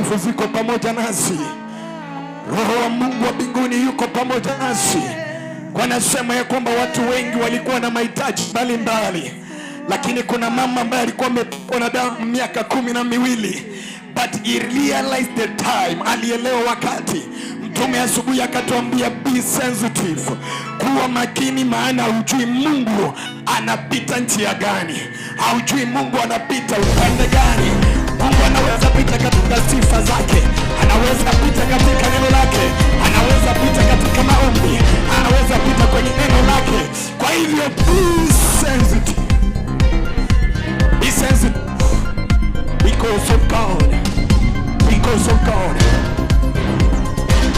Mtakatifu ziko pamoja nasi. Roho wa Mungu wa mbinguni yuko pamoja nasi. Kwa nasema ya kwamba watu wengi walikuwa na mahitaji mbalimbali, lakini kuna mama ambaye alikuwa ametokwa na damu miaka 12, but he realized the time, alielewa wakati. Mtume asubuhi akatuambia, "Be sensitive," kuwa makini, maana hujui Mungu anapita njia gani, haujui Mungu anapita upande gani. Mungu anaweza pita katika sifa zake, anaweza pita katika neno lake, anaweza pita katika maombi, anaweza pita kwenye neno lake. Kwa hivyo be sensitive, be sensitive because of God, because of God.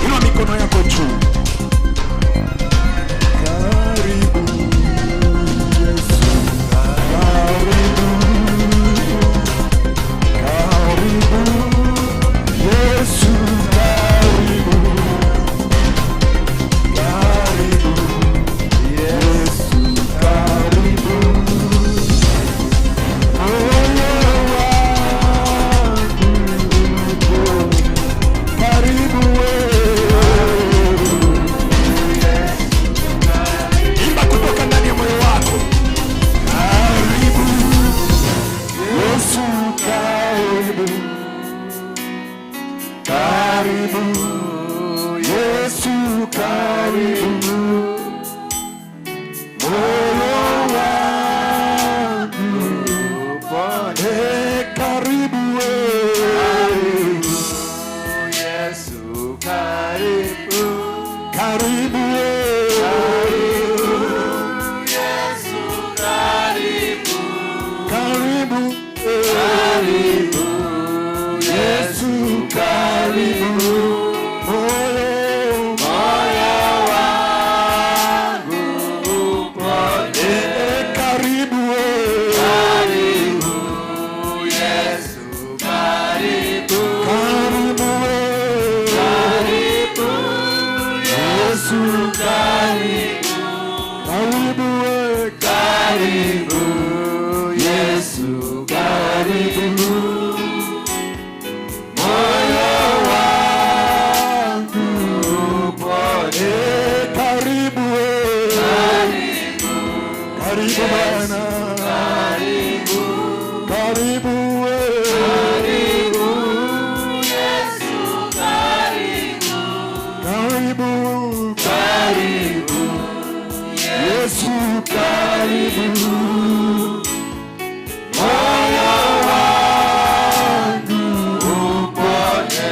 Inua mikono yako juu. Karibu Yesu, karibu, karibu Yesu, karibu, karibu Yesu, karibu moyo wangu, karibu wewe. Imba kutoka ndani ya moyo wako. Karibu Yesu, karibu, karibu Yesu, karibu moyo wangu, karibu wewe. Yesu, karibu. Karibu wewe. Yesu, karibu. Karibu wewe. Yesu, karibu moyo. Moyo wangu upone. Karibu wewe. Karibu Yesu, karibu. Karibu wewe. Karibu. Yesu, karibu. Karibu wewe. Karibu Yesu, karibu. Moyo wangu upone. Karibu wewe. Karibu Bwana. Karibu. Karibu wewe. Karibu Yesu, karibu. Karibu. Karibu. Yesu, karibu. Moyo wangu upone.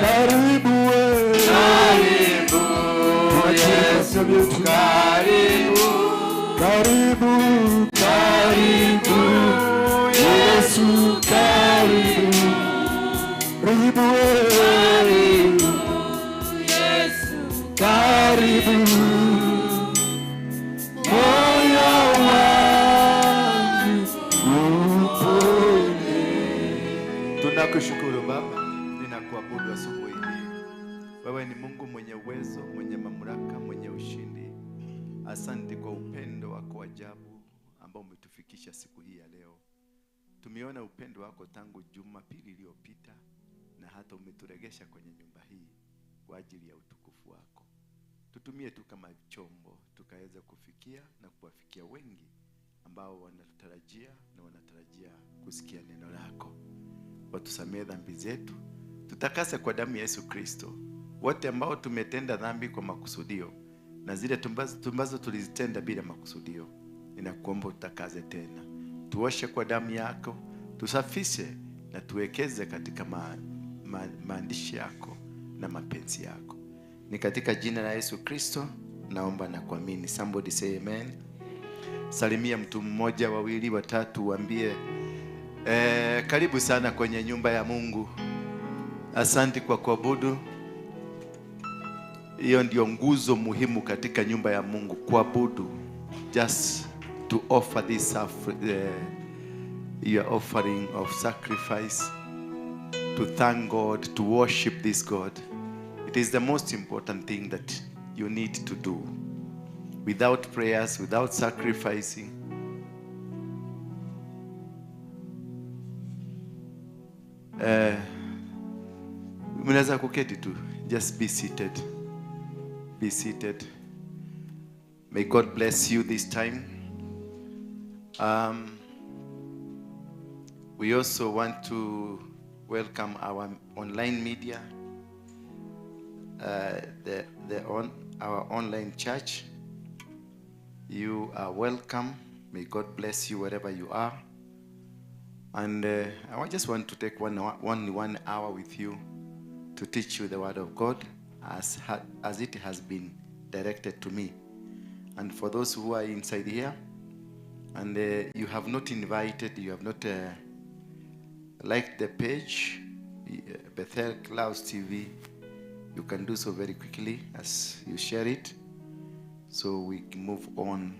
Karibu wewe. Karibu Yesu, karibu. Karibu. Karibu Yesu, karibu. Karibu wewe. Karibu. Moyo wangu upone. Tunakushukuru Baba, ninakuabudu asubuhi hii. Wewe ni Mungu mwenye uwezo, mwenye mamlaka, mwenye ushindi. Asante kwa upendo wako wa ajabu ambao umetufikisha siku hii ya leo. Tumeona upendo wako tangu Jumapili iliyopita na hata umeturegesha kwenye nyumba hii kwa ajili ya utukufu wako. Tutumie tu kama chombo tukaweza kufikia na kuwafikia wengi ambao wanatutarajia na wanatarajia kusikia neno lako. Watusamehe dhambi zetu, tutakase kwa damu ya Yesu Kristo wote ambao tumetenda dhambi kwa makusudio na zile tumbazo tulizitenda bila makusudio. Ninakuomba utakaze tena, tuoshe kwa damu yako, tusafishe na tuwekeze katika maandishi yako na mapenzi yako. Ni katika jina la Yesu Kristo naomba na kuamini. Somebody say amen. Salimia mtu mmoja, wawili, watatu, waambie karibu sana kwenye nyumba ya Mungu. Asante kwa kuabudu. Hiyo ndio nguzo muhimu katika nyumba ya Mungu, kuabudu. Just to offer this your offering of sacrifice, to thank God, to worship this God. It is the most important thing that you need to do. Without prayers, without sacrificing, Mnaweza kuketi tu. Just be seated. Be seated. May God bless you this time. We also want to welcome our online media, the on, our online church. You are welcome. May God bless you wherever you are. And I just want to take 1 hour with you to teach you the Word of God as it has been directed to me. And for those who are inside here, and you have not invited, you have not liked the page, Bethel Clouds TV, you can do so very quickly as you share it. So we can move on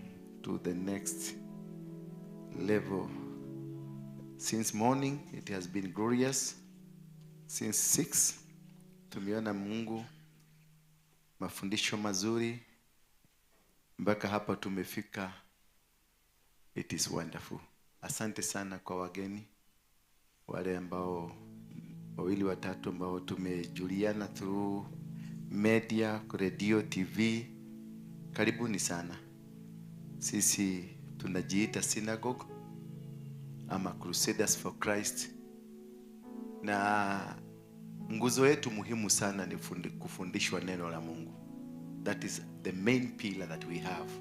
to the next level. Since morning, it has been glorious. Since 6, tumeona Mungu, mafundisho mazuri, mpaka hapa tumefika. It is wonderful. Asante sana kwa wageni wale ambao wawili watatu ambao tumejuliana through media, radio, TV. Karibuni sana. Sisi tunajiita synagogue ama Crusaders for Christ, na nguzo yetu muhimu sana ni kufundishwa neno la Mungu. That is the main pillar that we have,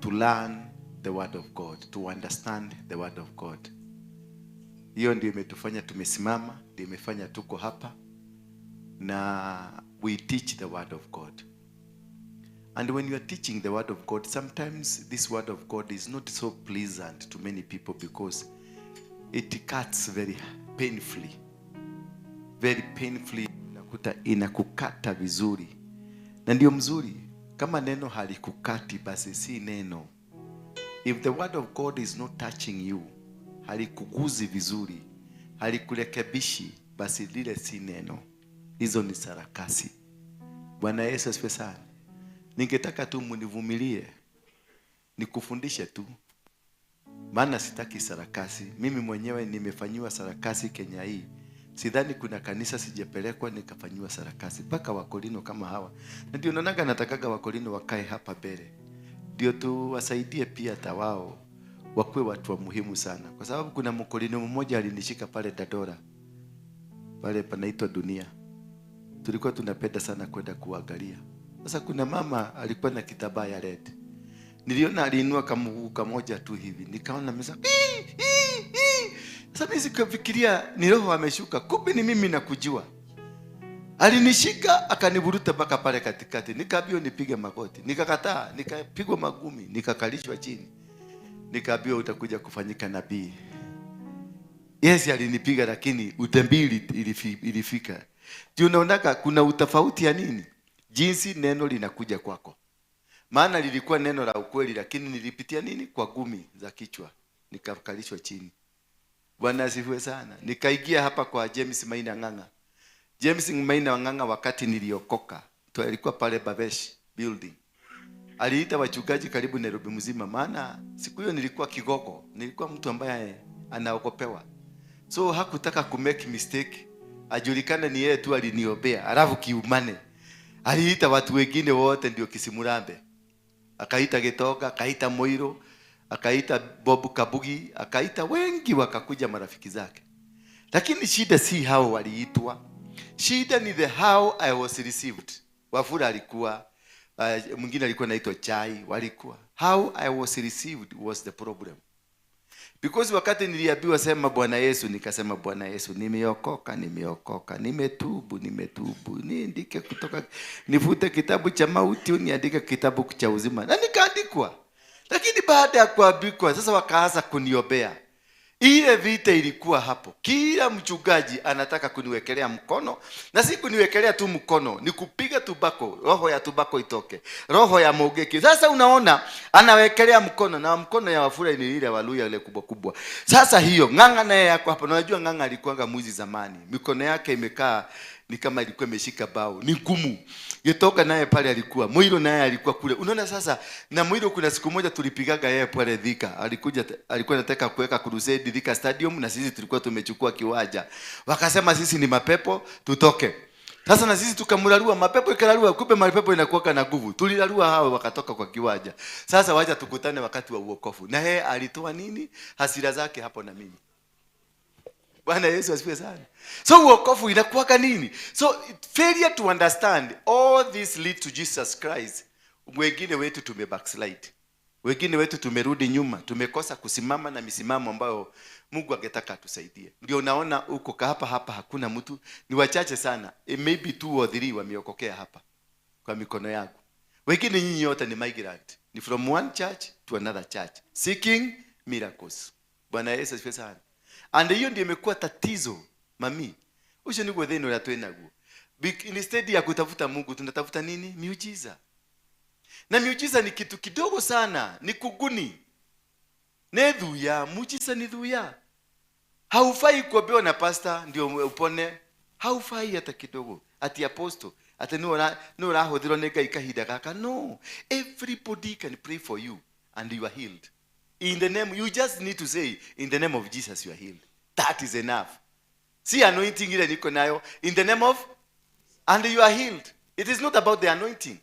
to learn the word of God, to understand the word of God. Hiyo ndio imetufanya tumesimama, ndio imefanya tuko hapa na we teach the word of God. And when you are teaching the word of God, sometimes this word of God is not so pleasant to many people because it cuts very painfully. Very painfully, unakuta inakukata vizuri. Na ndio mzuri, kama neno halikukati basi si neno. If the word of God is not touching you, halikuguzi vizuri, halikurekebishi, basi lile si neno. Hizo ni sarakasi. Bwana Yesu asifiwe sana. Ningetaka tu munivumilie, nikufundishe tu, maana sitaki sarakasi. Mimi mwenyewe nimefanyiwa sarakasi Kenya hii. Sidhani kuna kanisa sijapelekwa nikafanyiwa sarakasi, mpaka Wakorino kama hawa. Na ndio naonaga natakaga Wakorino wakae hapa mbele, ndio tuwasaidie pia hata wao wakuwe watu wa muhimu sana, kwa sababu kuna Mkorino mmoja alinishika pale Dandora, pale panaitwa Dunia. Tulikuwa tunapenda sana kwenda kuangalia. Sasa kuna mama alikuwa na kitambaa ya red. Niliona aliinua kamguu kamoja tu hivi, nikaona mesa. Sasa mimi sikufikiria ni roho ameshuka, kumbe ni mimi nakujua. Alinishika akaniburuta mpaka pale katikati, nikaambiwa nipige magoti, nikakataa, nikapigwa magumi, nikakalishwa chini, nikaambiwa utakuja kufanyika nabii. Yes, alinipiga lakini utambii ilifika. Juu unaonaka kuna utofauti ya nini? Jinsi neno linakuja kwako. Maana lilikuwa neno la ukweli, lakini nilipitia nini? Kwa gumi za kichwa, nikakalishwa chini. Bwana asifiwe sana. Nikaingia hapa kwa James Maina Ng'ang'a. James Maina Ng'ang'a wakati niliokoka, tu alikuwa pale Babesh building. Aliita wachungaji karibu Nairobi mzima, maana siku hiyo nilikuwa kigogo, nilikuwa mtu ambaye anaogopewa. So hakutaka ku make mistake, ajulikane ni yeye tu aliniombea, alafu kiumane. Aliita watu wengine wote ndio kisimurambe. Akaita Gitoga, akaita Moiro, akaita Bob Kabugi, akaita wengi wakakuja marafiki zake. Lakini shida si hao waliitwa. Shida ni the how I was received. Wafula alikuwa, mwingine alikuwa anaitwa Chai, walikuwa. How I was received was the problem. Because wakati niliambiwa sema Bwana Yesu, nikasema Bwana Yesu, nimeokoka, nimeokoka, nimetubu, nimetubu, niandike kutoka, nifute kitabu cha mauti, niandike kitabu cha uzima. Na nikaandikwa. Lakini baada ya kuandikwa, sasa wakaanza kuniombea. Ile vita ilikuwa hapo. Kila mchungaji anataka kuniwekelea mkono, na si kuniwekelea tu mkono, ni kupiga tubako, roho ya tubako itoke, roho ya mogeki. Sasa unaona anawekelea mkono, na mkono ya Wafula ni ile Waluya ile kubwa kubwa. Sasa hiyo Ng'ang'a naye yako hapo, na unajua Ng'ang'a alikuwa mwizi zamani, mikono yake imekaa ni kama ilikuwa imeshika bao, ni ngumu. Gitoka naye pale alikuwa, Mwiro naye alikuwa kule. Unaona sasa, na Mwiro kuna siku moja tulipigaga yeye pale Thika. Alikuja, alikuwa anataka kuweka crusade Thika Stadium, na sisi tulikuwa tumechukua kiwanja. Wakasema sisi ni mapepo, tutoke. Sasa na sisi tukamrarua, mapepo ikararua, kumbe mapepo inakuwa na nguvu. Tulirarua hao wakatoka kwa kiwanja. Sasa wacha tukutane wakati wa uokofu. Na yeye alitoa nini? Hasira zake hapo na mimi. Bwana Yesu asifiwe sana. So uokofu inakuwa nini? So failure to understand all this lead to Jesus Christ. Wengine wetu tume backslide. Wengine wetu tumerudi nyuma, tumekosa kusimama na misimamo ambayo Mungu angetaka atusaidie. Ndio unaona huko hapa hapa hakuna mtu, ni wachache sana. Maybe 2 or 3 wameokokea hapa kwa mikono yangu. Wengine nyinyi yote ni migrant. Ni from one church to another church seeking miracles. Bwana Yesu asifiwe sana. And hiyo ndio imekuwa tatizo mami. Ucio niguo thina uria twinaguo. Instead ya kutafuta Mungu tunatafuta nini? Miujiza. Na miujiza ni kitu kidogo sana, ni kuguni. Ne thuya, muujiza ni thuya. Haufai kuambiwa na pastor ndio upone. Haufai hata kidogo. Ati apostle, ati ni urahuthirwo ni Ngai kahinda gaka. No, everybody can pray for you and you are healed. In the name, you just need to say, in the name of Jesus you are healed. That is enough. See anointing ile niko nayo, in the name of, and you are healed. It is not about the anointing.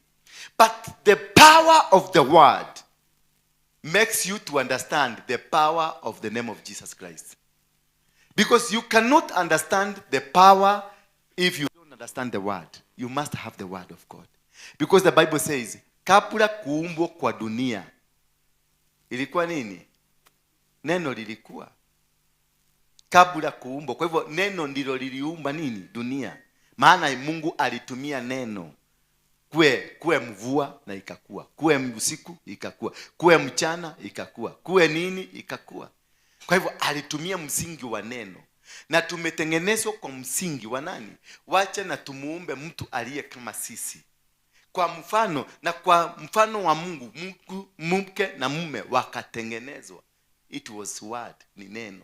But the power of the word makes you to understand the power of the name of Jesus Christ. Because you cannot understand the power if you don't understand the word. You must have the word of God. Because the Bible says, kabla kuumbwa kwa dunia, ilikuwa nini? Neno lilikuwa. Kabla kuumbwa. Kwa hivyo neno ndilo liliumba nini? Dunia. Maana Mungu alitumia neno. Kuwe mvua na ikakua. Kuwe usiku ikakua. Kuwe mchana ikakua. Kuwe nini ikakua. Kwa hivyo alitumia msingi wa neno. Na tumetengenezwa kwa msingi wa nani? Wacha na tumuumbe mtu aliye kama sisi. Kwa mfano na kwa mfano wa Mungu, Mungu mke na mume wakatengenezwa. It was word, ni neno.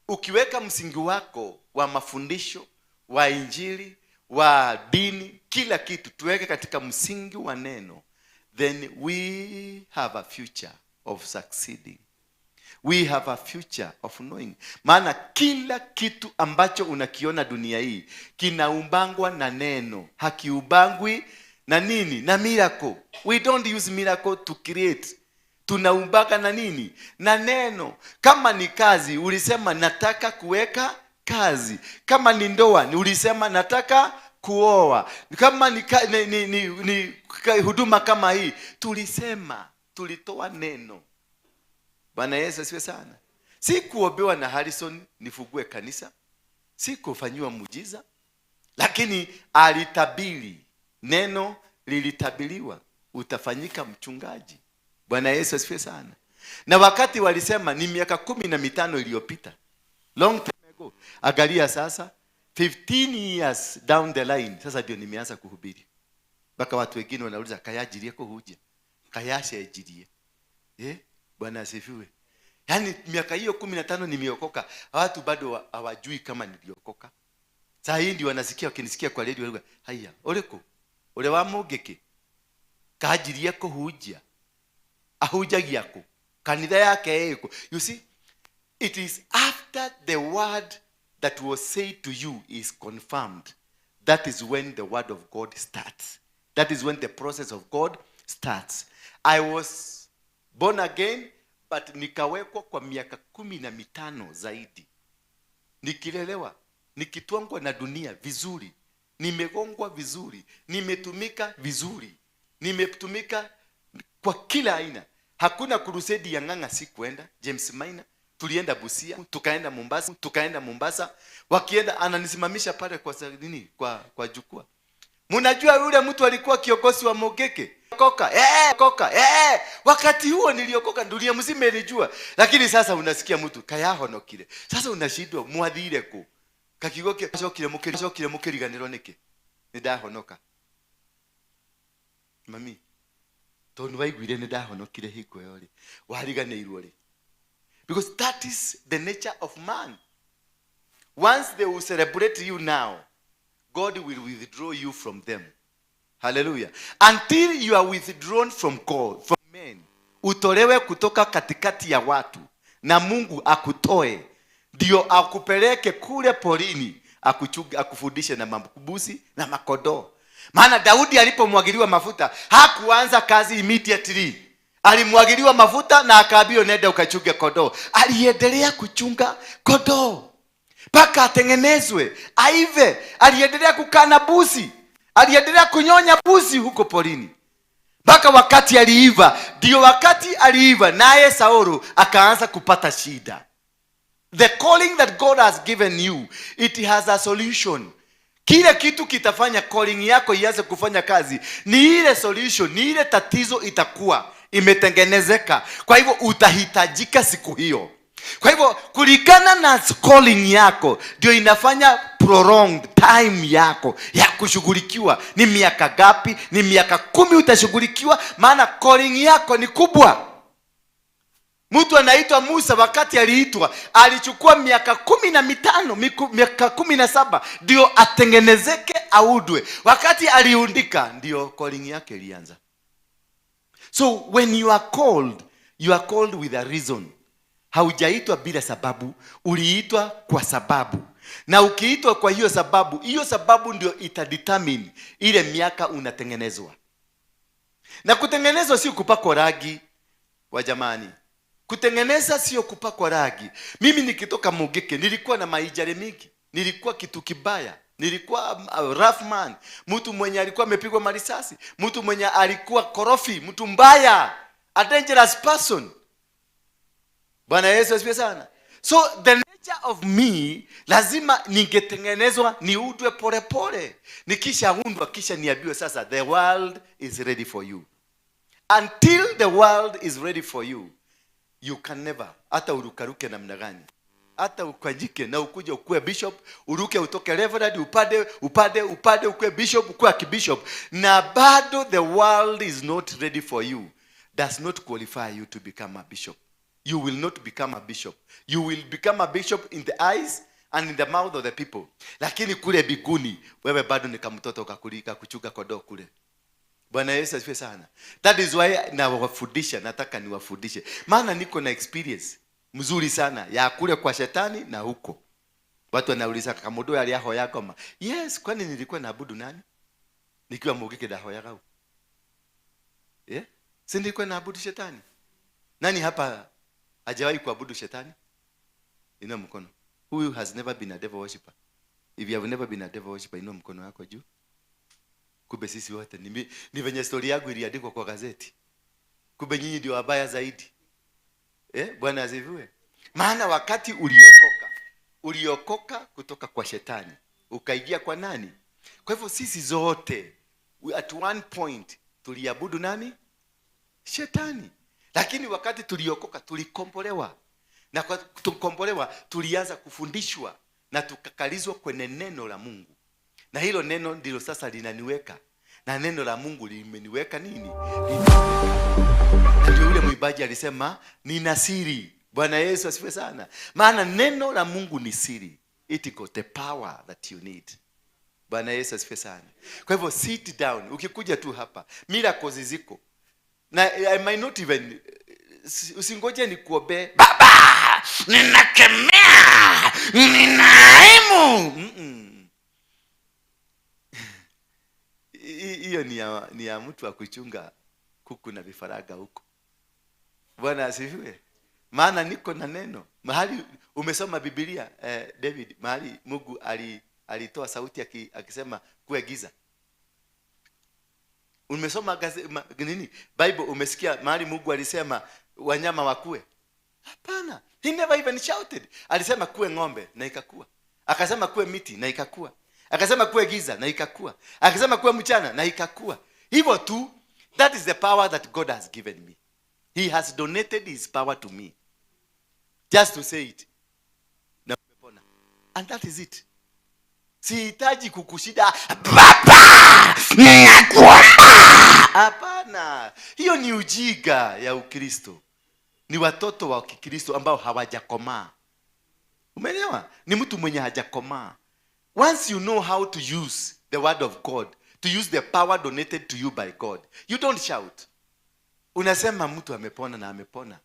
Ukiweka msingi wako wa mafundisho, wa injili, wa dini, kila kitu tuweke katika msingi wa neno, then we have a future of succeeding. We have a future of knowing. Maana kila kitu ambacho unakiona dunia hii kinaumbangwa na neno, hakiumbangwi na nini? Na miracle. We don't use miracle to create. Tunaumbanga na nini? Na neno. Kama ni kazi, ulisema nataka kuweka kazi. Kama ni ndoa, ulisema nataka kuoa. Kama ni huduma kama hii, tulisema, tulitoa neno. Bwana Yesu asifiwe sana. Si kuombewa na Harrison nifungue kanisa, si kufanyiwa muujiza, lakini alitabiri, neno lilitabiriwa, utafanyika mchungaji. Bwana Yesu asifiwe sana. Na wakati walisema ni miaka 15 iliyopita, long time ago. Angalia sasa 15 years down the line, sasa ndio nimeanza kuhubiri. Mpaka watu wengine wanauliza kayajirie kuhuja, kayashejirie. Bwana asifiwe. Yaani miaka hiyo 15 nimeokoka, watu bado hawajui kama niliokoka. Saa hii ndio wanasikia, wakinisikia kwa radio wanakuwa, haya, oreko, ule wa Mungiki, kajirie kuhunjia. Ahunjagia ku? Kanitha yake ĩko. You see, it is after the word that was said to you is confirmed. That is when the word of God starts. That is when the process of God starts. I was born again, but nikawekwa kwa miaka 15 zaidi. Nikilelewa, nikitwangwa na dunia vizuri, nimegongwa vizuri, nimetumika vizuri, nimetumika kwa kila aina. Hakuna crusade ya Ng'ang'a sikuenda, James Maina, tulienda Busia, tukaenda Mombasa, tukaenda Mombasa. Wakienda ananisimamisha pale kwa nini? Kwa jukwaa. Mnajua yule mtu alikuwa kiongozi wa Mungiki? Koka, koka, Wakati huo niliokoka, dunia mzima ilijua. Lakini sasa unasikia mtu kayahonokire. Sasa unashindwa mwathire ku. Kakiugo kile mukiri, cokire mukiriganirwo niki? Ni ndahonoka. Mami, tondu waiguire ni ndahonokire hingo ĩyo rĩ, wariganĩirwo rĩ. Because that is the nature of man. Once they will celebrate you now, God will withdraw you from them. Hallelujah. Until you are withdrawn from God, from men, utolewe kutoka katikati ya watu na Mungu akutoe, ndio akupeleke kule porini, akuchunge, akufundishe na mambuzi na makodoo. Maana Daudi alipomwagiliwa mafuta hakuanza kazi immediately. Alimwagiliwa mafuta na akaambiwa nenda ukachunge kondoo. Aliendelea kuchunga kondoo mpaka atengenezwe, aive. Aliendelea kukaa na mbuzi, aliendelea kunyonya mbuzi huko porini mpaka wakati aliiva. Ndio wakati aliiva, naye Saulu akaanza kupata shida. The calling that God has given you, it has a solution. Kile kitu kitafanya calling yako ianze kufanya kazi ni ile solution, ni ile tatizo itakuwa imetengenezeka. Kwa hivyo utahitajika siku hiyo. Kwa hivyo kulingana na calling yako ndio inafanya prolonged time yako ya kushughulikiwa. Ni miaka gapi? Ni miaka 10 utashughulikiwa, maana calling yako ni kubwa. Mtu anaitwa Musa, wakati aliitwa alichukua miaka 15, miaka 17 ndio atengenezeke, aundwe. Wakati aliundika ndio calling yake ilianza. So when you are called, you are called with a reason. Haujaitwa bila sababu, uliitwa kwa sababu. Na ukiitwa kwa hiyo sababu, hiyo sababu ndio itadetermine ile miaka unatengenezwa. Na kutengenezwa sio kupakwa rangi wa jamani. Kutengeneza sio kupakwa rangi. Mimi nikitoka Mugeke nilikuwa na maijare mingi. Nilikuwa kitu kibaya. Nilikuwa rough man, mtu mwenye alikuwa amepigwa marisasi, mtu mwenye alikuwa korofi, mtu mbaya, a dangerous person. Bwana Yesu asifiwe sana. So the nature of me lazima ningetengenezwa, niundwe polepole. Nikishaundwa kisha niambiwe sasa the world is ready for you. Until the world is ready for you, you can never, hata urukaruke namna gani, hata ukanyike na ukuje ukuwe bishop, uruke utoke reverend, upande upande upande, ukuwe bishop, ukuwe archbishop, na bado the world is not ready for you, does not qualify you to become a bishop. You will not become a bishop. You will become a bishop in the eyes and in the mouth of the people, lakini kule mbinguni wewe bado ni kamtoto kakulika kuchunga kondoo kule. Bwana Yesu asifiwe sana. That is why nawafundisha, nataka niwafundishe, maana niko na experience mzuri sana ya kule kwa shetani na huko. Watu wanauliza, "Kamudu aliahoya ngoma?" Yes, kwani nilikuwa naabudu nani? Nikiwa Mugike ndahoyaga huko. Yeah? Si nilikuwa naabudu shetani? Nani hapa hajawahi kuabudu shetani? Inua mkono. Who has never been a devil worshipper? If you have never been a devil worshipper, inua mkono wako juu. Kumbe sisi wote ni venye story yangu iliandikwa kwa gazeti. Kumbe nyinyi ndio wabaya zaidi. Eh, Bwana asifiwe. Maana wakati uliokoka, uliokoka kutoka kwa shetani, ukaingia kwa nani? Kwa hivyo sisi zote at one point tuliabudu nani? Shetani. Lakini wakati tuliokoka tulikombolewa. Na kwa kukombolewa tulianza kufundishwa na tukakalizwa kwenye neno la Mungu. Na hilo neno ndilo sasa linaniweka. Na neno la Mungu limeniweka nini? Na ndio yule mwimbaji alisema nina siri. Bwana Yesu asifiwe sana. Maana neno la Mungu ni siri. It got the power that you need. Bwana Yesu asifiwe sana. Kwa hivyo sit down. Ukikuja tu hapa, miracles ziko. Na I might not even, usingoje nikuombee. Baba, ninakemea, ninaimu. Hiyo ni ya mtu wa kuchunga kuku na vifaranga huko. Bwana asifiwe. Maana niko na neno. Mahali umesoma Biblia, David, mahali Mungu alitoa sauti akisema kuwe giza. Umesoma nini? Bible, umesikia mahali Mungu alisema wanyama wakue? Hapana. He never even shouted. Alisema kuwe ng'ombe na ikakua. Akasema kuwe miti na ikakua. Akasema kuwe giza na ikakua. Akasema kuwe mchana na ikakua. Hivyo tu. That is the power that God has given me. He has donated his power to me. Just to say it. Na umepona. And that is it. Sihitaji kukushida. Baba, ninakuomba. Hapana. Hiyo ni ujiga ya Ukristo. Ni watoto wa Kikristo ambao hawajakomaa. Umeelewa? Ni mtu mwenye hajakomaa. Once you know how to use the word of God, to use the power donated to you by God, you don't shout. Unasema mtu amepona na amepona.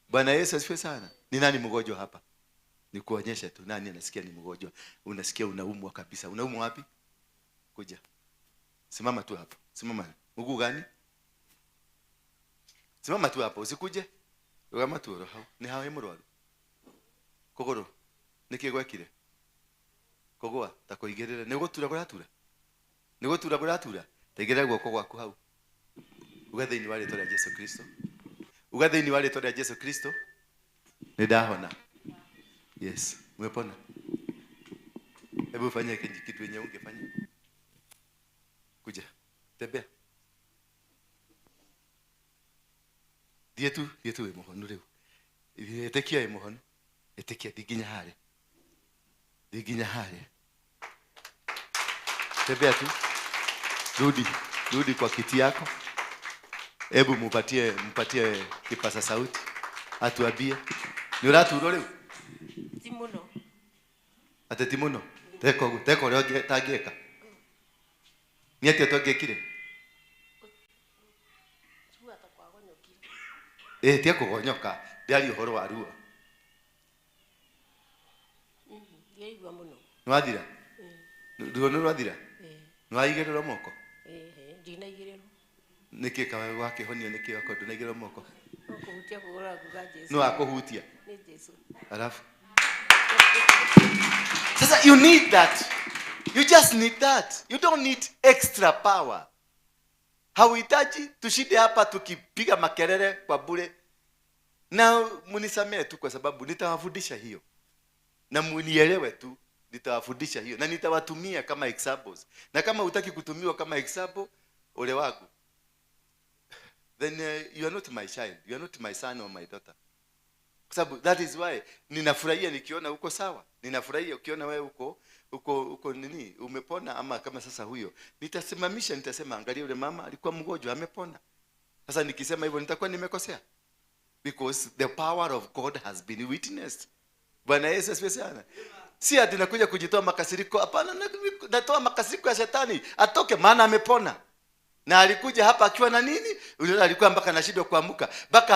Bwana Yesu asifiwe sana. Ni nani mgonjwa hapa? Nikuonyeshe tu nani anasikia ni mgonjwa. Unasikia unaumwa kabisa. Unaumwa wapi? Kuja. Simama tu hapo. Simama. Mguu gani? Simama tu hapo, usikuje. Rugama tu roho. Ni hawe murwaru. Kogoro. Niki gwekire? Kogwa takoigirire. Ni gutura kuratura. Ni gutura kuratura. Taigirira guoko gwaku hau. Uga thiini wa ritwa ria Jesu Kristo. Uga thiini wa ritwa ria Jesu Kristo. Ni ndahona. Yes, umepona. Hebu fanya kitu yenye ungefanya. Kuja. Tembea. Thiĩ tu wĩ mũhonu rĩu. Ĩtĩkia wĩ mũhonu. Ĩtĩkia thiĩ nginya harĩa. Thiĩ nginya harĩa. Tembea tu. Rudi, rudi kwa kiti yako. Hebu mpatie kipasa sauti. Atuambie. Ni ũraturwo rĩu? Ti mũno. Ate ti mũno? Teka ũguo, teka ũrĩa ũtangĩka. Nĩ atĩa ũtangĩekire? Tia kũgonyoka, ndĩaria ũhoro wa ruo. Ndiaigua mũno. Nĩwathira? Ruo nĩ rwathira? Nĩwaigĩrĩrwo moko? Ndinaigĩrĩrwo. Nĩkĩ wakĩhonio nĩkĩ okorwo ndũnaigĩrĩrwo moko? No kũhutia kũgũra nguga Jesu. Nĩ wakũhutia? Nĩ Jesu. Alafu. Sasa you need that. You just need that. You don't need extra power. Hauhitaji tushinde hapa tukipiga makelele kwa bure. Na munisamee tu kwa sababu nitawafundisha hiyo. Na munielewe tu, nitawafundisha hiyo na nitawatumia kama examples. Na kama hutaki kutumiwa kama example, ole wako. Then you are not my child, you are not my son or my daughter. Kwa sababu that is why ninafurahia nikiona uko sawa. Ninafurahia ukiona wewe uko nini, umepona. Ama kama sasa huyo nitasimamisha, nitasema angalia yule mama alikuwa mgonjwa amepona. Sasa nikisema hivyo nitakuwa nimekosea, because the power of God has been witnessed. Bwana Yesu asifiwe sana. Si ati nakuja kujitoa makasiriko, hapana, natoa makasiriko ya shetani atoke, maana amepona. Na alikuja hapa akiwa na nini? Unaona alikuwa mpaka anashindwa kuamuka,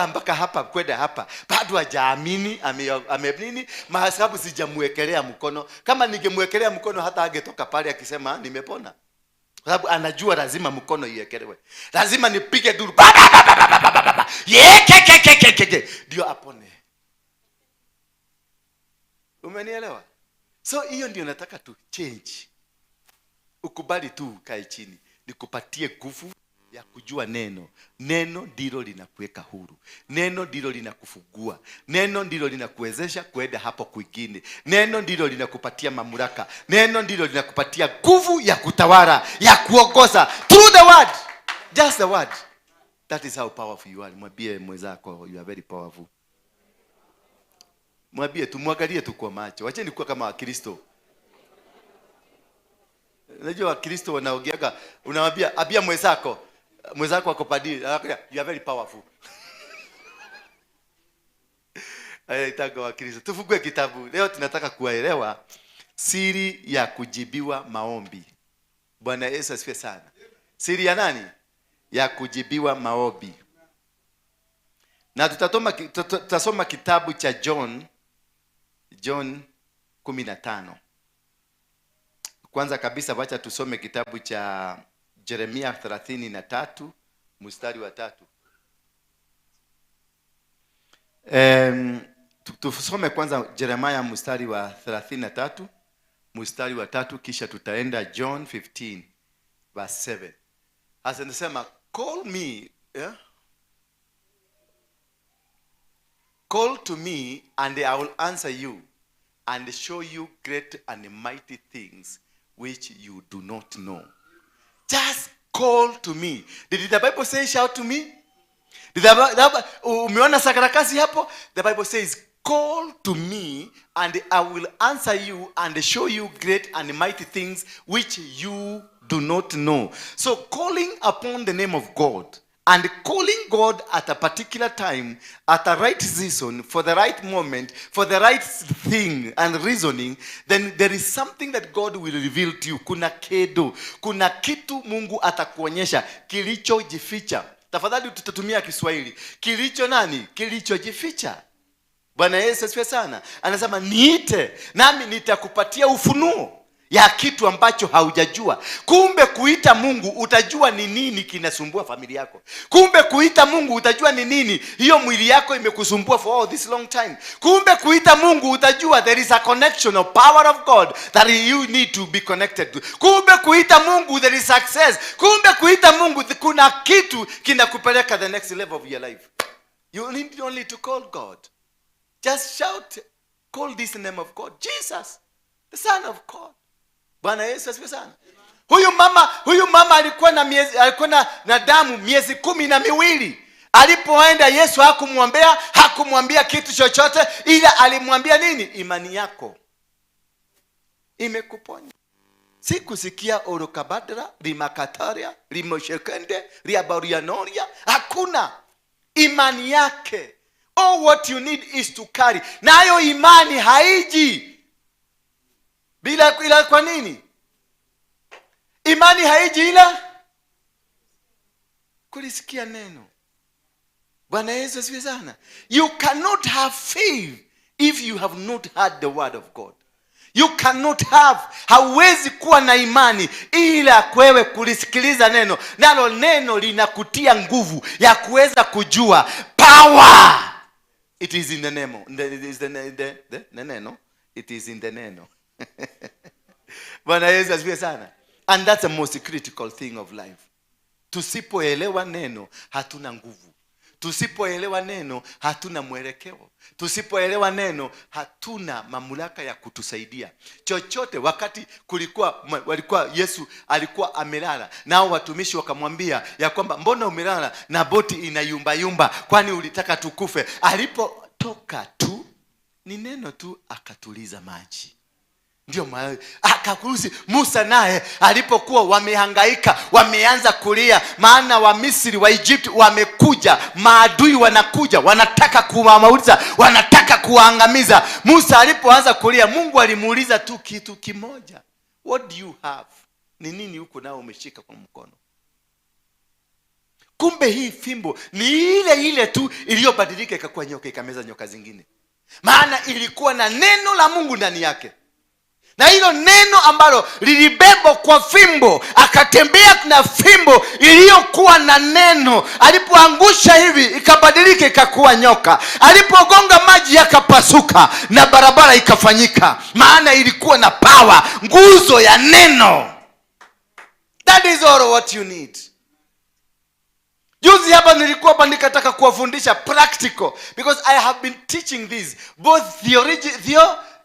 mpaka hapa kwenda hapa. Bado hajaamini, ame nini? Masababu sijamuekelea mkono. Kama ningemwekelea mkono hata angetoka pale akisema nimepona. Kwa sababu anajua lazima mkono iekelewe. Lazima nipige duru. Ba ba ba ba ba ba ba ba. Ye ke ke ke ke ke ke. Ndio apone. Umenielewa? So hiyo ndio nataka tu change. Ukubali tu ukae chini. Nikupatie nguvu ya kujua neno. Neno ndilo linakuweka huru. Neno ndilo linakufungua. Neno ndilo linakuwezesha kwenda hapo kwingine. Neno ndilo linakupatia mamlaka. Neno ndilo linakupatia nguvu ya kutawala, ya kuongoza through the word. Just the word. That is how powerful you are. Mwambie mwenzako you are very powerful. Mwambie tu, mwangalie tu kwa macho. Wacheni kuwa kama Wakristo. Unajua Wakristo wanaongeaga, unawaambia abia mwenzako, mwenzako ako padri, anakuambia you are very powerful. Itago Wakristo. Tufungue kitabu. Leo tunataka kuelewa siri ya kujibiwa maombi. Bwana Yesu asifiwe sana. Siri ya nani? Ya kujibiwa maombi. Na tutasoma kitabu cha John 15. Kwanza kabisa wacha tusome kitabu cha Jeremia 33 mstari wa 3. Tusome kwanza Jeremia mstari wa 33 mstari wa 3, kisha tutaenda John 15 verse 7. Hasa nasema call me, yeah? Call to me and I will answer you and show you great and mighty things which you do not know. Just call to me. Did the Bible say shout to me? Did the umeona sakarakasi hapo? The Bible says call to me and I will answer you and show you great and mighty things which you do not know. So calling upon the name of God and calling God at a particular time, at the right season, for the right moment, for the right thing and reasoning, then there is something that God will reveal to you. Kuna kedo, kuna kitu Mungu atakuonyesha kilichojificha. Tafadhali tutatumia Kiswahili. Kilicho nani? Kilichojificha. Bwana Yesu asifiwe sana. Anasema niite nami nitakupatia ufunuo ya kitu ambacho haujajua. Kumbe kuita Mungu utajua ni nini kinasumbua familia yako. Kumbe kuita Mungu utajua ni nini hiyo mwili yako imekusumbua for all this long time. Kumbe kuita Mungu utajua there is a connection of power of God that you need to be connected to. Kumbe kuita Mungu there is success. Kumbe kuita Mungu kuna kitu kinakupeleka the next level of your life. You need only to call God. Just shout, call this name of God, Jesus, the Son of God. Bwana Yesu asifiwe sana. Huyu mama alikuwa na miezi, alikuwa na damu miezi 12. Alipoenda Yesu hakumwambia kitu chochote, ila alimwambia nini? Imani yako imekuponya. Sikusikia orokabadra, rimakataria, rimoshekende, riabarianoria, hakuna. Imani yake. All what you need is to carry. Nayo imani haiji bila, ila kwa nini? Imani haiji ila kulisikia neno. Bwana Yesu asifiwe sana. You cannot have faith if you have not heard the word of God. You cannot have, hauwezi kuwa na imani ila kwewe kulisikiliza neno. Nalo neno linakutia nguvu ya kuweza kujua power. It is in the neno. It is the neno. It is in the neno. Bwana Yesu asifiwe sana. And that's the most critical thing of life. Tusipoelewa neno hatuna nguvu. Tusipoelewa neno hatuna mwelekeo. Tusipoelewa neno hatuna mamlaka ya kutusaidia chochote. Wakati walikuwa Yesu alikuwa amelala, nao watumishi wakamwambia ya kwamba mbona umelala na boti inayumba yumba, kwani ulitaka tukufe? Alipotoka tu ni neno tu akatuliza maji. Ndio maana akakurusi Musa naye alipokuwa wamehangaika, wameanza kulia, maana wa Misri wa Egypt wamekuja, maadui wanakuja, wanataka kuwamaliza, wanataka kuwaangamiza. Musa alipoanza kulia, Mungu alimuuliza tu kitu kimoja. What do you have? Ni nini huko nao umeshika kwa mkono? Kumbe hii fimbo ni ile ile tu iliyobadilika ikakuwa nyoka, ikameza nyoka zingine. Maana ilikuwa na neno la Mungu ndani yake. Na hilo neno ambalo lilibebwa kwa fimbo, akatembea na fimbo iliyokuwa na neno. Alipoangusha hivi ikabadilika ikakuwa nyoka. Alipogonga maji yakapasuka na barabara ikafanyika. Maana ilikuwa na power, nguzo ya neno. That is all what you need. Juzi hapa nilikuwa hapa nikataka kuwafundisha practical, because I have been teaching this both theory,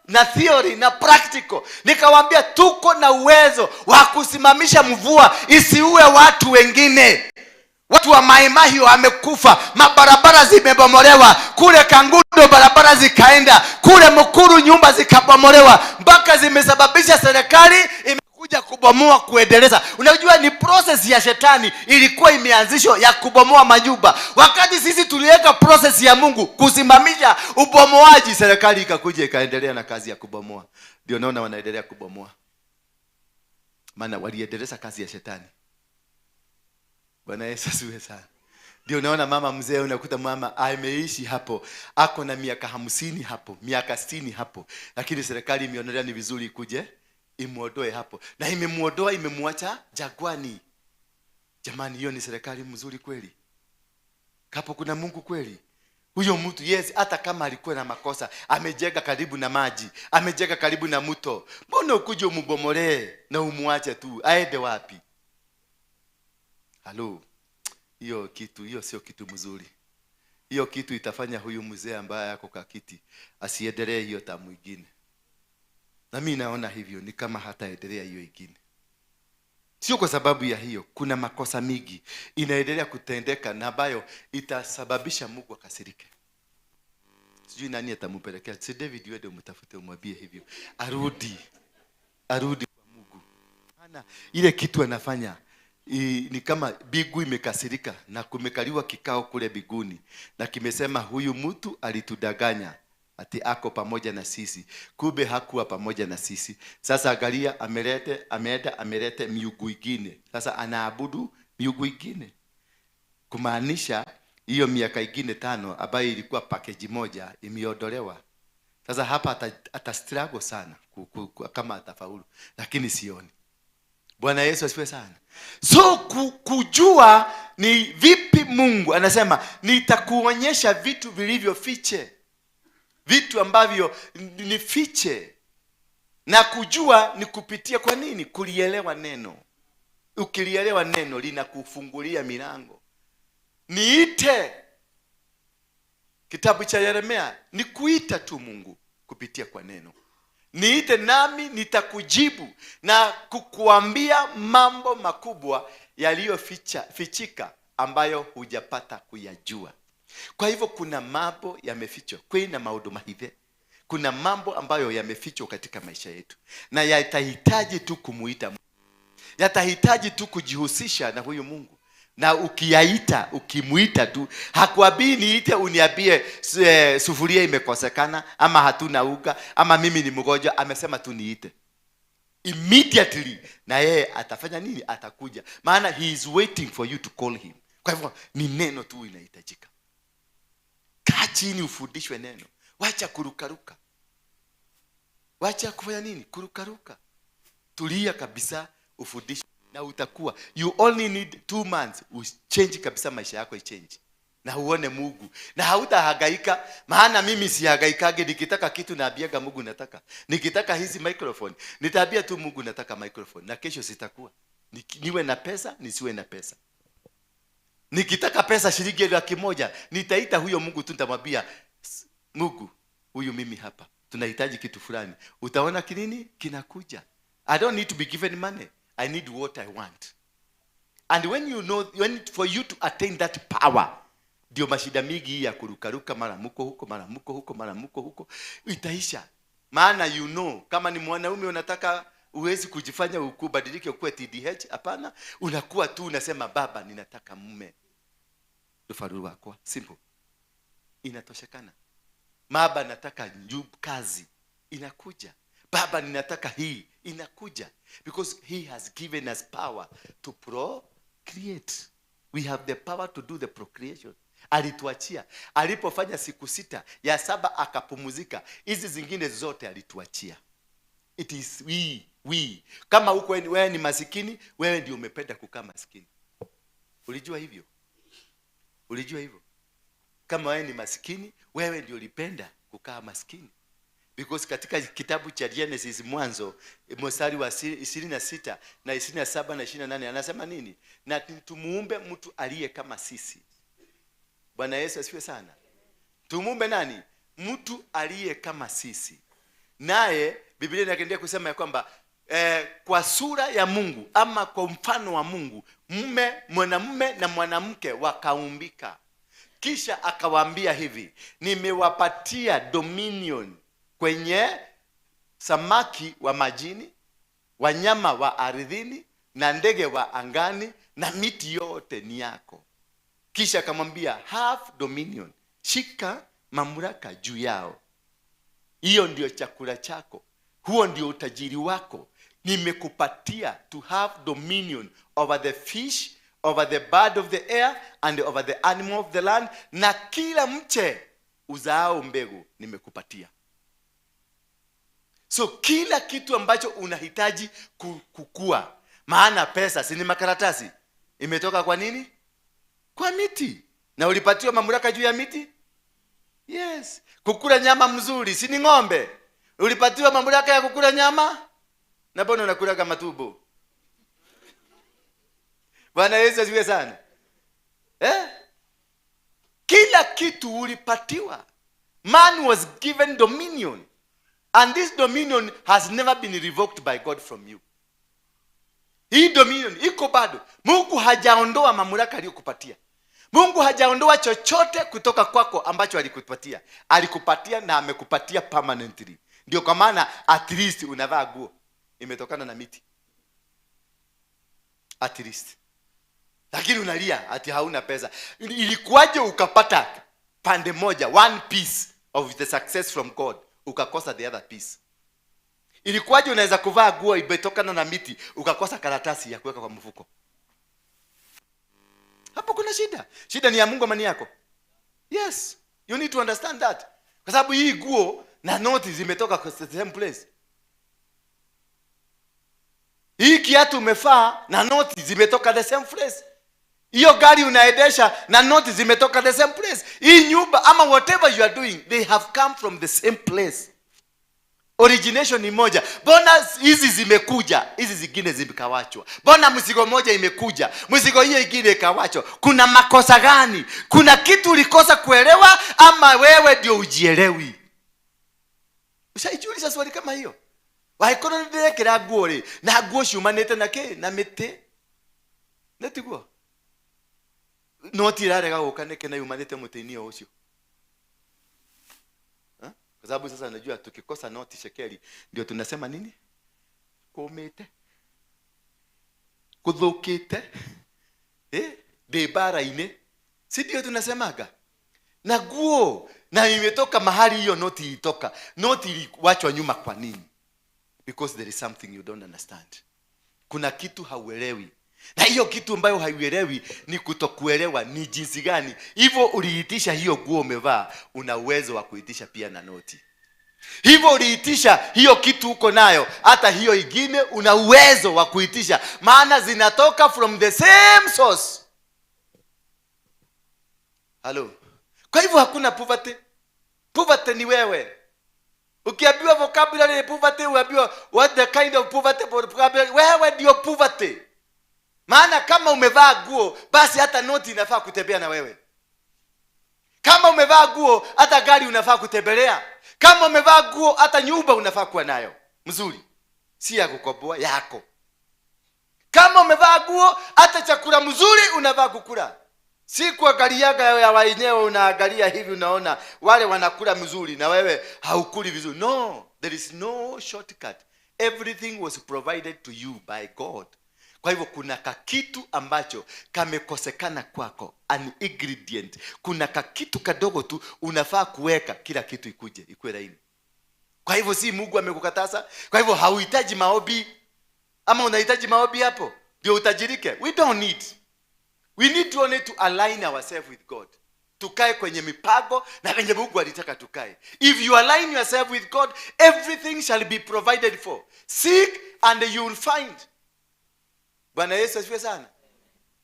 na theory na practical. Nikawaambia tuko na uwezo wa kusimamisha mvua isiue watu wengine. Watu wa Mai Mahiu wamekufa, mabarabara zimebomolewa, kule Kangundo barabara zikaenda, kule Mukuru nyumba zikabomolewa, mpaka zimesababisha serikali imekuja kubomoa kuendeleza. Unajua ni process ya shetani ilikuwa imeanzishwa ya kubomoa majumba. Wakati sisi tuliweka process ya Mungu kusimamisha ubomoaji, serikali ikakuja ikaendelea na kazi ya kubomoa. Ndio naona wanaendelea kubomoa. Maana waliendeleza kazi ya shetani. Bwana Yesu asifiwe sana. Ndio naona mama mzee, unakuta mama ameishi hapo, ako na miaka 50 hapo, miaka 60 hapo, lakini serikali imeonelea ni vizuri ikuje imuondoe hapo, na imemuondoa, imemuacha jangwani. Jamani, hiyo ni serikali mzuri kweli? Hapo kuna Mungu kweli? Huyo mtu, yes, hata kama alikuwa na makosa, amejenga karibu na maji, amejenga karibu na mto, mbona ukuje umubomolee na umuache tu aende wapi? Halo, hiyo kitu, hiyo sio kitu mzuri. Hiyo kitu itafanya huyu mzee ambaye ako kwa kiti asiendelee hiyo tamu ingine. Na mimi naona hivyo ni kama hataendelea hiyo ingine. Sio kwa sababu ya hiyo, kuna makosa mingi inaendelea kutendeka na ambayo itasababisha Mungu akasirike. Sijui nani atampelekea. Si David wewe umtafute umwambie hivyo. Arudi. Arudi kwa Mungu. Maana ile kitu anafanya ni kama bigu imekasirika na kumekaliwa kikao kule biguni na kimesema huyu mtu alitudanganya ati ako pamoja na sisi, kumbe hakuwa pamoja na sisi. Sasa angalia, ameenda amelete miungu ingine. Sasa anaabudu miungu ingine, kumaanisha Hiyo miaka ingine 5 ambayo ilikuwa package moja imeondolewa. Sasa hapa ata struggle sana kama atafaulu, lakini sioni. Bwana Yesu asifiwe sana. So kujua ni vipi Mungu anasema nitakuonyesha vitu vilivyo fiche, vitu ambavyo ni fiche. Na kujua ni kupitia kwa nini? Kulielewa neno. Ukilielewa neno linakufungulia milango. Niite, kitabu cha Yeremia, ni kuita tu Mungu kupitia kwa neno. Niite nami nitakujibu na kukuambia mambo makubwa yaliyofichika ambayo hujapata kuyajua. Kwa hivyo kuna mambo yamefichwa, kwina maundu mahithe. Kuna mambo ambayo yamefichwa katika maisha yetu, na yatahitaji tu kumuita Mungu. Yatahitaji tu kujihusisha na huyu Mungu. Na ukiyaita, ukimuita tu, hakuambii niite uniambie sufuria imekosekana ama hatuna uga ama mimi ni mgonjwa. Amesema tu niite immediately, na yeye atafanya nini? Atakuja, maana he is waiting for you to call him. Kwa hivyo ni neno tu inahitajika. Kaa chini ufundishwe neno. Wacha kurukaruka. Wacha kufanya nini? Kurukaruka. Tulia kabisa ufundishwe, na utakuwa. You only need 2 months uchange kabisa, maisha yako ichange. Na uone Mungu. Na hautahangaika, maana mimi sihangaikage. Nikitaka kitu naambiaga Mungu nataka. Nikitaka hizi microphone, nitaambia tu Mungu nataka microphone, na kesho sitakuwa. Niwe na pesa, nisiwe na pesa. Nikitaka pesa shilingi 100,000, nitaita huyo Mungu tu, nitamwambia Mungu, huyu mimi hapa, tunahitaji kitu fulani. Utaona kinini kinakuja. I don't need to be given money. I need what I want. And when you know, when for you to attain that power, ndio mashida mingi ya kurukaruka, mara muko huko, mara muko huko, mara muko huko, itaisha. Maana you know, kama ni mwanaume unataka, huwezi kujifanya ukubadilike ukuwe TDH, hapana. Unakuwa tu unasema baba ninataka mume. Ufaru wako simple. Inatoshekana. Baba nataka kazi, inakuja. Baba ninataka hii, inakuja. Because he has given us power to procreate. We have the power to do the procreation. Alituachia. Alipofanya siku 6, ya 7 akapumzika. Hizi zingine zote alituachia. It is we. Kama huko wewe ni masikini, wewe ndio umependa kukaa masikini. Ulijua hivyo? Ulijua hivyo? Kama wewe ni masikini, wewe ndio ulipenda kukaa masikini. Because katika kitabu cha Genesis Mwanzo, mstari wa 26 na 27 na 28 anasema nini? Na tumuumbe mtu aliye kama sisi. Bwana Yesu asifiwe sana. Tumuumbe nani? Mtu aliye kama sisi. Naye Biblia inaendelea kusema ya kwamba kwa sura ya Mungu ama kwa mfano wa Mungu, mwanamume na mwanamke wakaumbika. Kisha akawaambia hivi, nimewapatia dominion kwenye samaki wa majini, wanyama wa ardhini, na ndege wa angani, na miti yote ni yako. Kisha akamwambia have dominion, shika mamlaka juu yao. Hiyo ndio chakula chako, huo ndio utajiri wako. Nimekupatia to have dominion over the fish, over the bird of the air, and over the animal of the land, na kila mche uzaao mbegu nimekupatia. So kila kitu ambacho unahitaji kukua, maana pesa si ni makaratasi, imetoka kwa nini? Kwa miti. Na ulipatiwa mamlaka juu ya miti? Yes. Kukula nyama mzuri, si ni ng'ombe? Ulipatiwa mamlaka ya kukula nyama? Na mbona unakula kama tumbo? Bwana Yesu asifiwe sana. Kila kitu ulipatiwa. Man was given dominion. And this dominion has never been revoked by God from you. Hii dominion iko bado. Mungu hajaondoa mamlaka aliyokupatia. Mungu hajaondoa chochote kutoka kwako ambacho alikupatia. Alikupatia na amekupatia permanently. Ndio kwa maana at least unavaa nguo imetokana na miti. At least. Lakini unalia ati hauna pesa. Ilikuwaje ukapata pande moja, one piece of the success from God, ukakosa the other piece? Ilikuwaje unaweza kuvaa nguo imetokana na miti, ukakosa karatasi ya kuweka kwa mfuko? Hapo kuna shida. Shida ni ya Mungu ama ni yako? Yes, you need to understand that. Kwa sababu hii guo na noti zimetoka kwa the same place. Hii kiatu umefaa na noti zimetoka the same place. Hiyo gari unaendesha na noti zimetoka the same place. Hii nyumba ama whatever you are doing, they have come from the same place. Origination ni moja. Mbona hizi zimekuja, hizi zingine zikawachwa? Mbona mzigo moja imekuja, mzigo hiyo ingine ikawachwa? Kuna makosa gani? Kuna kitu ulikosa kuelewa ama wewe ndio ujielewi? Ushaijiuliza swali kama hiyo? Wakorwo nĩ ndĩrekĩra nguo rĩ, na nguo ciumanĩte na kĩ? Na mĩtĩ. Nĩ tiguo? Noti irarega gũka nĩkĩ na yumanĩte mũtĩ-inĩ o ũcio? Kwa sababu sasa najua tukikosa noti shekeli ndio tunasema nini? Kũmĩte, kũthũkĩte, ndĩ mbara-inĩ, si ndio tunasemaga? Na nguo na imetoka mahali hiyo noti ilitoka. Noti iliwachwa nyuma kwa nini? Because there is something you don't understand. Kuna kitu hauelewi. Na hiyo kitu ambayo hauelewi ni kutokuelewa ni jinsi gani hivyo uliitisha hiyo nguo umevaa, una uwezo wa kuitisha pia na noti. Hivyo uliitisha hiyo kitu uko nayo, hata hiyo ingine una uwezo wa kuitisha, maana zinatoka from the same source. Hello. Kwa hivyo hakuna poverty. Poverty ni wewe. Ukiambiwa vocabulary ni poverty, uambiwa what the kind of poverty vocabulary, wewe ndio poverty. Maana kama umevaa nguo, basi hata noti inafaa kutembea na wewe. Kama umevaa nguo, hata gari unafaa kutembelea. Kama umevaa nguo, hata nyumba unafaa kuwa nayo mzuri, si ya kukomboa, yako. Kama umevaa nguo, hata chakula mzuri unafaa kukula, si kuangaliaga ya wenyewe. Unaangalia hivi, unaona wale wanakula mzuri na wewe haukuli vizuri. No, there is no shortcut. Everything was provided to you by God. Kwa hivyo kuna kakitu ambacho kamekosekana kwako, an ingredient. Kuna kakitu kadogo tu unafaa kuweka, kila kitu ikuje ikuwe laini. Kwa hivyo si Mungu amekukataza. Kwa hivyo hauhitaji maombi, ama unahitaji maombi hapo ndio utajirike? We don't need. We need to only to align ourselves with God. Tukae kwenye mipango na venye Mungu alitaka tukae. If you align yourself with God, everything shall be provided for. Seek and you will find. Bwana Yesu asifiwe sana.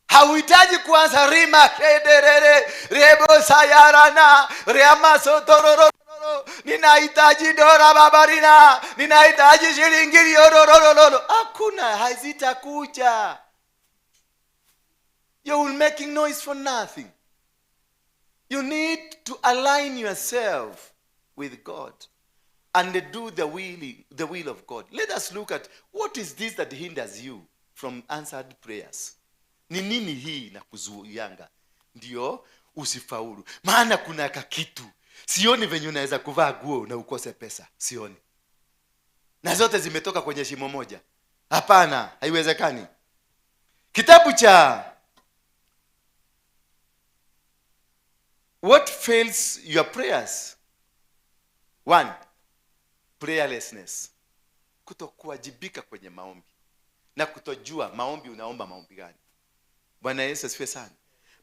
Hauhitaji kuanza rima kederere rebo sayarana reama sotororo, ninahitaji dora babarina, ninahitaji shilingi yororororo. Hakuna, hazitakuja. You will making noise for nothing. You need to align yourself with God and do the will of God. Let us look at what is this that hinders you from answered prayers. Ni nini hii na kuzuianga ndio usifaulu? Maana kuna kakitu sioni venye unaweza kuvaa nguo na ukose pesa, sioni, na zote zimetoka kwenye shimo moja. Hapana, haiwezekani. Kitabu cha What fails your prayers? One, prayerlessness. Kutokuwajibika kwenye maombi na kutojua maombi unaomba maombi gani. Bwana Yesu asifiwe sana.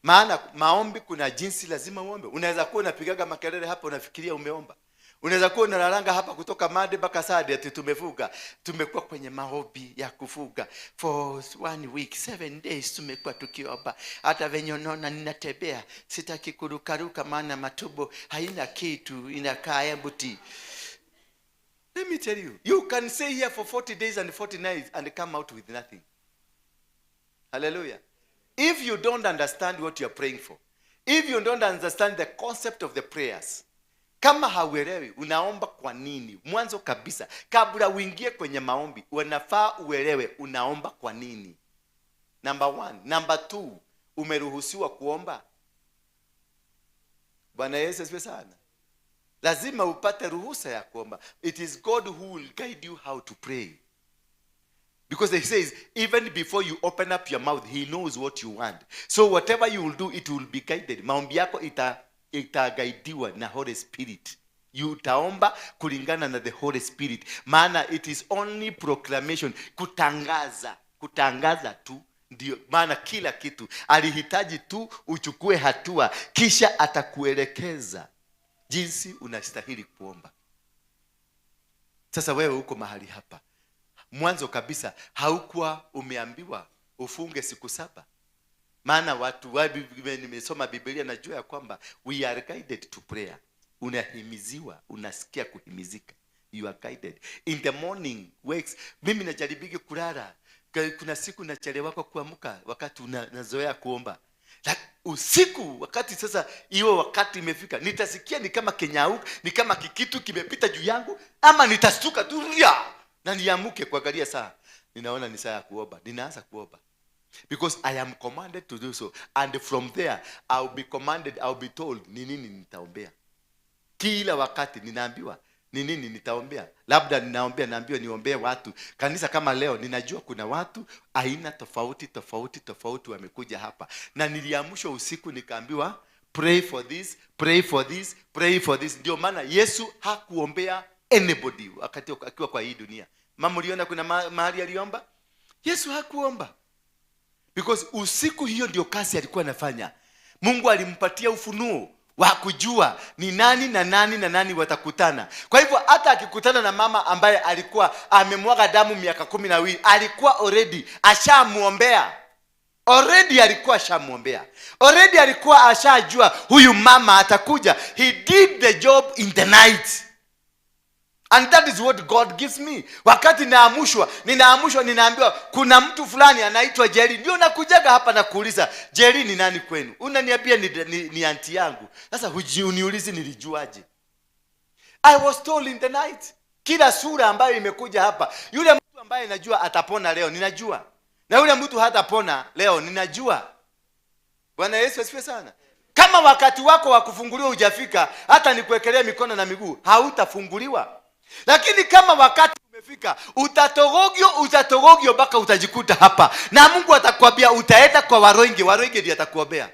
Maana maombi kuna jinsi lazima uombe. Unaweza kuwa unapigaga makelele hapa unafikiria umeomba. Unaweza kuwa unalalanga hapa kutoka Monday mpaka Sunday ati tumefuga. Tumekuwa kwenye maombi ya kufuga for one week, 7 days tumekuwa tukiomba. Hata venye unaona ninatembea, sitaki kurukaruka maana matumbo haina kitu, inakaa empty. Let me tell you, you can stay here for 40 days and 40 nights and come out with nothing. Hallelujah. If you don't understand what you are praying for, if you don't understand the concept of the prayers, kama hauelewi unaomba kwa nini, mwanzo kabisa, kabla uingie kwenye maombi, unafaa uelewe unaomba kwa nini. Number one. Number two, umeruhusiwa kuomba. Bwana Yesu asifiwe sana. Lazima upate ruhusa ya kuomba. It is God who will guide you how to pray. Because he says, even before you open up your mouth, he knows what you want. So whatever you will do, it will be guided. Maombi yako itagaidiwa na Holy Spirit. You utaomba kulingana na the Holy Spirit. Maana it is only proclamation, kutangaza, kutangaza tu. Ndio maana kila kitu alihitaji tu uchukue hatua, kisha atakuelekeza jinsi unastahili kuomba. Sasa wewe uko mahali hapa, mwanzo kabisa haukuwa umeambiwa ufunge siku 7. Maana watu nimesoma Biblia, najua ya kwamba we are guided to prayer. Unahimiziwa, unasikia kuhimizika. You are guided. In the morning wakes. Mimi najaribiki kulala. Kuna siku nachelewa kwa kuamka wakati nazoea kuomba. Usiku wakati sasa hiyo wakati imefika, nitasikia ni kama kenyau, ni kama kikitu kimepita juu yangu, ama nitastuka tu na niamke kuangalia saa. Ninaona ni saa ya kuomba. Ninaanza kuomba. Because I am commanded to do so. And from there, I'll be commanded, I'll be told, ni nini nitaombea. Kila wakati ninaambiwa, ni nini nitaombea. Labda ninaombea, naambiwa niombee watu. Kanisa kama leo, ninajua kuna watu, aina tofauti, tofauti, tofauti wamekuja hapa. Na niliamshwa usiku nikaambiwa, pray for this, pray for this, pray for this. Ndio maana Yesu hakuombea anybody wakati akiwa kwa hii dunia. Mama, uliona kuna mahali aliomba? Yesu hakuomba. Because usiku hiyo ndio kazi alikuwa anafanya. Mungu alimpatia ufunuo wa kujua ni nani na nani na nani watakutana. Kwa hivyo hata akikutana na mama ambaye alikuwa amemwaga damu miaka 12, alikuwa already ashamuombea. Already alikuwa ashamuombea. Already alikuwa ashajua huyu mama atakuja. He did the job in the night. And that is what God gives me. Wakati ninaamshwa, ninaambiwa kuna mtu fulani anaitwa Jerry. Ndio nakujaga hapa na kuuliza, Jerry ni nani kwenu? Unaniambia ni auntie yangu. Sasa uniulizi nilijuaje? I was told in the night. Kila sura ambayo imekuja hapa, yule mtu ambaye najua atapona leo, ninajua. Na yule mtu hatapona leo, ninajua. Bwana Yesu asifiwe sana. Kama wakati wako wa kufunguliwa hujafika, hata nikuwekelea mikono na miguu, hautafunguliwa. Lakini kama wakati umefika, utatogogio mpaka utajikuta hapa. Na Mungu atakwambia utaenda kwa Waroinge, Waroinge ndiye atakuombea.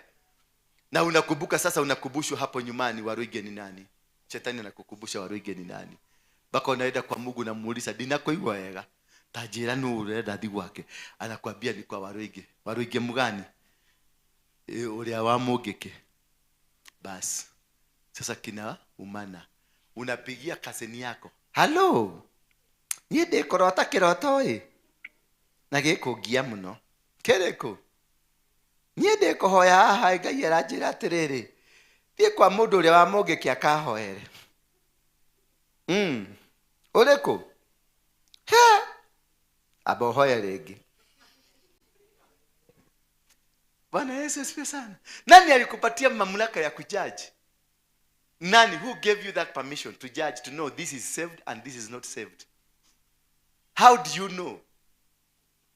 Na unakumbuka sasa, unakumbushwa hapo nyumbani Waroinge ni nani? Shetani anakukumbusha Waroinge ni nani. Mpaka unaenda kwa Mungu na muuliza, ndinakuigua wega? Tajira nũ ũrenda thiĩ gwake? Anakwambia ni kwa Waroinge. Waroinge mgani? Ũrĩa wa Mũngĩkĩ. Basi. Sasa kina umana. Unapigia kaseni yako. Hello. Niĩ ndĩkũrota kĩroto ĩ. Na gĩkũngia mũno. Kĩrĩkũ? Niĩ ndĩkũhoya haha Ngai aranjĩra atĩrĩrĩ. Thiĩ kwa mũndũ ũrĩa wa Mũngĩkĩ akahoere. Ũrĩkũ? He. Aba ũhoye rĩngĩ. Bwana Yesu asifiwe sana. Nani alikupatia mamlaka ya kujaji? Nani who gave you that permission to judge, to know this is saved and this is not saved? How do you know?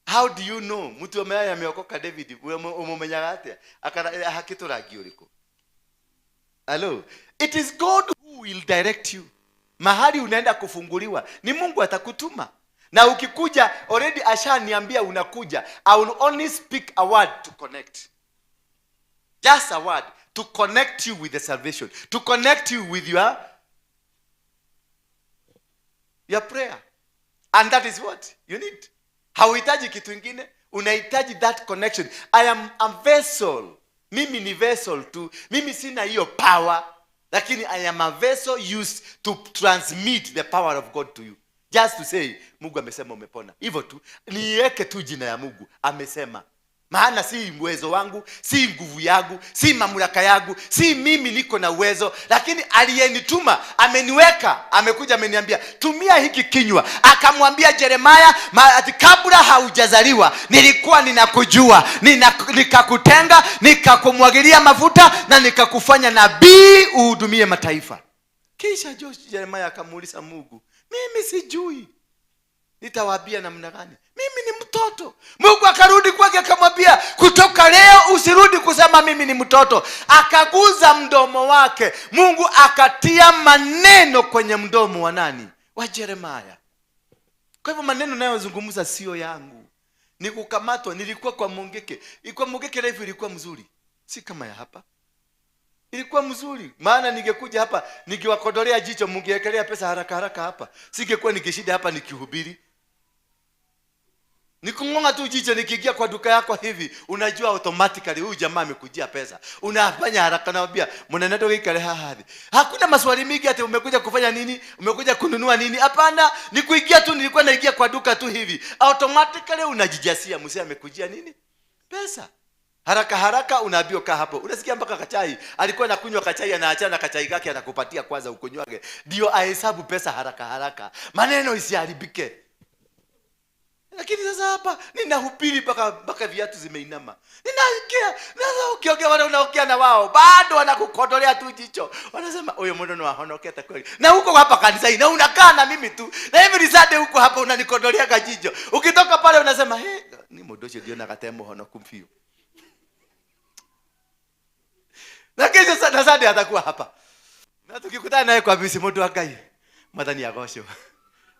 How do you know? Mtu ambaye ameokoka David, umumenyaga atia? Akara hakiturangi uriko. Hello. It is God who will direct you. Mahali unaenda kufunguliwa, ni Mungu atakutuma. Na ukikuja, already ashaniambia unakuja. I will only speak a word to connect. Just a word to connect you with the salvation, to connect you with your prayer. And that is what you need. Hauhitaji kitu kingine, unahitaji that connection. I am a vessel. Mimi ni vessel tu. Mimi sina hiyo power, lakini I am a vessel used to transmit the power of God to you. Just to say, Mungu amesema umepona. Hivyo tu, niweke tu jina ya Mungu, amesema. Maana si uwezo wangu, si nguvu yangu, si mamlaka yangu, si mimi niko na uwezo, lakini aliyenituma ameniweka, amekuja ameniambia tumia hiki kinywa. Akamwambia Jeremiah, ati kabla haujazaliwa nilikuwa ninakujua, nikakutenga, nikakumwagilia mafuta na nikakufanya nabii uhudumie mataifa. Kisha Jeremiah akamuuliza Mungu, mimi sijui nitawaambia namna gani? Mimi ni mtoto. Mungu akarudi kwake akamwambia, kutoka leo usirudi kusema mimi ni mtoto. Akaguza mdomo wake. Mungu akatia maneno kwenye mdomo wa nani? Wa Jeremiah. Kwa hivyo maneno ninayozungumza sio yangu. Ni kukamatwa. Nilikuwa kwa Mungeke. Kwa Mungeke life ilikuwa mzuri. Si kama ya hapa. Ilikuwa mzuri. Maana ningekuja hapa nikiwakodolea jicho mungeekelea pesa haraka haraka hapa. Singekuwa nikishida hapa nikihubiri. Nikungonga tu jicho nikiingia kwa duka yako hivi, unajua automatically huyu jamaa amekujia pesa. Unafanya haraka, naambia mnene toka haha. Hakuna maswali mingi ati umekuja kufanya nini, umekuja kununua nini. Hapana, ni kuingia tu, nilikuwa naingia kwa duka tu hivi. Automatically unajijasia mzee amekujia nini? Pesa. Haraka haraka unaambiwa kaa hapo. Unasikia mpaka kachai. Alikuwa anakunywa kachai, anaachana na kachai kake anakupatia kwanza ukunywage. Ndio ahesabu pesa haraka haraka. Maneno isiharibike. Lakini sasa hapa ninahubiri mpaka viatu zimeinama. Ninaingia, sasa ukiongea wale unaongea na wao, bado wanakukodolea tu jicho. Wanasema huyo mtu ni ahonokete kweli. Na huko hapa kanisa na unakaa na mimi tu. Na every Sunday huko hapa unanikodolea kajicho. Ukitoka pale unasema, "He, ni mundu ucio ndionaga te muhonoku biũ." Na kesho na Sunday atakuwa hapa. Na tukikutana naye kwa bisi mundu wa Ngai, Mwathani agocwo.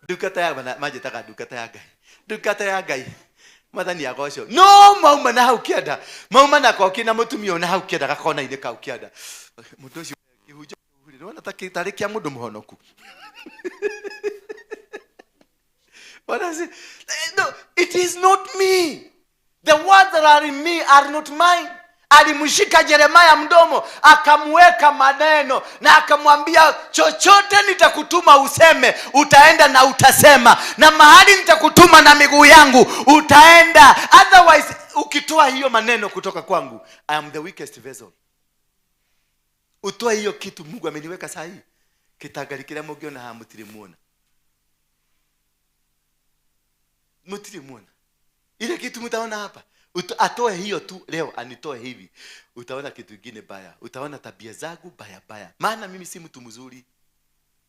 Ndungata ya manjĩtaga ndungata ya Ngai. Ndungata ya Ngai. Mwathani agocwo. No mauma na hau kĩanda. Mauma na koki na mũtumia ũyũ na hau kĩanda gakona-inĩ kau kĩanda. Mũndũ ũcio kĩhunjio nĩwona ta tarĩ kĩa mũndũ mũhonoku. Bwana si, no, it is not me. The words that are in me are not mine. Alimshika Jeremaya mdomo, akamweka maneno na akamwambia, chochote nitakutuma useme, utaenda na utasema, na mahali nitakutuma na miguu yangu utaenda. Otherwise ukitoa hiyo maneno kutoka kwangu, I am the weakest vessel. Utoe hiyo kitu Mungu ameniweka saa hii, kitangari kiria mungiona haha mutiri muona, mutiri muona ile kitu mtaona hapa. Atoe hiyo tu leo, anitoe hivi, utaona kitu kingine baya, utaona tabia zangu baya baya. Maana mimi si mtu mzuri,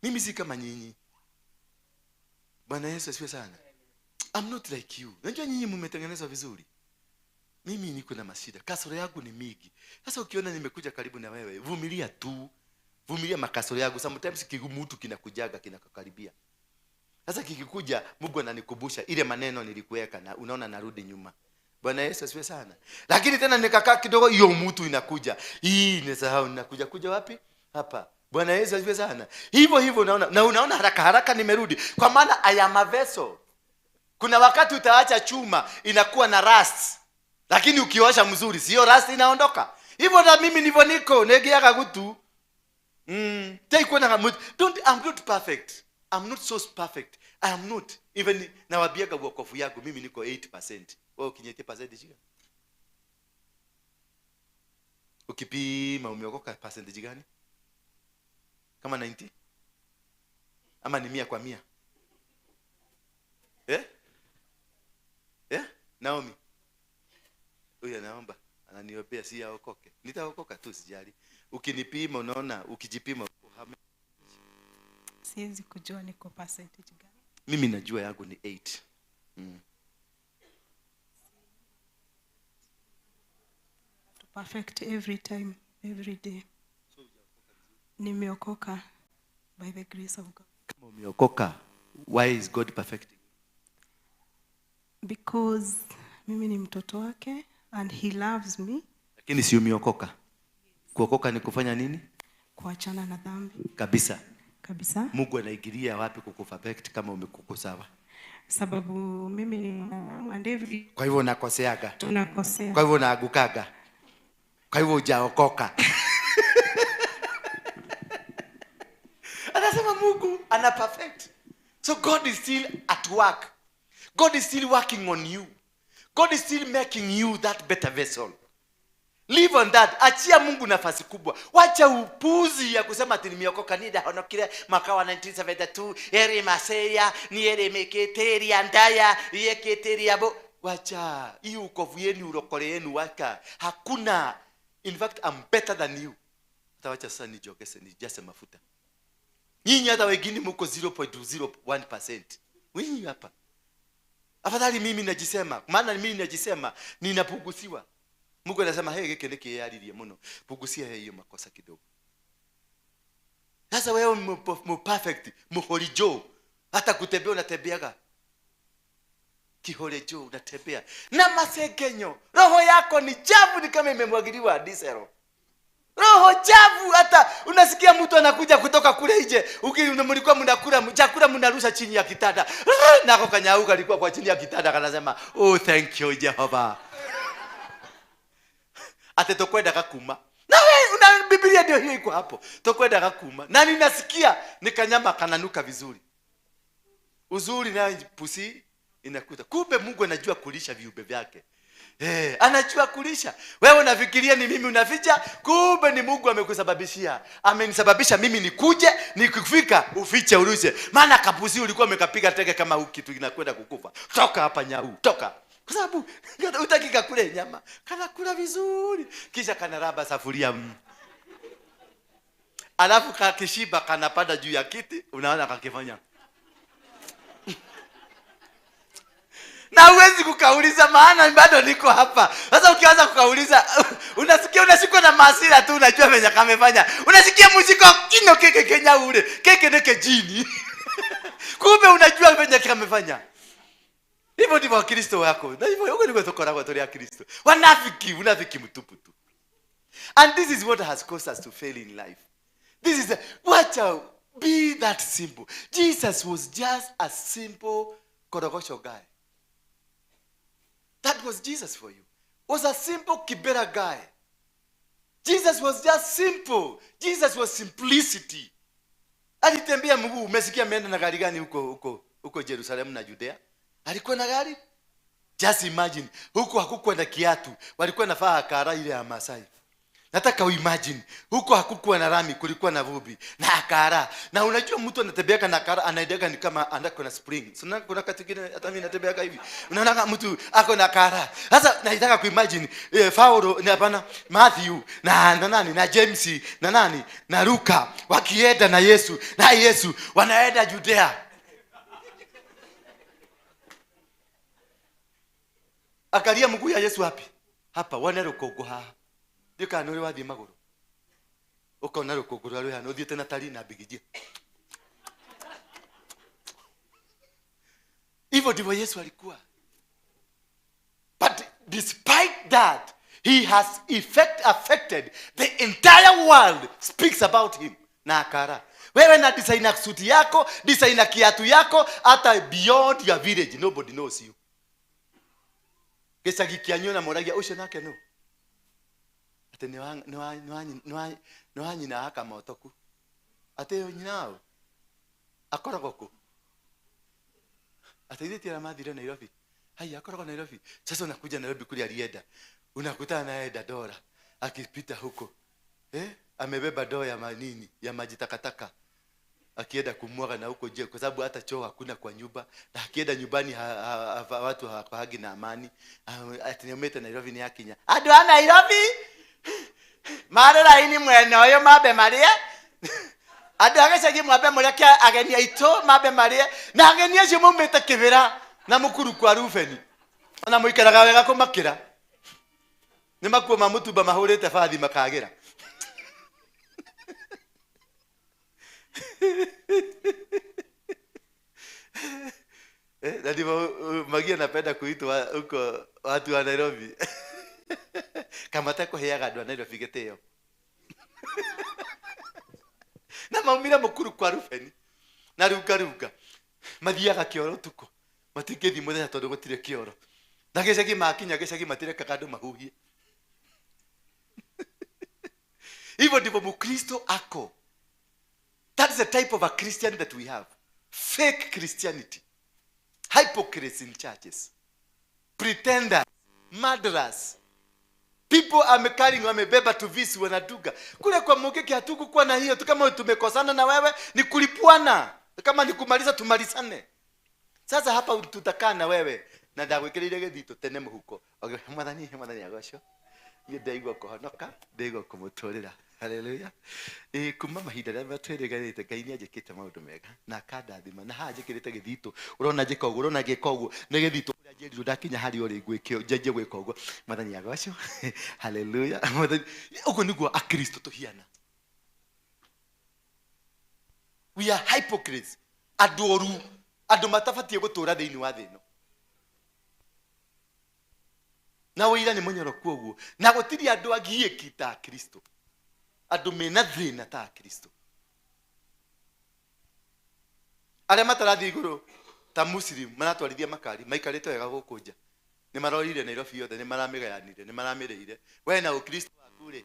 mimi si kama nyinyi. Bwana Yesu asifiwe sana. I'm not like you. Unajua nyinyi mmetengenezwa vizuri, mimi niko na mashida, kasoro yangu ni mingi. Sasa ukiona nimekuja karibu na wewe, vumilia tu, vumilia makasoro yangu. Sometimes kigumu kinakujaga kinakakaribia. Sasa kikikuja, Mungu ananikumbusha ile maneno nilikuweka, na unaona narudi nyuma. Bwana Yesu asifiwe sana. Lakini tena nikakaa kidogo, hiyo mtu inakuja. Hii nisahau inakuja kuja wapi? Hapa. Bwana Yesu asifiwe sana. Hivyo hivyo unaona, na unaona haraka haraka nimerudi. Kwa maana I am a vessel. Kuna wakati utaacha chuma inakuwa na rust. Lakini ukiosha mzuri, sio rust inaondoka. Hivyo na mimi ndivyo niko, negeaga gutu. Take one, don't, I'm not perfect. I'm not so perfect. I am not. Even nawaambiaga wokovu yangu mimi niko 8%. Wewe ukinyete percentage gani? Ukipima umeokoka percentage gani? Kama 90? Ama ni 100 kwa 100? Eh? Eh? Naomi. Huyu anaomba, ananiombea si aokoke. Nitaokoka tu sijali. Ukinipima unaona, ukijipima siwezi kujua niko percentage gani. Mimi najua yangu ni 8. To perfect every time, every day. Nimeokoka by the grace of God. Kama umeokoka, why is God perfecting? Because mimi ni mtoto wake and he loves me. Lakini si umeokoka. Kuokoka ni kufanya nini? Kuachana na dhambi. Kabisa. Kabisa. Mungu anaingilia wapi kukuperfect kama umekukosawa? Sababu mimi ni and every Kwa hivyo unakoseaga. Tunakosea. Kwa hivyo unaangukaga. Kwa hivyo hujaokoka. Anasema Mungu ana perfect. So God is still at work. God is still working on you. God is still making you that better vessel. Live on that. Achia Mungu nafasi kubwa. Wacha upuzi ya kusema ati nimeokoka nidahonokire mwaka wa 1972, eri maseya, ni eri meketeria ndaya, yeketeria bo. Wacha hii ukovu yenu, urokore yenu waka. Hakuna. In fact, I'm better than you. Hata wacha sasa nijogese, nijase mafuta. Nyinyi hata wengine mko 0.01%. Nyinyi hapa. Afadhali mimi najisema, maana mimi najisema ninapunguziwa. Mungu anasema hey, giki nikiyaririe muno, pungusia hiyo makosa kidogo. Sasa wewe mu perfect, muhorijo, hata kutembea unatembeaga kihorejo, unatembea na masengenyo. Roho yako ni chafu, ni kama imemwagiliwa diesel. Roho chafu. Hata unasikia mtu anakuja kutoka kule nje, mlikuwa mnakula chakula mnarusha chini ya kitanda. Nako kanyauka alikuwa kwa chini ya kitanda kanasema, "Oh, thank you Jehovah." Ate tokwenda kakuma. Na wewe una Biblia ndio hiyo iko hapo. Tokwenda kakuma. Na ninasikia ni kanyama kananuka vizuri. Uzuri na pusi inakuta. Kumbe Mungu anajua kulisha viumbe vyake. Anajua kulisha. Wewe unafikiria ni mimi unaficha, kumbe ni Mungu amekusababishia. Amenisababisha mimi nikuje, nikifika ufiche urushe. Maana kapusi ulikuwa umekapiga teke kama huki kitu kinakwenda kukufa. Toka hapa nyau, toka. Kwa sababu utakika kule nyama, kana kula vizuri, kisha kanaraba safuria. Alafu kakishiba kanapanda juu ya kiti, unaona kakifanya. Na huwezi kukauliza maana bado niko hapa. Sasa ukianza kukauliza unasikia unashikwa na hasira tu, unajua venye kamefanya. Unasikia mshiko kino keke kenya ule, keke neke jini. Kumbe unajua venye kamefanya. Hivyo ndivyo Wakristo wako. Na hivyo huko ndiko tukoragwo tuli Wakristo. Wanafiki, unafiki mtupu tu. And this is what has caused us to fail in life. This is watch out, be that simple. Jesus was just a simple korogosho guy. That was Jesus for you. Was a simple kibera guy. Jesus was just simple. Jesus was simplicity. Alitembea mguu. Umesikia ameenda na gari gani huko Jerusalem na Judea? Alikuwa na gari? Just imagine. Huko hakukuwa na kiatu. Walikuwa na faa kara ile ya Masai. Nataka uimagine. Huko hakukuwa na rami, kulikuwa na vumbi na akara. Na unajua mtu anatembeaka na akara, anaendeka ni kama andako na spring. So kuna wakati mwingine hata mimi natembeaka hivi. Unaona mtu ako na akara. Sasa nataka kuimagine Paulo na hapana Matthew na nani na James na nani na Luka wakienda na Yesu, na Yesu wanaenda Judea. Akalia mguu ya Yesu wapi? Hapa wana rukongo haha. Ndika nuri wathi maguru. Ukona rukongo rwa rwihana uthiete na tari na bigijia. Hivyo ndivyo Yesu alikuwa. But despite that, he has affected the entire world speaks about him. Na akara. Wewe na designer suti yako, designer kiatu yako, hata beyond your village nobody knows you. Gicagi kĩanyu na moragia ucio nake no. Ati ni wa nyina akamotoku. Ati nyina wao akoragwo ku. Ati ithe ti mathire Nairobi. Hai akoragwo Nairobi. Sasa unakuja Nairobi kule alienda. Unakutana naye Dadora akipita huko. Amebeba ndoo ya manini ya maji takataka. Akienda kumwaga na huko je, kwa sababu hata choo hakuna kwa nyumba, na akienda nyumbani watu hawahagi na amani. Ati Nairobi ni yakinya. Andu a Nairobi mare raini mwene uyu mambe marie. Andu a gicagi mwambe mureke ageni aitu mambe marie, na ageni acio maumite Kibira na Mukuru kwa Rubeni. Ona muikaraga wega kumakira. Ni makuo ma mutumba mahurite bathi makagira. Na ndivyo Magia napenda kuitwa huko watu wa Nairobi. Kama takuheaga andu a Nairobi gitio. Na maumire Mukuru kwa Rubeni na runga runga mathiaga kioro tuko matingĩthiĩ mũthenya tondũ gũtirĩ kĩoro, na gĩcagi makinya gĩcagi matirekaga andũ mahuhie. Hivyo ndivyo Mkristo ako. That's the type of a Christian that we have. Fake Christianity. Hypocrites in churches. Pretenders. Murderers. People are carrying wamebeba tu visu wanaduga. Kule kwa Mugeke hatukukuwa na hiyo. Kama tumekosana na wewe ni kulipuana. Kama ni kumaliza tumalizane. Sasa hapa tutakaa na wewe na ndagwikirire githito tene muhuko. Mwathani mwathani agocio. Ni ndaigua kuhonoka, ndaigua kumuturira. Haleluya. Kuma mahinda rĩa twĩrĩganĩte Ngai nĩ anjĩkĩte maũndũ mega na akandathima na haha njĩkĩrĩte gĩthitũ. Ũrona njĩka ũguo, ũrona ngĩka ũguo nĩ gĩthitũ ũrĩa njĩrirwo ndakinya harĩa ũrĩ ngwĩke njanjie gwĩka ũguo. Mwathani agocwo. Haleluya. Ũguo nĩguo Akristo tũhiana. We are hypocrites. Andũ oru, andũ matabatiĩ gũtũũra thĩinĩ wa thĩ ĩno. Na wĩira nĩ mũnyoroku ũguo na gũtirĩ andũ agiĩki ta Akristo. Andũ mena thĩna ta Kristo. Arĩa matarathiĩ igũrũ ta Muslim maratwarithia makari maikarĩte wega gũkũ nja. Nĩ marorire Nairobi yothe, nĩ maramĩgayanire, nĩ maramĩrĩire. We na Ũkristo waku rĩ,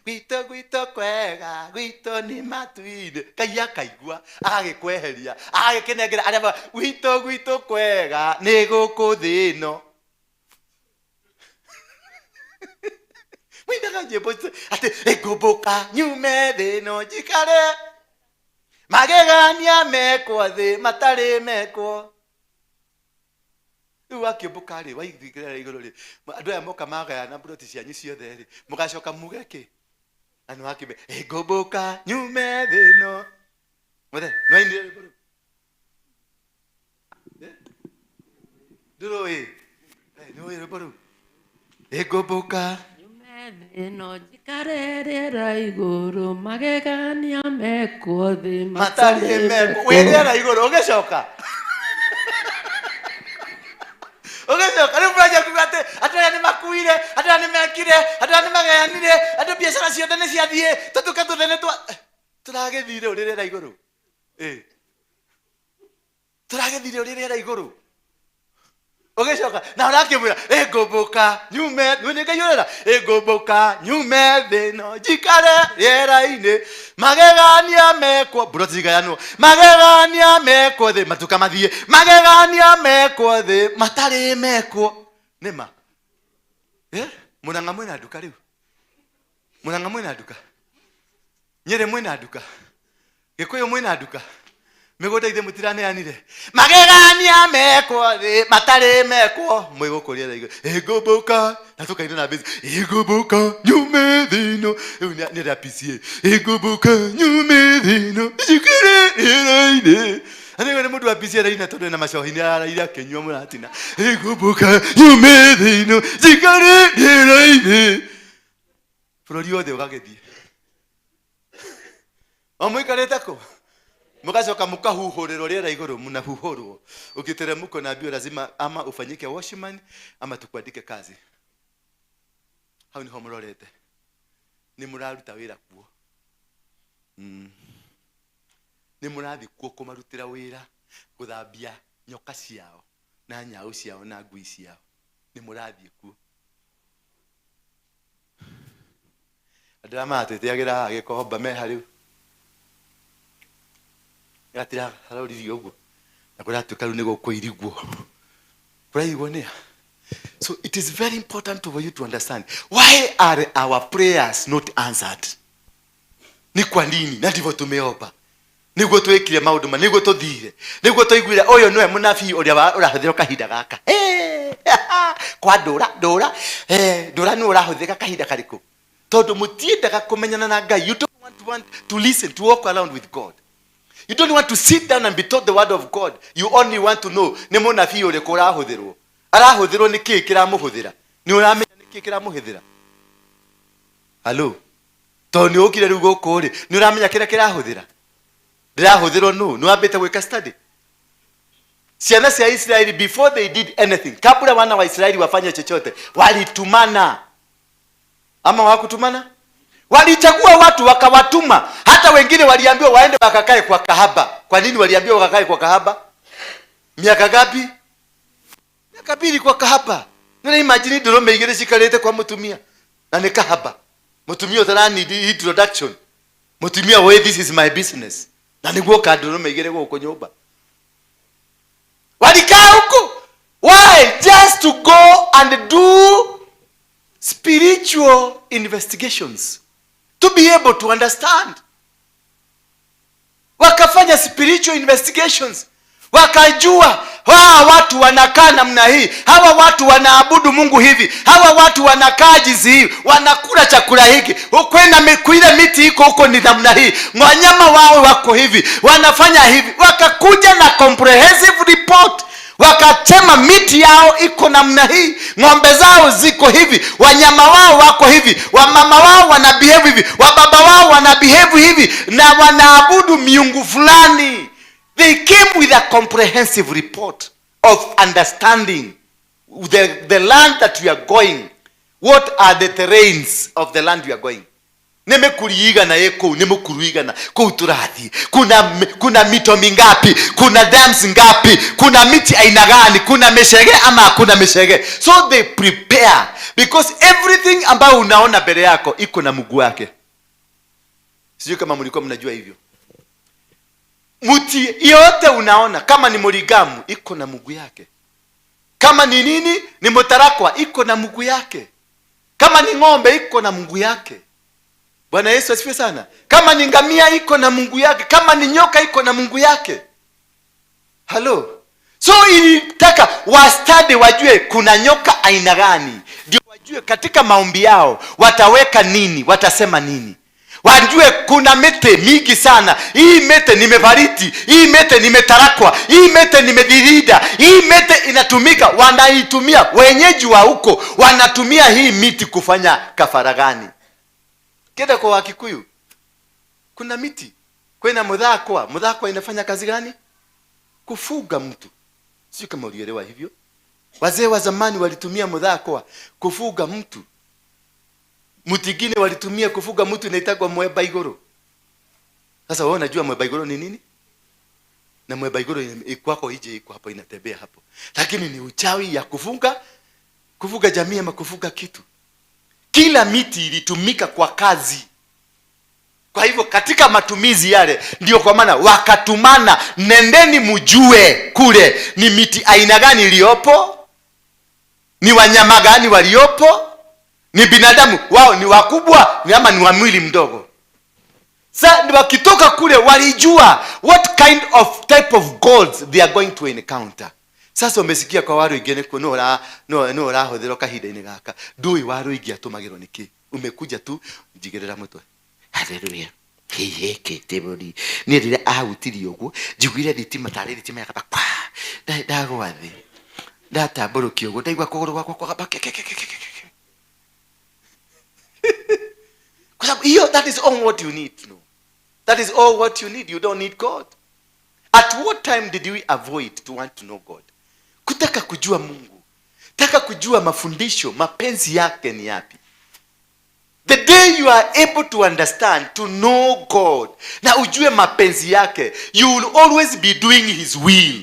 gwitũ gwitũ kwega, gwitũ nĩ matu-inĩ. Ngai akaigua, agagĩkweheria, agagĩkĩnengera arĩa gwitũ gwitũ kwega nĩ gũkũ thĩ ĩno. Mũinaga nyĩmbo icio atĩ ngũmbũka nyume thĩ ĩno njikare magegania mekwo thĩ matarĩ mekwo. Rĩu wakĩũmbũka rĩ, waithingĩra igũrũ rĩ, andũ aya moka magayana mburoti cianyu ciothe rĩ, mũgacoka muge kĩ? Na nĩ wakĩmbe, ngũmbũka nyume thĩ ĩno. Mũthe, nĩ wainire rwĩmbo rũu? Ndũrũĩ? Nĩ ũĩ rwĩmbo rũu? Ngũmbũka nyume thĩ ĩno njikare rĩera igũrũ, magegania mekwo thĩ matarĩ mekwo. Wĩ rĩera igũrũ, ũgĩcoka? Ũgĩcoka, rĩu mũranjia kuga atĩ andũ aya nĩ makuire, andũ aya nĩ mekire, andũ aya nĩ magayanire, andũ biacara ciothe nĩ ciathiĩ, tũtuka tuothe nĩ twa tũragĩthire ũrĩ rĩera igũrũ. Tũragĩthire ũrĩ rĩera igũrũ. Ũgĩcoka, na ũrakĩmwĩra, ngũmbũka nyume, nĩ Ngai ũrera, ngũmbũka nyume thĩ ĩno njikare rĩera-inĩ, magegania mekwo, mburoti cigayanwo, magegania mekwo thĩ, matuka mathiĩ, magegania mekwo thĩ, matarĩ mekwo. Nĩ ma? Mũrang'a mwĩna nduka rĩu? Mũrang'a mwĩna nduka? Nyĩrĩ mwĩna nduka? Gĩkũyũ mwĩna nduka? Mĩgũnda ithe mũtiraneanire. Magegania mekwo thĩ, matarĩ mekwo. Mwĩ gũkũ rĩera igũrũ. Ngũmbũka, na tũkaina na mbĩzi. Ngũmbũka, nyume thĩ ĩno. Rĩu nĩ rĩa PCA. Ngũmbũka, nyume thĩ ĩno, njikare rĩera-inĩ. Na nĩ mũndũ wa PCA araina tondũ ena macohi nĩ araire akĩnyua mũratina. Ngũmbũka, nyume thĩ ĩno, njikare rĩera-inĩ. Bũrũri wothe ũgagĩthiĩ. O mũikarĩte kũ? Mũgacoka mũkahuhũrĩrwo rĩera igũrũ, mnahuhũrwo. Ukiteremka unaambiwa lazima ama ufanyike watchman ama tukuandike kazi. Hau niho mũrorete. Nĩ mũraruta wĩra kuo. Nĩ mũrathiĩ kuo kũmarutĩra wĩra, gũthambia nyoka ciao na nyau ciao na ngui ciao. Nĩ mũrathiĩ kuo. Andũ arĩa maratwĩtĩagĩra haha gĩkomba me harĩu. Gatira haroririo ũguo. Na kũratuĩka rĩu nĩ gũkũirigwo. Kũrairigwo nĩa? So it is very important for you to understand why are our prayers not answered? Ni kwa nini? Na ndivyo tumeomba. Niguo twĩkire maũndũ ma, niguo tũthire, niguo tũiguire ũyũ nĩwe mũnabii ũrĩa ũrahũthĩrwo kahinda gaka. Kwa ndũra, ndũra, ndũra nĩwe ũrahũthĩka kahinda karĩkũ? Tondũ mũtiendaga kũmenyana na Ngai. You don't want to listen, to walk around with God. You don't want to sit down and be taught the word of God. You only want to know nĩ mũnabii ũrĩkũ ũrahũthĩrwo. Arahũthĩrwo nĩ kĩĩ kĩramũhũthĩra? Nĩ ũramenya nĩ kĩĩ kĩramũhũthĩra? Hello? Tondũ nĩ ũkire rĩu gũkũ rĩ, nĩ ũramenya kĩrĩa kĩrahũthĩra? Ndĩrahũthĩrwo nũ? Nĩ wambĩte gwĩka study? Ciana cia Israeli before they did anything, kabla wana wa Israeli wafanye chochote, walitumana. Ama wakutumana? Walichagua watu wakawatuma. Hata wengine waliambiwa waende wakakae kwa kahaba. Kwa nini waliambiwa wakakae kwa kahaba? Miaka ngapi? Miaka 2 kwa kahaba. Nĩ imagine ndũrũme igĩrĩ cikarĩte kwa mũtumia. Na nĩ kahaba. Mũtumia ũtara need introduction. Mũtumia we this is my business. Na nĩguo ka ndũrũme igĩrĩ gũkũ nyũmba. Walikaa huko. Why? Just to go and do spiritual investigations to be able to understand. Wakafanya spiritual investigations, wakajua hawa watu wanakaa namna hii, hawa watu wanaabudu Mungu hivi, hawa watu wanakaa jinsi hii, wanakula chakula hiki, kwenda kuile miti iko huko ni namna hii, wanyama wao wako hivi, wanafanya hivi. Wakakuja na comprehensive report. Wakasema miti yao iko namna hii, ng'ombe zao ziko hivi, wanyama wao wako hivi, wamama wao wana behave hivi, wababa wao wana behave hivi, na wanaabudu miungu fulani. They came with a comprehensive report of understanding the land that we are going. What are the terrains of the land we are going? Nĩ mĩkuri igana ĩ kũu, nĩ mũkuru igana kũu tũrathiĩ. Kuna mito mingapi, kuna dams ngapi, kuna miti aina gani, kuna mishege ama hakuna mishege. So they prepare because everything ambayo unaona mbele yako iko na mguu wake. Sijui kama mlikuwa mnajua hivyo. Mti yote unaona, kama ni morigamu iko na mguu yake, kama ni nini, ni mtarakwa iko na mguu yake, kama ni ng'ombe iko na mguu yake. Bwana Yesu asifiwe sana. Kama ni ngamia iko na Mungu yake, kama ni nyoka iko na Mungu yake. Hello. So ilitaka wastadi wajue kuna nyoka aina gani, ndio wajue katika maombi yao wataweka nini, watasema nini. Wajue kuna mete mingi sana. Hii mete nimefariti, hii mete nimetarakwa, hii mete nimedhirida, hii mete inatumika, wanaitumia wenyeji wa huko, wanatumia hii miti kufanya kafara gani. Kenda kwa Wakikuyu kuna miti kwena muthakwa. Muthakwa inafanya kazi gani? Kufuga mtu. Sio kama ulielewa hivyo. Wazee wa zamani walitumia muthakwa kufuga mtu. Mti walitumia kufuga mtu inaitagwa mweba igoro. Sasa wewe unajua mweba igoro ni nini? Na mweba igoro iko ije iko hapo inatembea hapo. Lakini ni uchawi ya kufuga jamii ama kufuga kitu. Kila miti ilitumika kwa kazi. Kwa hivyo katika matumizi yale ndio kwa maana wakatumana, nendeni mjue kule ni miti aina gani iliyopo, ni wanyama gani waliopo, ni binadamu wao ni wakubwa ni ama ni wa mwili mdogo. Sasa wakitoka kule walijua what kind of type of gods they are going to encounter. Sasa umesikia kwa waru ingene ko no ra no no rahothero kahinda-inĩ gaka ndui waru ingi atumagirwo niki. Umekuja tu njigirira mutwe. Haleluya. Heke tebori ni rira ahutirie uguo njiguire thitima tari thitima yakaba kwa ndagwa thi ndatamburukia uguo ndaigua kuguru gwakwa kwagamba ke. Kwa sababu hiyo, that is all what you need to know. That is all what you need. You don't need God. At what time did we avoid to want to know God? Kutaka kujua Mungu, taka kujua mafundisho, mapenzi yake ni yapi. The day you are able to understand, to know God, na ujue mapenzi yake, you will always be doing his will.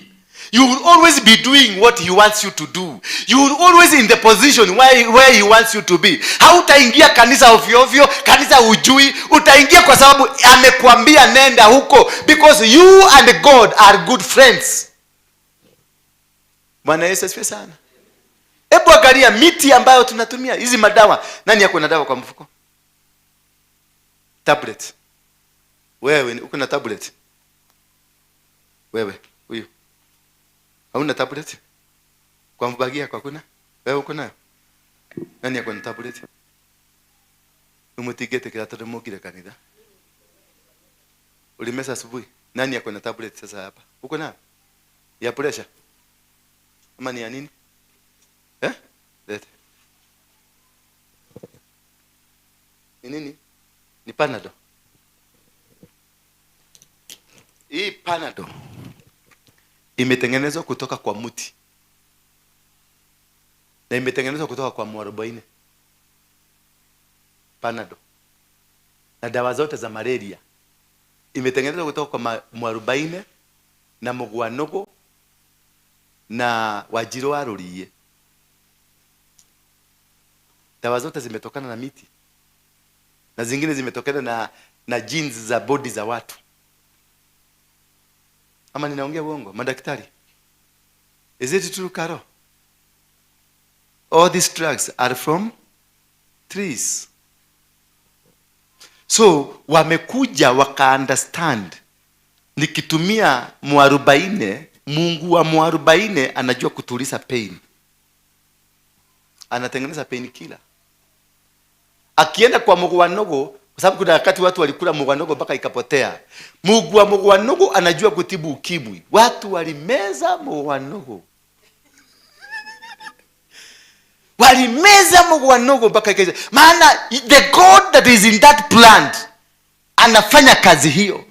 You will always be doing what he wants you to do. You will always in the position where he wants you to be. Hautaingia kanisa ovyo ovyo, kanisa ujui, utaingia kwa sababu amekuambia nenda huko, because you and God are good friends. Bwana Yesu asifiwe sana. Hebu angalia miti ambayo tunatumia, hizi madawa. Nani yako na dawa kwa mfuko? Tablet. Wewe uko na tablet? Wewe huyu. Hauna tablet? Kwa mbagia kwa kuna? Wewe uko nayo? Nani yako na tablet? Umutigete kila tatu mukire kanitha. Ulimesa asubuhi. Nani yako na tablet sasa hapa? Uko nayo? Ya pressure? Ama ni ya nini? Eh? Lete. Ni nini? Ni Panado. Hii Panado imetengenezwa kutoka kwa muti. Na imetengenezwa kutoka kwa mwarobaini. Panado. Na dawa zote za malaria imetengenezwa kutoka kwa mwarobaini na mugwanogo na wajiro wa rurie. Dawa zote zimetokana na miti. Na zingine zimetokana na genes za body za watu. Ama ninaongea uongo? Madaktari. Is it true, Caro? All these drugs are from trees. So, wamekuja waka understand. Nikitumia mwarobaini, Mungu wa mwarobaini anajua kutuliza pain. Anatengeneza pain killer. Akienda kwa mugwanogo, kwa sababu kuna wakati watu walikula mugwanogo mpaka ikapotea. Mungu wa mugwanogo anajua kutibu ukimwi. Watu walimeza mugwanogo. Walimeza mugwanogo mpaka ikaisha. Maana the God that is in that plant anafanya kazi hiyo.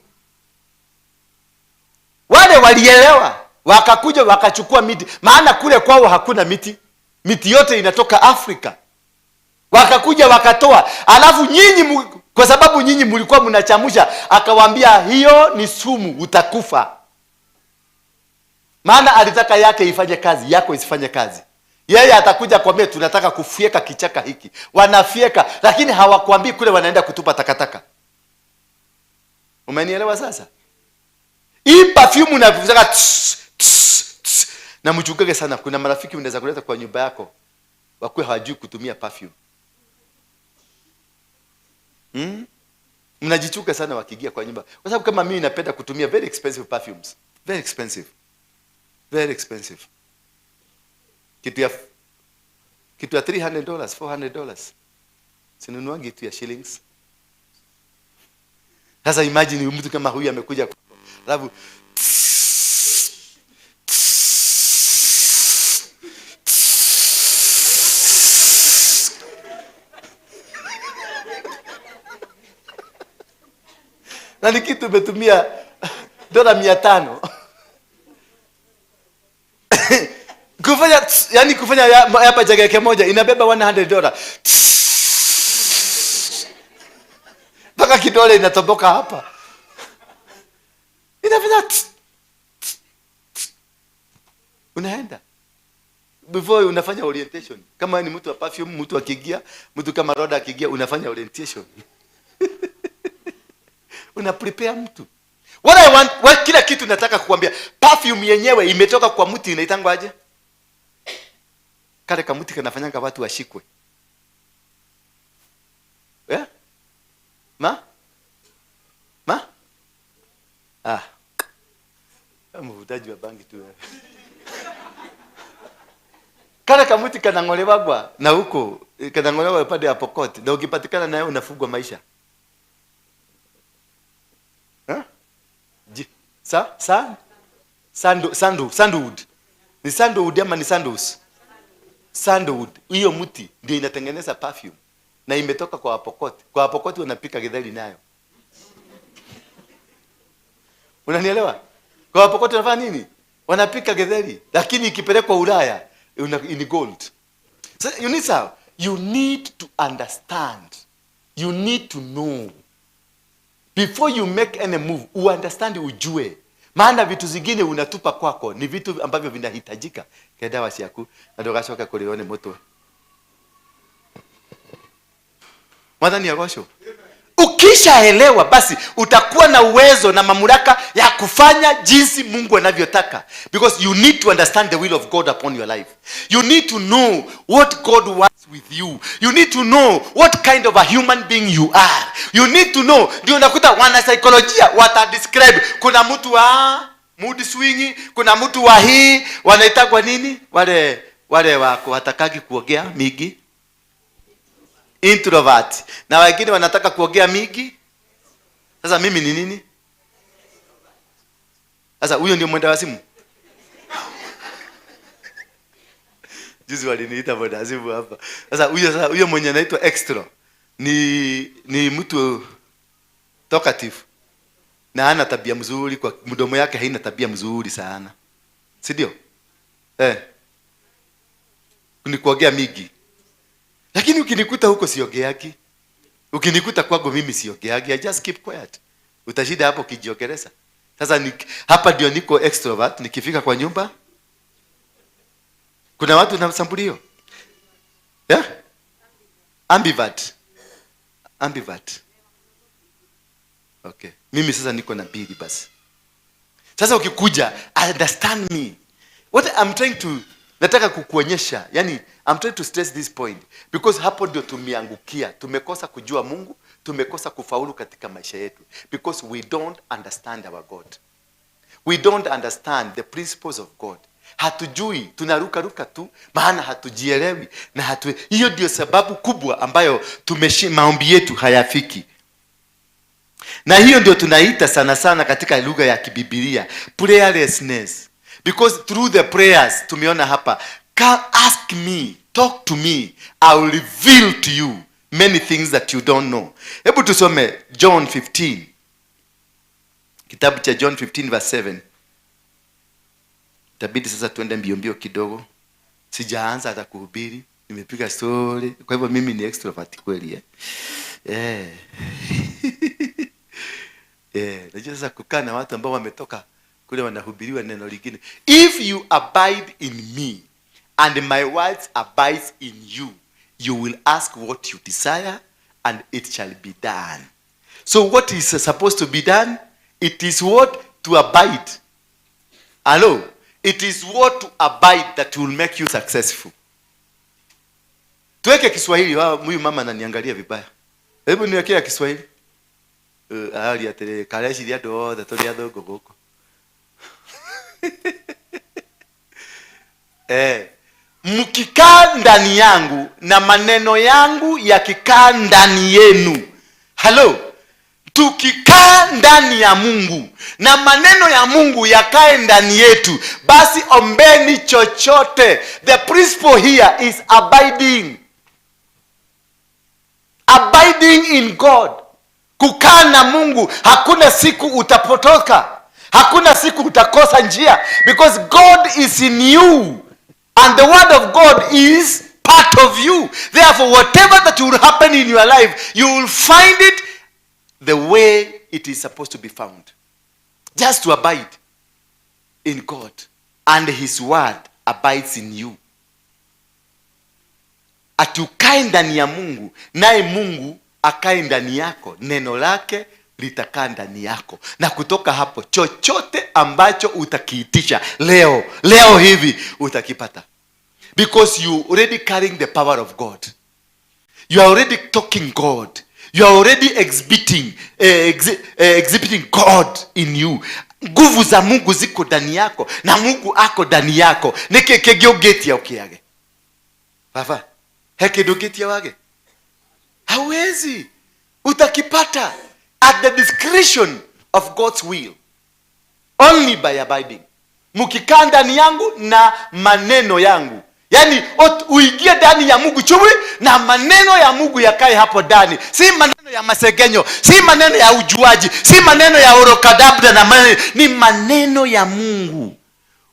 Wale walielewa, wakakuja wakachukua miti. Maana kule kwao hakuna miti. Miti yote inatoka Afrika. Wakakuja wakatoa. Alafu nyinyi Kwa sababu nyinyi mlikuwa mnachamusha, akawaambia hiyo ni sumu, utakufa. Maana alitaka yake ifanye kazi, yako isifanye kazi. Yeye atakuja kuambia tunataka kufyeka kichaka hiki. Wanafyeka, lakini hawakuambii kule wanaenda kutupa takataka. Umenielewa sasa? Hii perfume unavutaka tss, tss, tss. Na mchungage sana, kuna marafiki unaweza kuleta kwa nyumba yako wakuwe hawajui kutumia perfume. Mnajichuka sana wakiingia kwa nyumba. Kwa sababu kama mimi napenda kutumia very expensive perfumes. Very expensive. Very expensive. Kitu ya $300, $400. Sinunuangi kitu ya shillings. Sasa imagine mtu kama huyu amekuja kwako, alafu na ni kitu umetumia $500. Kufanya, yani kufanya hapa jaga yake moja inabeba $100. Mpaka kidole inatoboka hapa. Inafanya tss, tss, tss. Unaenda. Before unafanya orientation. Kama ni mtu wa perfume, mtu akiingia, mtu kama Roda akiingia, unafanya orientation. Una prepare mtu. What I want, what, kila kitu nataka kukuambia, perfume yenyewe imetoka kwa mti inaitangwa aje? Kale kamuti kanafanyanga watu washikwe. Ma? Ma? Ah. Mvutaji wa bangi tu wewe. Kale kamuti kanang'olewagwa na huko, kanang'olewa upande ya Pokot, na ukipatikana naye unafungwa maisha. Ha? Ji, sa, sa? Sandu, sandu, sandwood. Ni sandwood ama ni sandals? Sandwood, hiyo mti ndio inatengeneza perfume na imetoka kwa Pokot. Kwa Pokot wanapika githeri nayo. Unanielewa? Kwa Pokot wanafanya nini? Wanapika githeri, lakini ikipelekwa Ulaya in gold. So you need to understand. You need to know. Before you make any move, uunderstand, ujue. Maana vitu zingine unatupa kwako ni vitu ambavyo vinahitajika. Kenda ciaku na ndugacoke kũrĩo nĩ mũtwe. Mwathani agocwo. Ukishaelewa basi utakuwa na uwezo na mamlaka ya kufanya jinsi Mungu anavyotaka. Because you need to understand the will of God upon your life. You need to know what God wants with you. You need to know what kind of a human being you are. You need to know. Ndio unakuta wanasaikolojia wata describe. Kuna mtu wa mood swing, kuna mtu wa hii, wanaitagwa nini? Wale wako hatakagi kuongea mingi. Introvert. Na wengine wanataka kuongea mingi. Sasa mimi ni nini? Sasa huyo ndio mwenda wazimu. Juzi waliniita mwenda wazimu hapa. Sasa huyo mwenye anaitwa extra ni mtu talkative. Na hana tabia mzuri, kwa mdomo yake haina tabia mzuri sana. Si ndio? Ni kuongea mingi. Lakini ukinikuta huko siongeagi. Ukinikuta kwangu mimi siongeagi. I just keep quiet. Utashinda hapo ukijiongeleza. Sasa hapa ndio niko extrovert, nikifika kwa nyumba kuna watu na sampuli hiyo. Yeah? Ambivert. Ambivert. Okay. Mimi sasa niko na mbili basi. Sasa ukikuja, understand me. What I'm trying to, nataka kukuonyesha, yani I'm trying to stress this point because hapo ndio tumeangukia, tumekosa kujua Mungu, tumekosa kufaulu katika maisha yetu because we don't understand our God. We don't understand the principles of God. Hatujui, tunaruka ruka tu maana hatujielewi na hiyo ndio sababu kubwa ambayo maombi yetu hayafiki. Na hiyo ndio tunaita sana sana katika lugha ya kibibilia prayerlessness. Because through the prayers tumeona hapa, ask me, talk to me, I will reveal to you many things that you don't know. Hebu tusome John 15. Kitabu cha John 15 verse 7. Itabidi sasa tuende mbio mbio kidogo. Sijaanza hata kuhubiri, nimepiga story. Kwa hivyo mimi ni extrovert kweli. Eh. Eh, najua sasa kukaa na watu ambao wametoka kule wanahubiriwa neno lingine. If you abide in me and my words abides in you, you will ask what you desire and it shall be done. So what is supposed to be done? It is what to abide. Hello? It is what to abide that will make you successful. Tuweke Kiswahili, huyu mama ananiangalia vibaya. Hebu niwekee ya Kiswahili. Aria atiriri, kareciria andũ othe tũrĩ athũngũ gũkũ. Mkikaa ndani yangu na maneno yangu yakikaa ndani yenu. Hello? Tukikaa ndani ya Mungu na maneno ya Mungu yakae ndani yetu, basi ombeni chochote. The principle here is abiding. Abiding in God. Kukaa na Mungu, hakuna siku utapotoka. Hakuna siku utakosa njia, because God is in you and the word of God is part of you. Therefore, whatever that will happen in your life, you will find it the way it is supposed to be found. Just to abide in God and his word abides in you. Ati ukae ndani ya Mungu, naye Mungu akae ndani yako, neno lake litakaa ndani yako. Na kutoka hapo chochote ambacho utakiitisha leo, leo hivi utakipata. Because you already carrying the power of God. You are already talking God. You are already exhibiting God in you. Nguvu za Mungu ziko ndani yako na Mungu ako ndani yako. Niki kĩngĩ ũngĩtia ũkĩage? Baba, he kĩndũ ũngĩtia wage? Hauwezi. Utakipata at the discretion of God's will. Only by abiding. Mkikaa ndani yangu na maneno yangu. Yaani uingie ndani ya Mungu chumvi na maneno ya Mungu yakae hapo ndani. Si maneno ya masegenyo, si maneno ya ujuaji, si maneno ya orokadabda na maneno, ni maneno ya Mungu.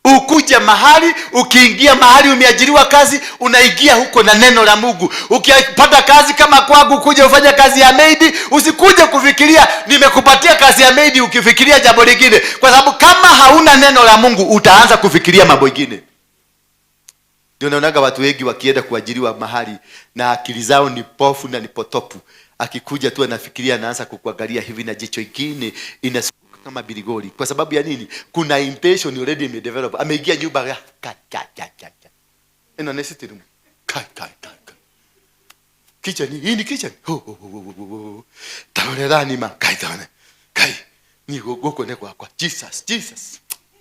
Ukuje mahali, ukiingia mahali umeajiriwa kazi, unaingia huko na neno la Mungu. Ukipata kazi kama kwangu, kuja ufanye kazi ya maid, usikuje kufikiria nimekupatia kazi ya maid ukifikiria jambo lingine. Kwa sababu kama hauna neno la Mungu utaanza kufikiria mambo mengine. Ndio naonaga watu wengi wakienda kuajiriwa mahali na akili zao ni pofu na ni potopu. Akikuja tu anafikiria, anaanza kukuangalia hivi na jicho ingine inasuka kama biligoli. Kwa sababu ya nini? Kuna intention already imedevelop. Ameingia nyumba ya ka ka ka ka ka. Ina ni sitting room. Ka ka ka ka. Kitchen, hii ni kitchen. Ho ho ho ho ho ho. Taone dhani ma kai taone. Kai. Ni goko ne kwa kwa. Jesus, Jesus.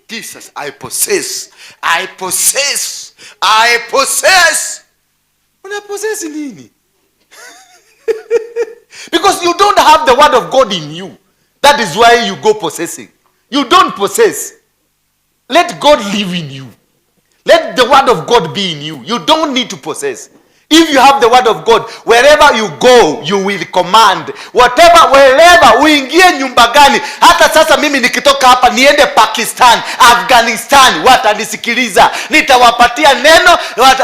Jesus, I possess. I possess. I possess. Una possess nini? Because you don't have the word of God in you. That is why you go possessing. You don't possess. Let God live in you. Let the word of God be in you. You don't need to possess. If you have the word of God, wherever you go, you will command. Whatever, wherever, uingie nyumba gani. Hata sasa mimi nikitoka hapa niende Pakistan, Afghanistan, watanisikiliza. Nitawapatia neno,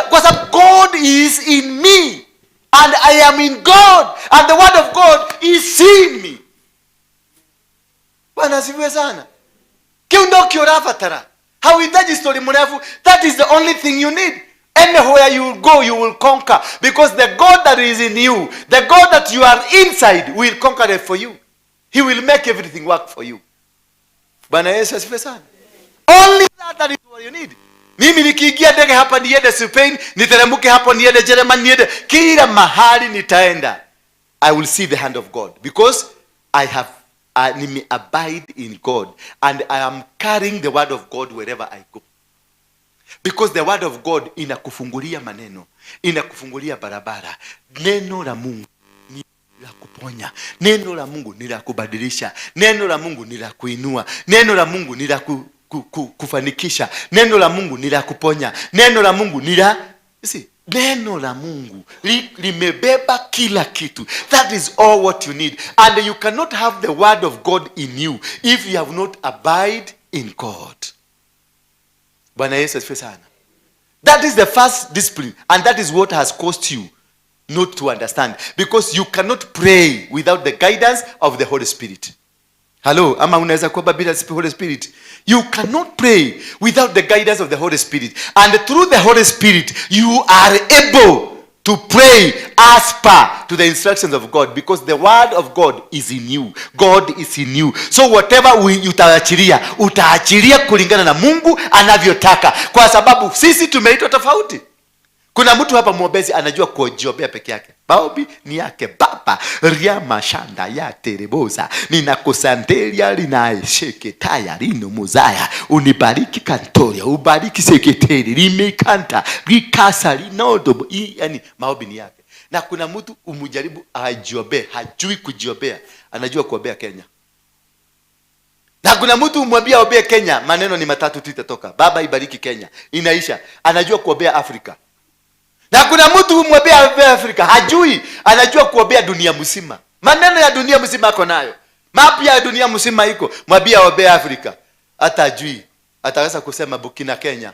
kwa sababu God is in me. And I am in God. And the word of God is in me. Bwana asifiwe sana. Kiu ndo kiorabatara. Hauhitaji story mrefu. That is the only thing you need. Anywhere you go, you will conquer. Because the God that is in you, the God that you are inside, will conquer it for you. He will make everything work for you. Bwana Yesu asifiwe sana. Only that is what you need. Mimi nikiingia ndege hapa niende Spain, niteremke hapo niende Germany, niende kila mahali nitaenda, I will see the hand of God. Because I have, I abide in God and I am carrying the word of God wherever I go. Because the word of God inakufungulia maneno, inakufungulia barabara. Neno la Mungu ni la kuponya, neno la Mungu ni la kubadilisha, neno la Mungu ni la kuinua, neno la Mungu ni la kufanikisha, neno la Mungu ni la kuponya, neno la Mungu ni la, you see, neno la Mungu limebeba kila kitu. That is all what you need. And you cannot have the word of God in you if you have not abide in God. Bwana Yesu asifiwe sana. That is the first discipline, and that is what has cost you not to understand, because you cannot pray without the guidance of the Holy Spirit. Hello, ama unaweza kuomba bila Holy Spirit? You cannot pray without the guidance of the Holy Spirit. And through the Holy Spirit, you are able to pray as per to the instructions of God, because the word of God is in you. God is in you. So whatever utaachilia, utaachilia kulingana na Mungu anavyotaka, kwa sababu sisi tumeitwa tofauti. Kuna mtu hapa mwombezi anajua kujiombea peke yake. Maombi ni yake. Baba riama shanda ya tereboza ninakusandelia linaesheke taya lino muzaya unibariki kantoria ubariki sekretari limekanta likasa linodo. Yani maombi ni yake. Na kuna mtu umujaribu ajiombee, hajui kujiombea, anajua kuombea Kenya. Na kuna mtu umwambia aombee Kenya, maneno ni matatu tu itatoka. Baba ibariki Kenya, inaisha. Anajua kuombea Afrika. Na kuna mtu umwambia Afrika, hajui, anajua kuombea dunia mzima. Maneno ya dunia mzima ako nayo. Map ya dunia mzima iko. Mwambie aombee Afrika, hata hajui. Ataweza kusema Burkina Kenya.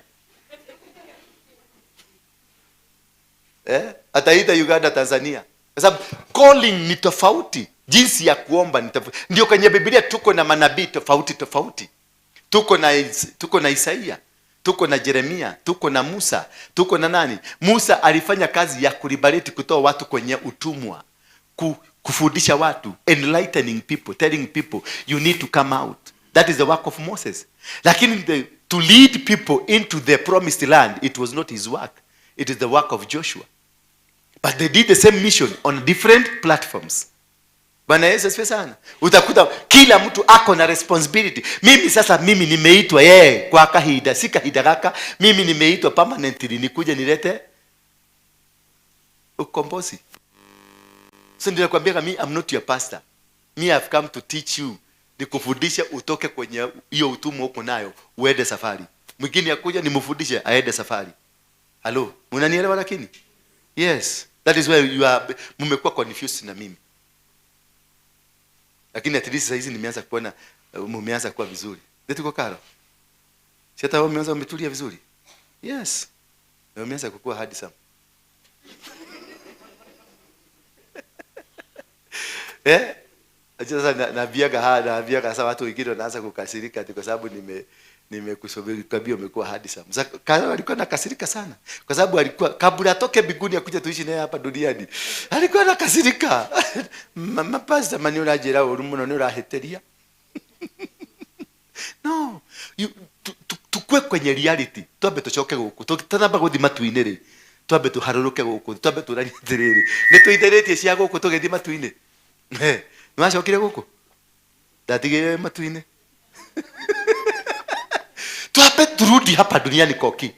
Ataita Uganda, Tanzania. Kwa sababu calling ni tofauti, jinsi ya kuomba ni tofauti. Ndio kwenye Biblia tuko na manabii tofauti tofauti. Tuko na Isaia, tuko na Jeremia, tuko na Musa, tuko na nani? Musa alifanya kazi ya kuliberate, kutoa watu kwenye utumwa, kufundisha watu, enlightening people, telling people you need to come out. That is the work of Moses. Lakini to lead people into the promised land, it was not his work. It is the work of Joshua. But they did the same mission on different platforms. Bwana Yesu asifiwe sana. Utakuta kila mtu ako na responsibility. Mimi sasa, mimi nimeitwa yeye kwa kahida, si kahida kaka. Mimi nimeitwa permanently nikuje nilete ukombozi. So ndio nakwambia mimi I'm not your pastor. Me I've come to teach you. Nikufundishe utoke kwenye hiyo utumwa uko nayo, uende safari. Mwingine akuja nimfundishe aende safari. Hello, mnanielewa lakini? Yes, that is why you are, mmekuwa confused na mimi. Lakini at least sasa hizi nimeanza kuona mmeanza kuwa vizuri. Ndio tuko karo. Si hata wewe umeanza umetulia vizuri? Yes. Na umeanza kukua hadi sana. Sasa na viaga sasa watu wengine wanaanza kukasirika kwa sababu nimekusubiri kabia umekuwa hadi sana. Sasa alikuwa anakasirika sana kwa sababu alikuwa kabla atoke mbinguni akuja tuishi naye hapa duniani. Alikuwa anakasirika. Mama pastor mani urajira uru muno ni urahiteria. No, tukue kwenye reality. Twambe tucoke guku. Tutanamba guthi matu-inĩ rĩ. Twambe tuharũrũke gũkũ. Twambe tũranie atĩrĩrĩ. Nĩ tũitherĩtie cia gũkũ tũgĩthiĩ matu-inĩ. Nĩ wacokire gũkũ? Ndatigire matu-inĩ. Tuape turudi hapa duniani koki.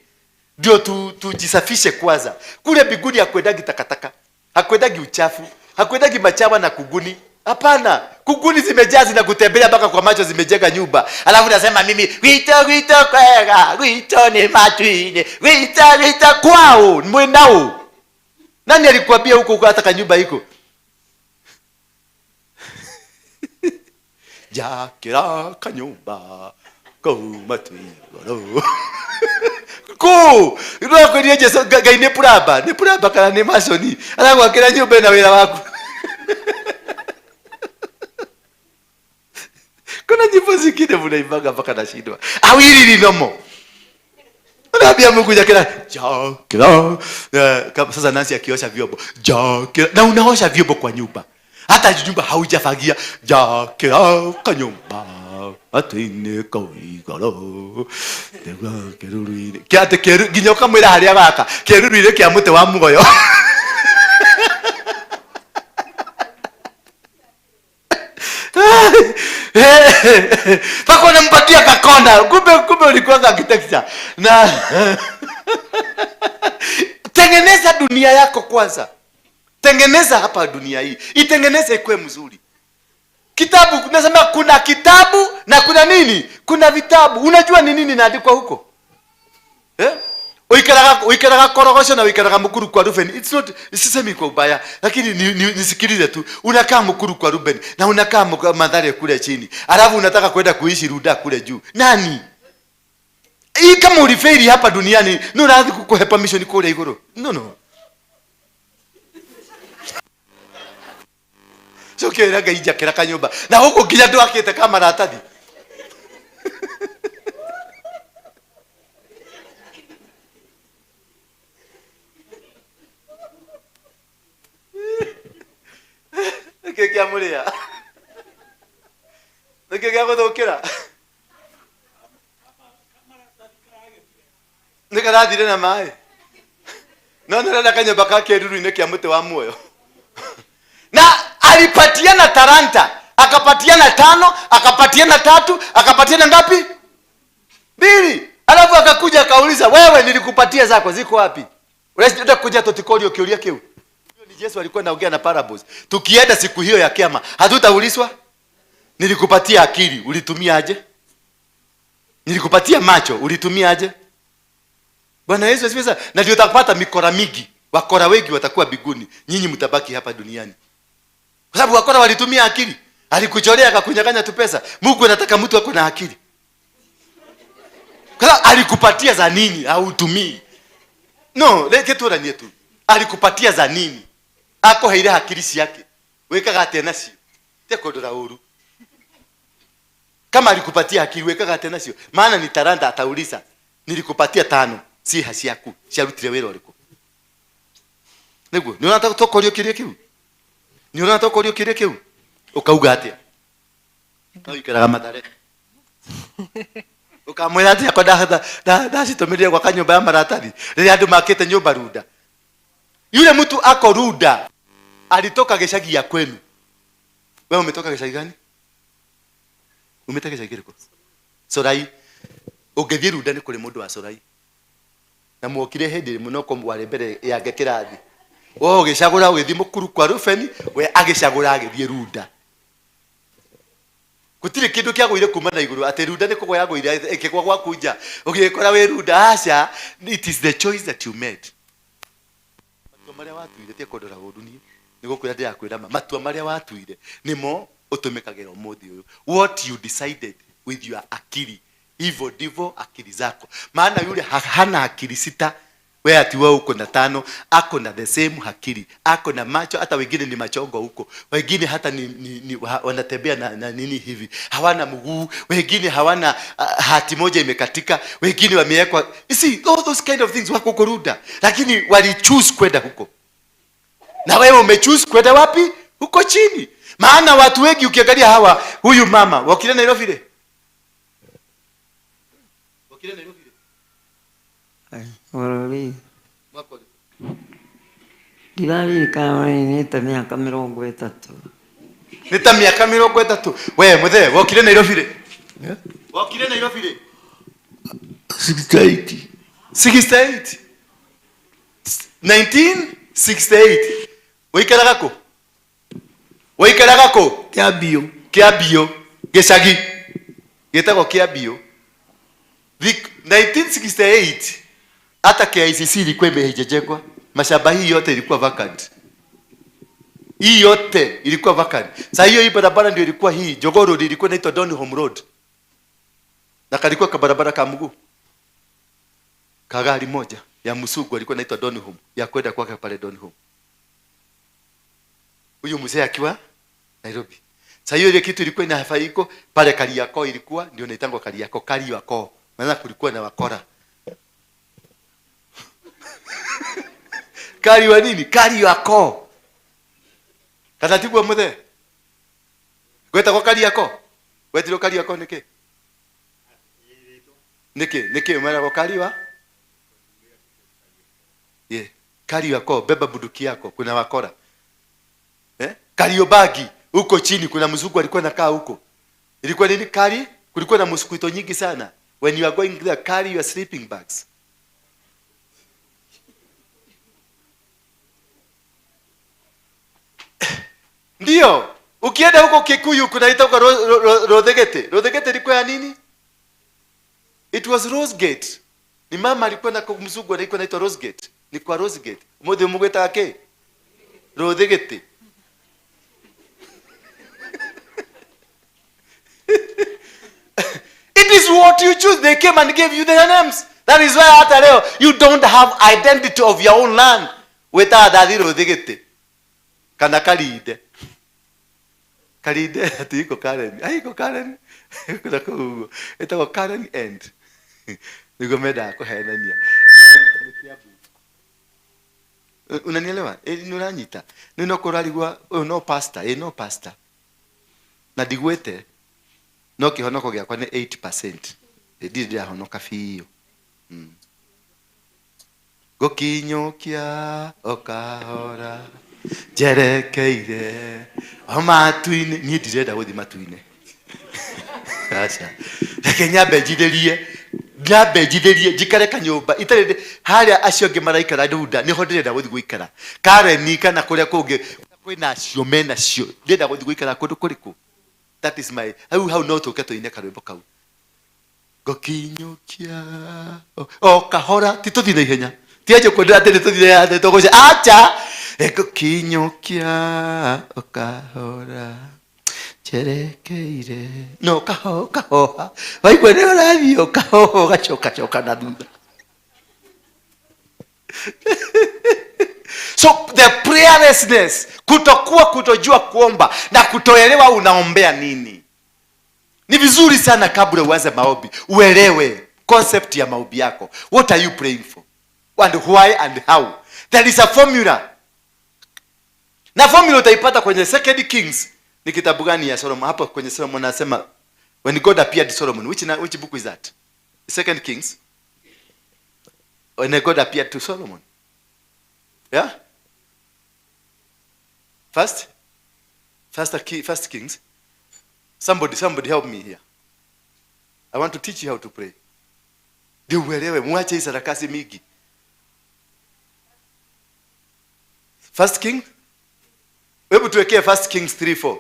Ndio tujisafishe kwanza. Kule mbinguni hakuendagi takataka. Hakuendagi uchafu. Hakuendagi machawa na kuguni. Hapana. Kuguni zimejaa zinakutembelea mpaka kwa macho zimejenga nyumba. Alafu nasema mimi wito wito kwega, wito ni matuine. Wito wito kwao, mwendao. Nani alikuambia huko huko hata kanyumba iko? Jakira kanyumba. Ko matuigoro. Ko, ndio Jesu Ngai nĩ plumber, nĩ plumber kana nĩ masoni. Aragwakĩra nyũmba na wĩra waku. Kuna nyimbo zingine mnaimbaga mpaka nashindwa. Awili ni nomo. Unaambia Mungu jakira, jakira. Kama sasa Nancy akiosha vyombo, jakira. Na unaosha vyombo kwa nyumba. Hata nyumba haujafagia, jakira kanyumba. Atine koigoro. Ndega keruruire. Kiate keru nginya ukamwira haria gaka. Keruruire kia mute wa muoyo. Pako unampatia kakona. Kumbe ulikuwa architecture. Na tengeneza dunia yako kwanza. Tengeneza hapa dunia hii. Itengeneze ikuwe mzuri. Kitabu, nasema kuna kitabu na kuna nini? Kuna vitabu. Unajua ni nini inaandikwa huko? Uikaraga korogosho na uikaraga mukuru kwa Ruben. It's not, sisemi kwa ubaya, lakini nisikilize tu. Unakaa mukuru kwa Ruben na unakaa Mathare kule chini. Alafu unataka kwenda kuishi Ruda kule juu. Nani? Hii kama ulifeli hapa duniani, no unaanza kukuhepa mission kule iguru. No no. Coke wĩra Ngai njakĩra kanyũmba. Na gũkũ nginya ndwakĩte ka maratathi. Nĩkĩ kĩamũrĩa? Nĩkĩ gĩagũthũkĩra? Nĩ karathire na maĩ. No nĩrenda kanyũmba ka kĩruru-inĩ kĩa mũtĩ wa muoyo. Na alipatiana talanta, akapatiana 5, akapatiana 3, akapatiana ngapi? 2. Alafu akakuja akauliza, wewe nilikupatia zako ziko wapi? Unaweza kuja totikorio kiuria kiu. Ni Yesu alikuwa anaongea na parables. Tukienda siku hiyo ya kiama, hatutaulizwa? Nilikupatia akili, ulitumia aje? Nilikupatia macho, ulitumia aje? Bwana Yesu asifiwe sana. Na ndio utapata mikora mingi. Wakora wengi watakuwa biguni, nyinyi mtabaki hapa duniani. Kwa sababu wakora walitumia akili. Alikuchorea akakunyang'anya tu pesa. Mungu anataka mtu ako na akili. Kwa sababu alikupatia za nini hautumii? No, leke turanie tu. Alikupatia za nini? Akoheire akili ciake. Wekaga atia nacio? Te kundora uru. Kama alikupatia akili wekaga atia nacio? Maana ni talanta atauliza. Nilikupatia 5, si ciaku. Ciarutire wira uriku? Niguo, ni unataka tokorio kiria kiu? Ni unataka tokorio kiria kiu? Ukauga atia? No ikaraga Mathare. Ukamwira atia kwa ndacitũmĩrire gwaka nyũmba ya maratathi rĩrĩa andũ makĩte nyũmba Runda. Yule mtu ako Runda alitoka gĩcagi ya kwenu. Wewe umetoka gĩcagi gani? Umetoka gĩcagi kĩrĩkũ? Sorai. Ũngĩthiĩ Runda nĩ kũrĩ mũndũ wa Sorai. Na mwokire hĩndĩ ĩmwe no kũmwarĩ mbere yake kĩrathi. Wewe ũgĩcagũra ũgĩthiĩ mũkuru kwa Rubeni, we agĩcagũra agĩthiĩ Runda. Gũtirĩ kĩndũ kĩagũire kuma na igũrũ atĩ Runda nĩ kũgwa yagũire ĩkĩgwa gwaku nja ũgĩkora wĩ Runda. Aca, it is the choice that you made. Matua marĩa watuire ti kũndora ũru niĩ nĩ gũkwĩra ndĩrakwĩra ma. Matua marĩa watuire nĩmo ũtũmĩkagĩra ũmũthĩ ũyũ. What you decided with your akili, hivyo ndivyo akili zako. Maana yule hana akili 6, wewe ati wewe uko na 5, ako na the same akili, ako na macho, hata wengine ni machongo huko, wengine hata ni wanatembea na nini hivi, hawana mguu, wengine hawana hati moja imekatika, wengine wamewekwa. You see all those kind of things wako huko Runda, lakini wali choose kwenda huko. Na wewe umechoose kwenda wapi? Huko chini. Maana watu wengi ukiangalia hawa, huyu mama wakile Nairobi ile. Wakile Nairobi ile. Bũrũri. Ndiraririkana nĩ ta mĩaka 30. Nĩ ta mĩaka 30. We mũthee, wokire Nairobi rĩ? Wokire Nairobi rĩ? 68. 68. 1968. Wĩikaraga kũ? Wĩikaraga kũ? Kĩambio. Kĩambio. Gĩcagi. Gĩtagwo Kĩambio. 1968 hata KICC ilikuwa imejengwa. Mashamba hii yote ilikuwa vacant. Hii yote ilikuwa vacant. Sasa hiyo hii barabara ndio ilikuwa hii. Jogoo Road ilikuwa inaitwa Donholm Road. Na kalikuwa kabarabara ka mguu. Kagari moja ya msungu alikuwa inaitwa Donholm, ya kwenda kwake pale Donholm. Huyu mzee akiwa Nairobi. Sasa hiyo ile kitu ilikuwa inafaiko pale Kariakoo, ilikuwa ndio inaitangwa Kariakoo, Kariakoo. Maana kulikuwa na wakora. Kari wa nini? Kariakoo. Kana tiguo muthe? Gwetagwo Kariakoo? Gwetirwo Kariakoo niki? Niki? Niki meragwo Kariwa? Ye, Kariakoo, beba bunduki yako, kuna wakora. Kariobangi huko chini kuna mzungu alikuwa anakaa huko. Ilikuwa nini kari? Kulikuwa na mosquito nyingi sana. When you are going there, carry your sleeping bags. Ndio, ukienda huko Kikuyu kunaita huko Rothegete. Rothegete ilikuwa ya nini? It was Rosegate. Ni mama alikuwa na mzungu alikuwa anaitwa Rosegate. Ni kwa Rosegate. Mothe mugweta ake? Rothegete. It is what you choose. They came and gave you their names. That is why hata leo you don't have identity of your own land. Weta dathi Rothegete. Kana Karinde. Karindera ti iko Karen, ai iko Karen kuna kũu ũguo ĩtagwo Karen End nĩguo mendaga kũhenania no nĩ Kiambu. Unanielewa? Nĩ ũranyita nĩ no kũrarigwa ũyũ no pastor, no pastor na ndigwĩte no kĩhonoko gĩakwa nĩ 80%. Ndirĩ ndĩrahonoka biũ. Ngũkinyũkia o kahora njerekeire o matu-inĩ. Niĩ ndirenda gũthiĩ matu-inĩ, aca, reke nyambe njithĩrie, nyambe njithĩrie njikare kanyũmba itarĩ harĩa acio angĩ maraikara Runda, nĩho ndĩrenda gũthiĩ gũikara Kareni kana kũrĩa kũngĩ kwĩna acio mena cio, ndĩrenda gũthiĩ gũikara kũndũ kũrĩkũ. That is my hau hau no tũke tũine karwĩmbo kau ngũkinyũkia o kahora, ti tũthiĩ na ihenya, ti anjĩ kwendera atĩ nĩ tũthiĩ atĩ tũgũce, acha, ngũkinyũkia o kahora njerekeire no kahoha waigua nĩ ũrathiĩ ũkahoha ũgacokacoka na thutha. So the prayerlessness, kutokuwa kutojua kuomba na kutoelewa unaombea nini. Ni vizuri sana kabla uanze maombi uelewe concept ya maombi yako. What are you praying for? And why and how? There is a formula. Na formula utaipata kwenye Second Kings. Ni kitabu gani ya Solomon? Hapo kwenye Solomon anasema when God appeared to Solomon, which book is that? Second Kings. When God appeared to Solomon. Yeah? First? First Kings. Somebody help me here. I want to teach you how to pray. Ndio uelewe, muache hii sarakasi mingi. First King? Hebu tuwekee First Kings 3:4.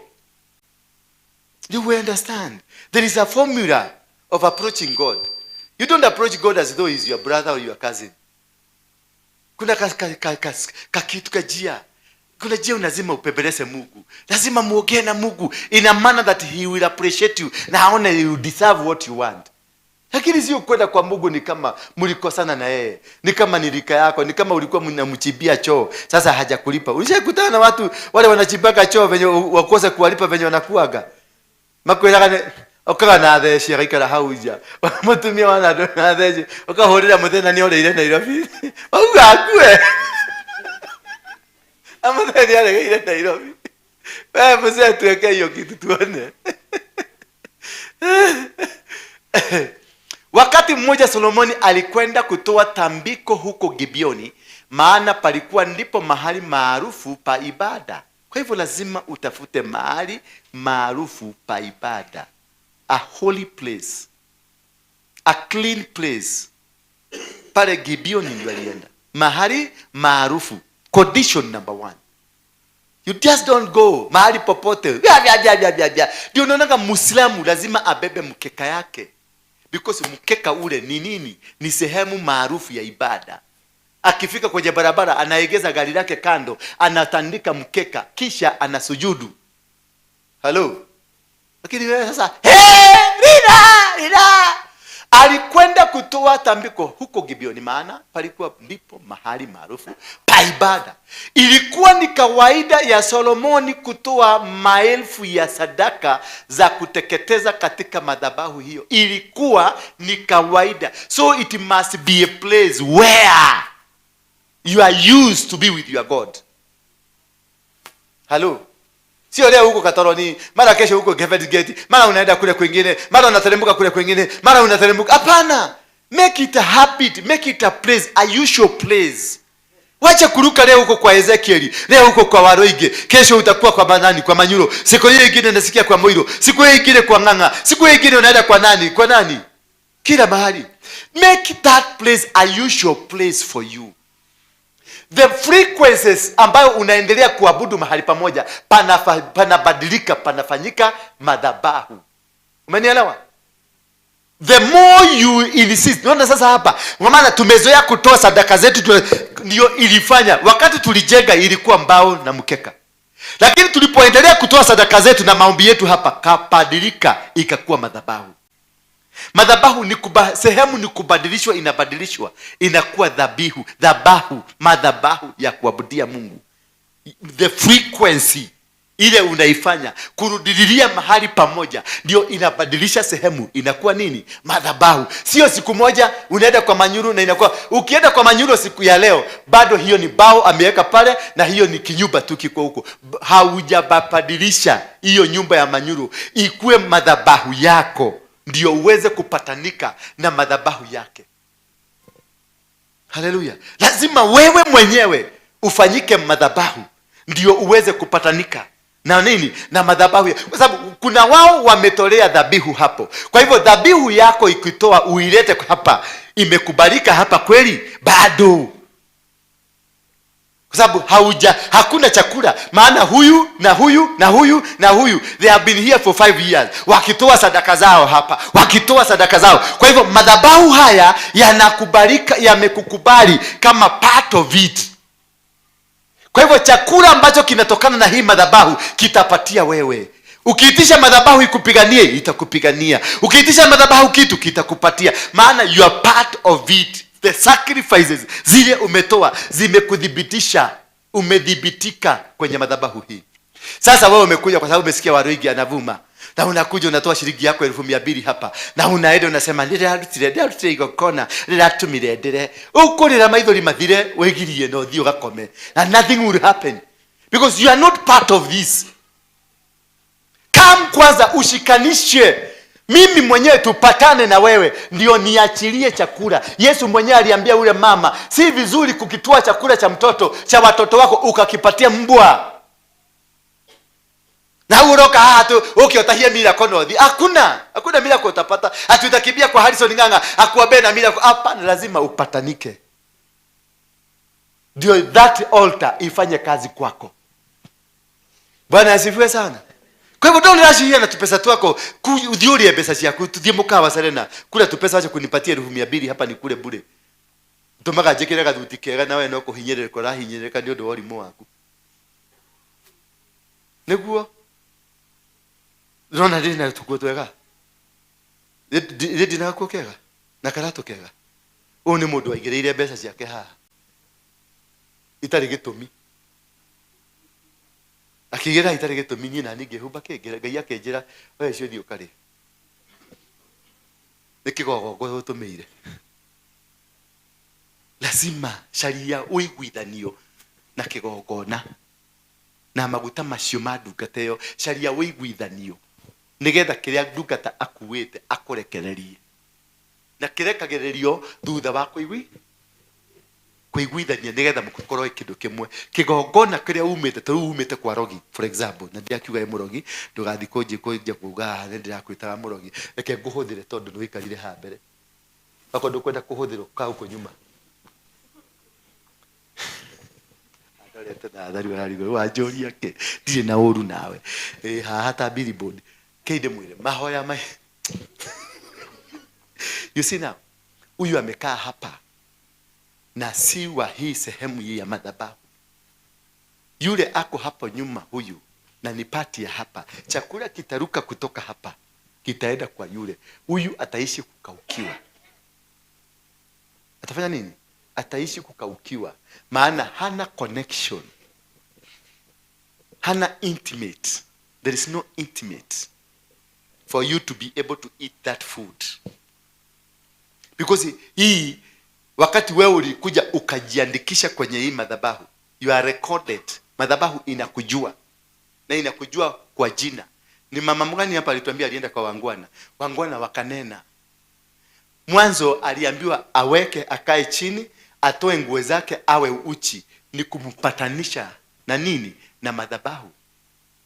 You will understand. There is a formula of approaching God. You don't approach God as though he's your brother or your cousin. Kuna ka kitu kajia. Kuna jia unazima upembeleze Mungu. Lazima muongee na Mungu in a manner that he will appreciate you na aone you deserve what you want. Lakini sio kwenda kwa Mungu ni kama mlikosana na yeye, ni kama ni rika yako, ni kama ulikuwa mnamchimbia choo, sasa hajakulipa. Ulishakutana na watu wale wanachimbaka choo venye wakose kuwalipa venye wanakuaga. Makwiraga ne okaga na theci agaikara hau nja. Mutumia wana na theci, ukahurira muthenya ni oreire Nairobi. Wauga akue. Amuthenya aregeire Nairobi. Wewe mzee tuweke hiyo kitu tuone. Wakati mmoja Solomoni alikwenda kutoa tambiko huko Gibeoni, maana palikuwa ndipo mahali maarufu pa ibada. Kwa hivyo lazima utafute mahali maarufu pa ibada. A holy place. A clean place. Pale Gibeoni ndio alienda. Mahali maarufu. Condition number 1. You just don't go mahali popote. Bia, bia, bia, bia, bia, bia. Ndio unaona Muislamu lazima abebe mkeka yake. Because mkeka ule ni nini? Ni sehemu maarufu ya ibada. Akifika kwenye barabara anaegeza gari lake kando, anatandika mkeka, kisha anasujudu. Hello. Lakini wewe sasa, hey, Rina, Rina. Alikwenda kutoa tambiko huko Gibeoni, maana palikuwa ndipo mahali maarufu pa ibada. Ilikuwa ni kawaida ya Solomoni kutoa maelfu ya sadaka za kuteketeza katika madhabahu hiyo. Ilikuwa ni kawaida. So it must be a place where you are used to be with your God. Hello. Sio leo huko Katoroni, mara kesho huko Heaven's Gate, mara unaenda kule kwingine, mara unateremka kule kwingine, mara unateremka. Hapana. Make it a habit, make it a place, a usual place. Wacha kuruka leo huko kwa Ezekiel, leo huko kwa Waroige, kesho utakuwa kwa Banani, kwa Manyuro, siku hiyo nyingine nasikia kwa Moiro, siku hiyo nyingine kwa Ng'ang'a, siku hiyo nyingine unaenda kwa nani, kwa nani? Kila mahali. Make that place a usual place for you. The frequencies ambayo unaendelea kuabudu mahali pamoja panabadilika, panafanyika madhabahu. Umenielewa? The more you insist. Unaona sasa hapa, kwa maana tumezoea kutoa sadaka zetu, ndio ilifanya wakati tulijenga ilikuwa mbao na mkeka. Lakini tulipoendelea kutoa sadaka zetu na maombi yetu hapa, kabadilika ikakuwa madhabahu. Madhabahu ni sehemu ni kubadilishwa, inabadilishwa, inakuwa dhabihu, dhabahu, madhabahu ya kuabudia Mungu. The frequency. Ile unaifanya kurudililia mahali pamoja ndio inabadilisha sehemu inakuwa nini? Madhabahu. Sio siku moja unaenda kwa Manyuru na inakuwa, ukienda kwa Manyuru siku ya leo bado hiyo ni bao ameweka pale na hiyo ni kinyumba tu kiko huko. Haujabadilisha hiyo nyumba ya Manyuru ikuwe madhabahu yako ndio uweze kupatanika na madhabahu yake. Haleluya. Lazima wewe mwenyewe ufanyike madhabahu ndio uweze kupatanika na nini? Na madhabahu. Kwa sababu kuna wao wametolea dhabihu hapo. Kwa hivyo dhabihu yako ikitoa uilete hapa, imekubalika hapa kweli? Bado. Kwa sababu hakuna chakula. Maana huyu na huyu na huyu na huyu, they have been here for 5 years wakitoa sadaka zao hapa, wakitoa sadaka zao. Kwa hivyo madhabahu haya yanakubalika, yamekukubali kama part of it. Kwa hivyo chakula ambacho kinatokana na hii madhabahu kitapatia wewe. Ukiitisha madhabahu ikupiganie, itakupigania. Ukiitisha madhabahu kitu, kitakupatia. Maana you are part of it. The sacrifices zile umetoa zimekuthibitisha, umedhibitika kwenye madhabahu hii. Sasa wewe umekuja kwa sababu umesikia Waruinge anavuma, na unakuja unatoa shilingi yako 200,000 hapa, na unaenda unasema ndirarutire igongona riratumire ndire ukurira maithori mathire wigirie na uthie ugakome, and nothing will happen because you are not part of this. Come kwanza ushikanishe mimi mwenyewe tupatane na wewe ndio niachilie chakula. Yesu mwenyewe aliambia yule mama, si vizuri kukitoa chakula cha mtoto cha watoto wako ukakipatia mbwa. Na uroka hatu ukiotahia miracle no thi. Hakuna miracle utapata. Ati utakimbia kwa Harrison Ng'ang'a akuambie na miracle. Hapana, lazima upatanike. Ndio that altar ifanye kazi kwako. Bwana asifiwe sana. Kwa hivyo don't rush here na tupesa twako, uthiurie pesa ciaku, tuthie mukawa Serena, kula tupesa acha kunipatia 200,000 hapa ni kule bure. Tumaga njikire gathuti kega na we no kuhinyĩrĩrĩka ũrahinyĩrĩrĩka nĩ ũndũ wa ũrimũ waku. Nĩguo ndĩrona ndĩ na tũkuo twega, ndĩ na gakuo kega na karatũ kega. Ũyũ nĩ mũndũ waigĩrĩire mbeca ciake haha itarĩ gĩtũmi, akĩigĩrĩra itarĩ gĩtũmi. Niĩ nani ngĩhumba kĩngĩ, Ngai akĩnjĩra we ũcio thiĩ ũkarĩe, nĩ kĩgogongo ũtũmĩire. Lazima caria ũiguithanio na kĩgongona na maguta macio ma ndungata ĩyo, caria ũiguithanio nĩgetha kĩrĩa ndungata akuĩte akũrekererie, na kĩrekagĩrĩrio thutha wa kũiguithania nĩgetha mũkorwo kĩndũ kĩmwe. Kĩgongona kĩrĩa umĩte, ta rĩu umĩte kwa rogi for example, na ndiakiuga ĩ mũrogi, ndũgathiĩ kũnjia kuuga haha nĩ ndĩrakwĩtaga mũrogi, reke ngũhũthĩre tondũ nĩ wĩikarire haha mbere, okorwo ndũkwenda kũhũthĩrwo ka gũkũ nyuma. Andorete na athari mararigwo, wanjũria kĩ? Ndirĩ na ũru nawe. Haha ta billboard. Kĩ ndĩmwĩre, mahoya mai. You see now, huyu amekaa hapa na si wa hii sehemu hii ya madhabahu. Yule ako hapo nyuma huyu na ni pati ya hapa. Chakula kitaruka kutoka hapa kitaenda kwa yule. Huyu ataishi kukaukiwa. Atafanya nini? Ataishi kukaukiwa. Maana hana connection. Hana intimate. There is no intimate for you to be able to eat that food. Because hii wakati wewe ulikuja ukajiandikisha kwenye hii madhabahu, you are recorded. Madhabahu inakujua na inakujua kwa jina. Ni mama mgani hapa alituambia alienda kwa wangwana, wangwana wakanena. Mwanzo aliambiwa aweke, akae chini, atoe nguo zake, awe uchi. Ni kumpatanisha na nini? Na madhabahu.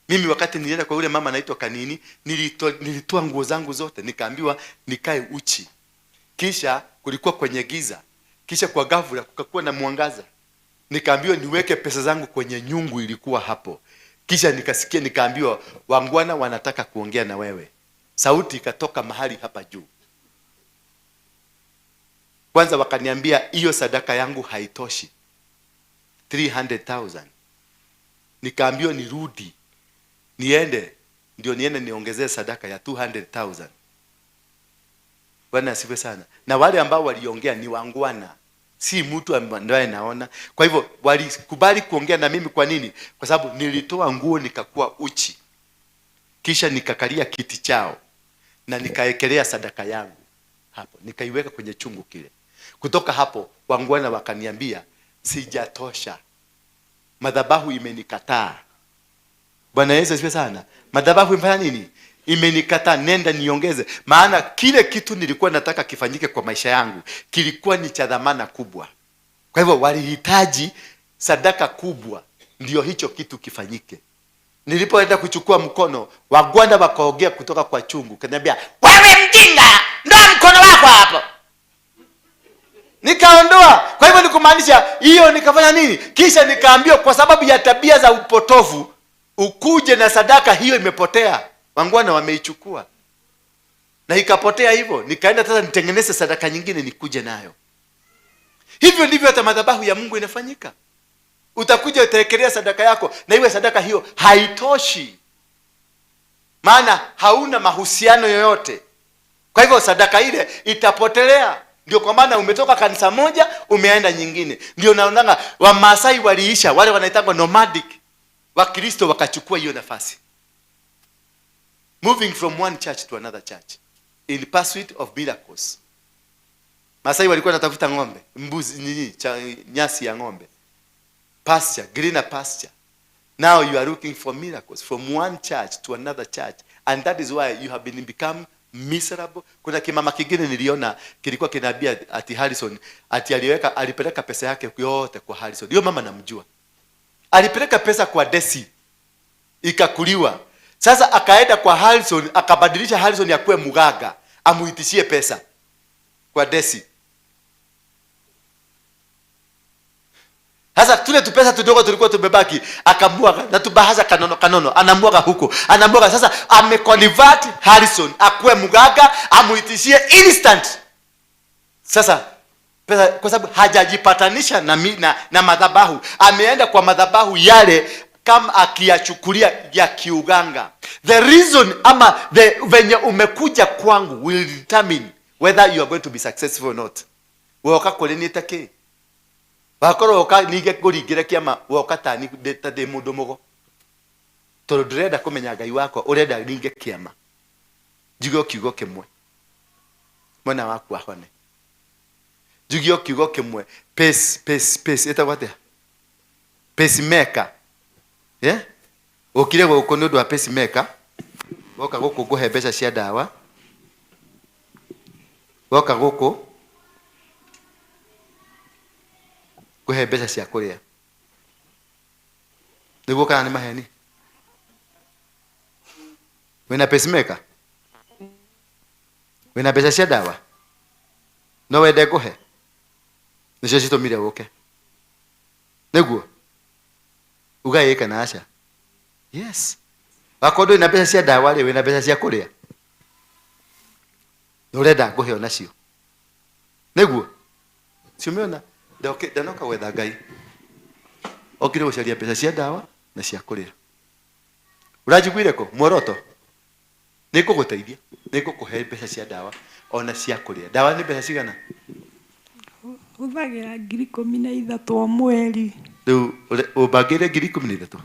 Mimi wakati nilienda kwa yule mama anaitwa Kanini, nilitoa nguo zangu zote, nikaambiwa nikae uchi. Kisha kulikuwa kwenye giza. Kisha kwa ghafla kukakuwa na mwangaza. Nikaambiwa niweke pesa zangu kwenye nyungu ilikuwa hapo. Kisha nikasikia, nikaambiwa wangwana wanataka kuongea na wewe. Sauti ikatoka mahali hapa juu. Kwanza wakaniambia hiyo sadaka yangu haitoshi, 300,000. Nikaambiwa nirudi niende, ndio niende niongezee sadaka ya 200,000. Bwana asifiwe sana. Na wale ambao waliongea ni wangwana. Si mtu ambaye naona. Kwa hivyo walikubali kuongea na mimi. Kwa nini? Kwa sababu nilitoa nguo nikakuwa uchi, kisha nikakalia kiti chao na nikaekelea sadaka yangu hapo, nikaiweka kwenye chungu kile. Kutoka hapo wangwana wakaniambia sijatosha, madhabahu imenikataa. Bwana Yesu asifiwe sana. Madhabahu imefanya nini? Imenikataa, nenda niongeze. Maana kile kitu nilikuwa nataka kifanyike kwa maisha yangu kilikuwa ni cha dhamana kubwa. Kwa hivyo walihitaji sadaka kubwa ndio hicho kitu kifanyike. Nilipoenda kuchukua mkono, wagwanda wakaogea kutoka kwa chungu, kaniambia wewe mjinga, ndoa mkono wako hapo. Nikaondoa. Kwa hivyo nikumaanisha hiyo, nikafanya nini? Kisha nikaambiwa kwa sababu ya tabia za upotofu ukuje na sadaka hiyo imepotea. Wangwana wameichukua na ikapotea hivyo. Nikaenda sasa nitengeneze sadaka nyingine nikuje nayo. Hivyo ndivyo hata madhabahu ya Mungu inafanyika. Utakuja utaekelea sadaka yako na iwe sadaka hiyo haitoshi, maana hauna mahusiano yoyote. Kwa hivyo sadaka ile itapotelea. Ndio kwa maana umetoka kanisa moja umeenda nyingine. Ndio naonanga Wamasai waliisha, wale wanaitangwa nomadic. Wakristo wakachukua hiyo nafasi, moving from one church to another church in pursuit of miracles. Masai walikuwa wanatafuta ng'ombe, mbuzi, nini, nyasi ya ng'ombe, pasture, greener pasture. Now you are looking for miracles from one church to another church, and that is why you have been become miserable. Kuna kimama kingine niliona kilikuwa kinaambia ati Harrison ati alipeleka pesa yake yote kwa Harrison. Hiyo mama namjua. Alipeleka pesa kwa Desi ikakuliwa. Sasa akaenda kwa Harrison, akabadilisha Harrison akuwe mugaga, amuitishie pesa kwa Desi. Sasa tule tupesa tudogo tulikuwa tumebaki, akamwaga na tubahaza kanono kanono, anamwaga huko, anamwaga. Sasa ameconvert Harrison akuwe mugaga, amuitishie instant. Sasa pesa, kwa sababu hajajipatanisha na madhabahu, ameenda kwa madhabahu yale kama akiyachukulia ya kiuganga. The reason ama the venye umekuja kwangu will determine whether you are going to be successful or not. Woka kulinita ki wakorwo woka nige kuringire kiama woka tani ta ndi mundu mugo, tondu ndirenda kumenya Ngai wakwa, urenda ringe kiama njuge kiugo kimwe mwana waku ahone, njuge kiugo kimwe pace pace pace etagwo atia, pacemaker. Yeah? Ukire guku ni undu wa pacemaker, woka guku nguhe mbeca cia ndawa, woka guku nguhe mbeca cia kuria. Niguo kana ni maheni? Wina pacemaker? Wina mbeca cia ndawa? No wende nguhe? Nicio citumire uke. Niguo? Ugaye kana aca? Yes. Wakorwo ndũrĩ na mbeca cia ndawa rĩ, wĩna mbeca cia kũrĩa? Na ũrenda ngũhe onacio. Nĩguo? Ciumeona? Ndanoka gwetha Ngai. Okire gũcaria mbeca cia ndawa na cia kũrĩa. Ũranjiguire kũ? Muoroto? Nĩngũgũteithia. Nĩngũkũhe mbeca cia ndawa ona cia kũrĩa. Ndawa nĩ mbeca cigana? Hũthagĩra 13,000 o mweri. Rĩu ũbangĩire 13,000?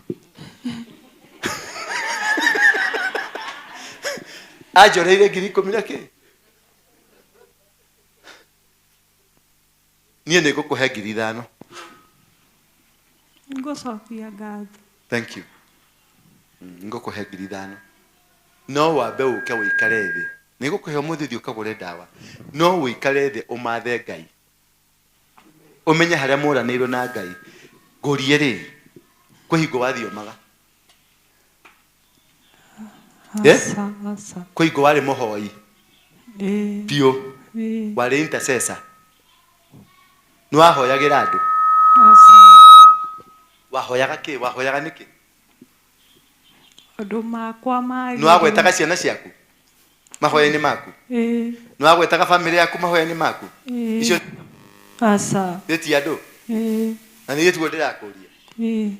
Anjoreire 10,000 na kĩ? Niĩ nĩngũkũhe 5,000. Ngũcokia ngatho. Thank you. Ngũkũhe 5,000. No wambe ũke ũikare thĩ. Nĩngũkũhe ũmũthĩ ũthiĩ ũkagũre ndawa. No ũikare thĩ ũmathe Ngai. Ũmenye harĩa mũranĩirwo na Ngai. Ngũrie rĩ, kwĩ hingo wathiomaga? Aca, aca. Kwĩ hingo warĩ mũhoi? Biũ. Warĩ intercessor? Nĩwahoyagĩra andũ? Aca. Wahoyaga kĩ? Wahoyaga nĩkĩ? Andũ makwa magĩrĩire. Nĩwagwetaga ciana ciaku mahoya-inĩ maku? Nĩwagwetaga bamĩrĩ yaku mahoya-inĩ maku? Icio Aca. Nĩ ti andũ? Na nĩ tiguo ndĩrakũria.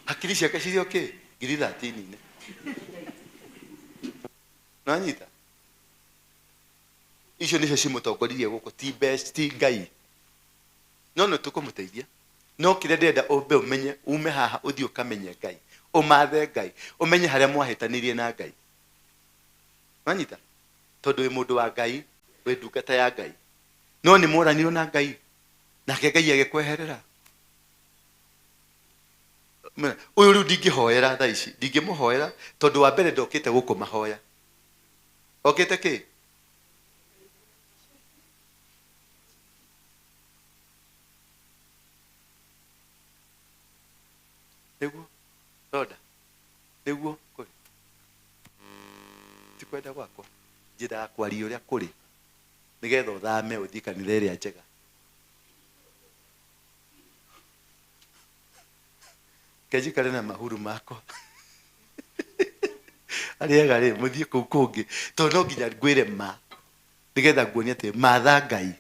Hakiri ciake cirĩ o kĩ? 13,000. Nĩwanyita? Icio nicio cimũtongoririe gũkũ, ti mbeca, ti Ngai. No nĩ tũkũmũteithia. No kĩrĩa ndĩrenda ũmbe ũmenye, ume haha ũthiĩ ũkamenye Ngai, ũmathe Ngai, ũmenye harĩa mwahĩtanirie na Ngai. Wanyita? Tondũ wĩ mũndũ wa Ngai, wĩ ndungata ya Ngai. No nĩ mworanirwo na Ngai, nake Ngai agĩkweherera. Ũyũ rĩu ndingĩhoera thaa ici, ndingĩmũhoera tondũ wa mbere ndokĩte gũkũ mahoya. Okĩte kĩ? Nĩguo Roda, nĩguo kũrĩ. Ti kwenda gwakwa, njendaga kwaria ũrĩa kũrĩ nĩgetha ũthame ũthiĩ kanitha ĩrĩa njega. Kenjikare na mahuru makwa arĩega rĩ, mũthiĩ kũu kũngĩ, tondũ no nginya ngwĩre ma nĩgetha nguonie atĩ matha Ngai,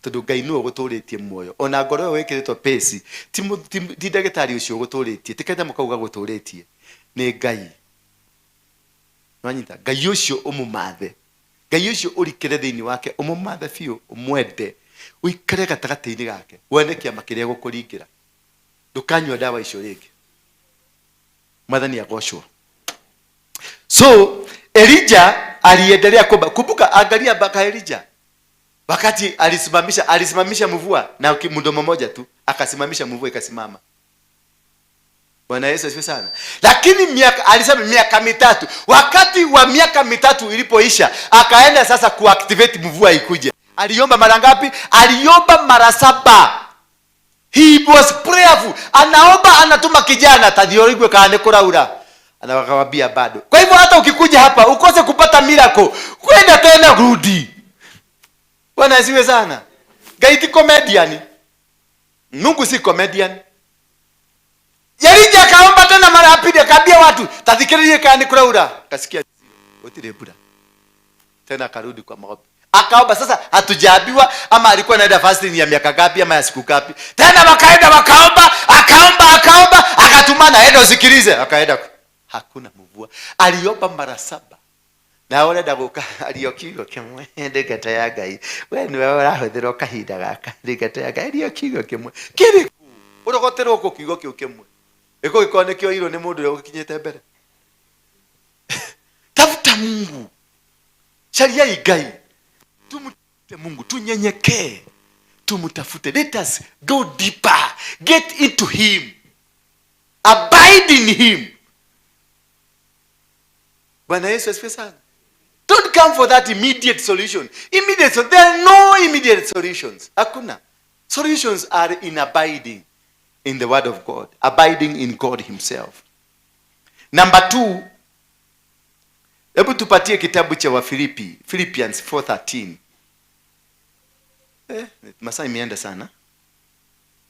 tondũ Ngai nĩwe ũgũtũrĩtie muoyo. Ona ngoro ĩyo wĩkĩrĩtwo pace, ti ndagĩtarĩ ũcio ũgũtũrĩtie, ti kanyamũ kau gagũtũrĩtie, nĩ Ngai. Nwanyita? Ngai ũcio ũmũmathe, Ngai ũcio ũrikĩre thĩinĩ wake, ũmũmathe biũ, ũmwende, ũikare gatagatĩ-inĩ gake, wone kĩama kĩrĩa gũkũringĩra. Ndũkanyua ndawa icio rĩngĩ. Mwathani agocwo. So Elijah aliendelea kuomba. Kumbuka, angalia mpaka Elijah wakati alisimamisha mvua na mdomo mmoja tu akasimamisha mvua ikasimama. Bwana Yesu asifiwe sana. Lakini alisema miaka mitatu. Wakati wa miaka mitatu ilipoisha, akaenda sasa kuactivate mvua ikuje. Aliomba mara ngapi? Aliomba mara 7. He was prayerful. Anaomba, anatuma kijana tadhiorigwe kaane kuraura. Anawaambia bado. Kwa hivyo hata ukikuja hapa ukose kupata miracle, kwenda tena rudi. Bwana asifiwe sana. Ngai ti comedian. Mungu si comedian. Elijah akaomba tena mara ya pili, akaambia watu tathikiririe kaane kuraura. Akasikia gutire mbura. Tena akarudi kwa maombi. Akaomba. Sasa hatujaambiwa ama alikuwa anaenda fasting ya miaka ngapi ama ya siku ngapi. Tena wakaenda wakaomba, akaomba, akaomba, akatumana enda usikilize. Akaenda, hakuna mvua. Aliomba mara 7. Na urenda guka ario kiugo kimwe ndungata ya Ngai. We niwe ũrahũthĩrwo kahinda gaka ndungata ya Ngai, ario kiugo kimwe. Kĩrĩkũ? Ũrogoterwo kũ kiugo kĩu kĩmwe? Ĩgũgĩkorwo nĩkĩo irwo nĩ mũndũ ũrĩa ũgĩkinyĩte mbere. Tafuta Mungu. Cariai Ngai. Tumtafute Mungu, tunyenyekee. Tumtafute. Let us go deeper. Get into him. Abide in him. Bwana Yesu asifiwe sana. Don't come for that immediate solution. Immediate, so there are no immediate solutions. Hakuna. Solutions are in abiding in the word of God. Abiding in God himself. Number 2, hebu tupatie kitabu cha Wafilipi, Philippians 4:13. Masaa imeenda sana.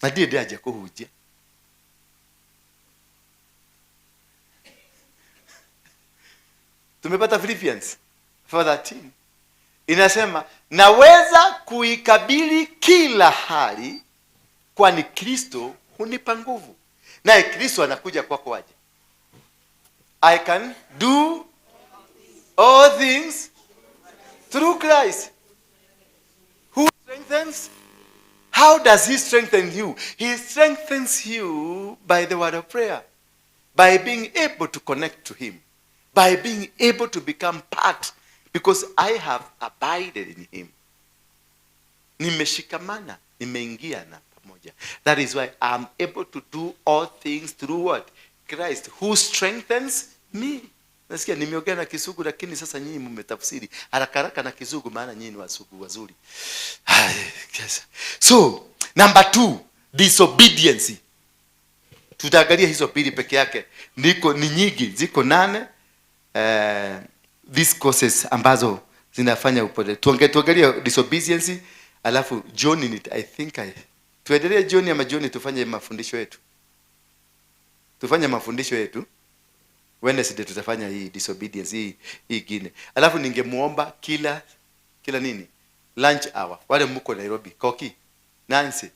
Na ndiye ndiye aje kuhujia. Tumepata Philippians 4:13. Inasema, naweza kuikabili kila hali kwani Kristo hunipa nguvu. Naye Kristo anakuja kwako aje? I can do all things through Christ who strengthens. How does he strengthen you? He strengthens you by the word of prayer, by being able to connect to him, by being able to become part, because I have abided in him. Nimeshikamana, nimeingia na pamoja. That is why I am able to do all things through what? Christ who strengthens me. Nasikia nimeongea na Kisugu, lakini sasa nyinyi mmetafsiri haraka haraka na Kisugu, maana nyinyi ni Wasugu wazuri. Yes. So, number 2, disobedience. Tutaangalia hizo mbili peke yake. Niko ni nyingi, ziko 8. These causes ambazo zinafanya upole. Tuangalie disobedience, alafu John ni, I think I tuendelee John ama John tufanye mafundisho yetu. Tufanye mafundisho yetu. Wednesday tutafanya hii disobedience hii ingine. Alafu ningemuomba kila nini? Lunch hour. Wale mko Nairobi, Koki, Nancy,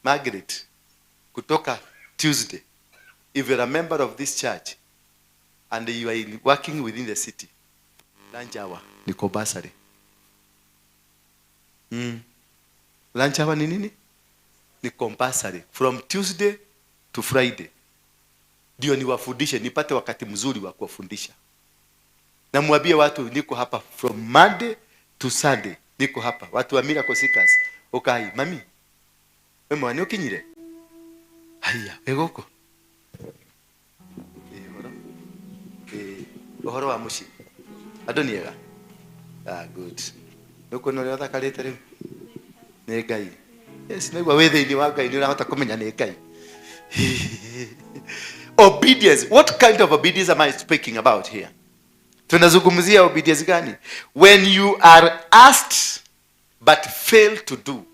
Margaret, kutoka Tuesday. If you are a member of this church and you are working within the city, lunch hour ni compulsory. Lunch hour ni nini? Ni compulsory from Tuesday to Friday, ndio niwafundishe, nipate wakati mzuri wa kuwafundisha. Na mwambie watu niko hapa from Monday to Sunday, niko hapa. Watu wa Miracle Seekers, ukai mami, we mwana ukinyire haya we guku. Uhoro, uhoro wa muciĩ, andũ nĩ ega. Ah, good. Nĩũkuona ũrĩa ũthakarĩte rĩu nĩ Ngai. Yes, naigua wĩ thĩinĩ wa Ngai nĩ ũrahota kũmenya nĩ Ngai. Obedience. What kind of obedience am I speaking about here? Tunazungumzia obedience gani? When you are asked but fail to do,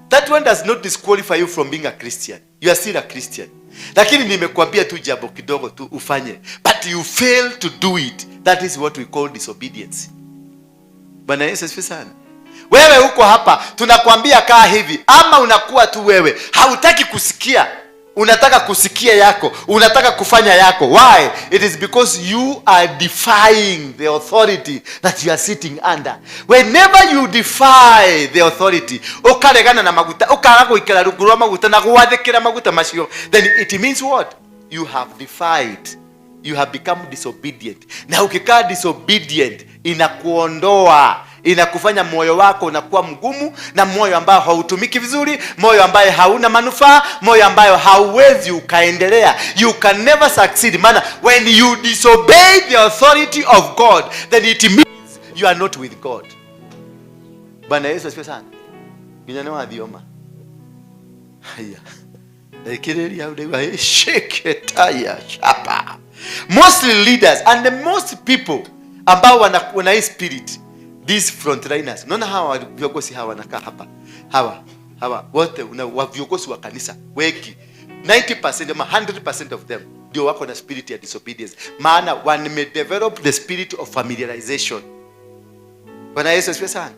that one does not disqualify you from being a Christian. You are still a Christian, lakini nimekuambia tu jambo kidogo tu ufanye, but you fail to do it. That is what we call disobedience. Bwana Yesu asifiwe sana. Wewe uko hapa, tunakwambia kaa hivi, ama unakuwa tu wewe hautaki kusikia, unataka kusikia yako, unataka kufanya yako. Why? It is because you are defying the authority that you are sitting under. Whenever you defy the authority, ukaregana na maguta, ukaga guikara rungu rwa maguta na gwathikira maguta macio, then it means what? You have defied, you have become disobedient. Na ukikaa disobedient, inakuondoa, inakufanya moyo wako unakuwa mgumu, na moyo ambao hautumiki vizuri, moyo ambaye hauna manufaa, moyo ambayo hauwezi ukaendelea. You can never succeed, maana when you disobey the authority of God, then it means you are not with God. Bwana Yesu asifiwe sana. Nginya nĩ wathioma haya ndaikĩrĩria hau ndaigua sheketaya chapa. Mostly leaders and the most people ambao wana hii spirit, these frontliners, unaona hawa viongozi hawa wanakaa hapa, hawa wote wa viongozi wa kanisa wengi, 90% ama 100% of them ndio wako na spirit ya disobedience, maana wamedevelop the spirit of familiarization. Bwana Yesu asifiwe sana.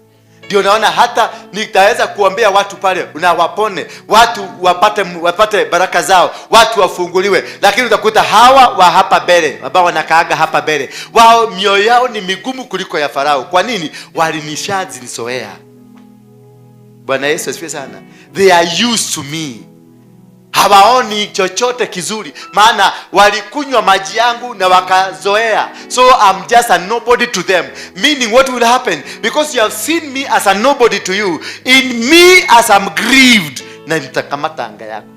Ndio naona hata nitaweza kuombea watu pale na wapone, watu wapate baraka zao, watu wafunguliwe, lakini utakuta hawa wa hapa mbele ambao wanakaaga hapa mbele, wao mioyo yao ni migumu kuliko ya Farao. Kwa nini? Walinishazizoea. Bwana Yesu asifiwe sana. They are used to me. Hawaoni chochote kizuri, maana walikunywa maji yangu na wakazoea. So I'm just a nobody to them. Meaning, what will happen? Because you have seen me as a nobody to you, in me as I'm grieved, na nitakamata anga yako.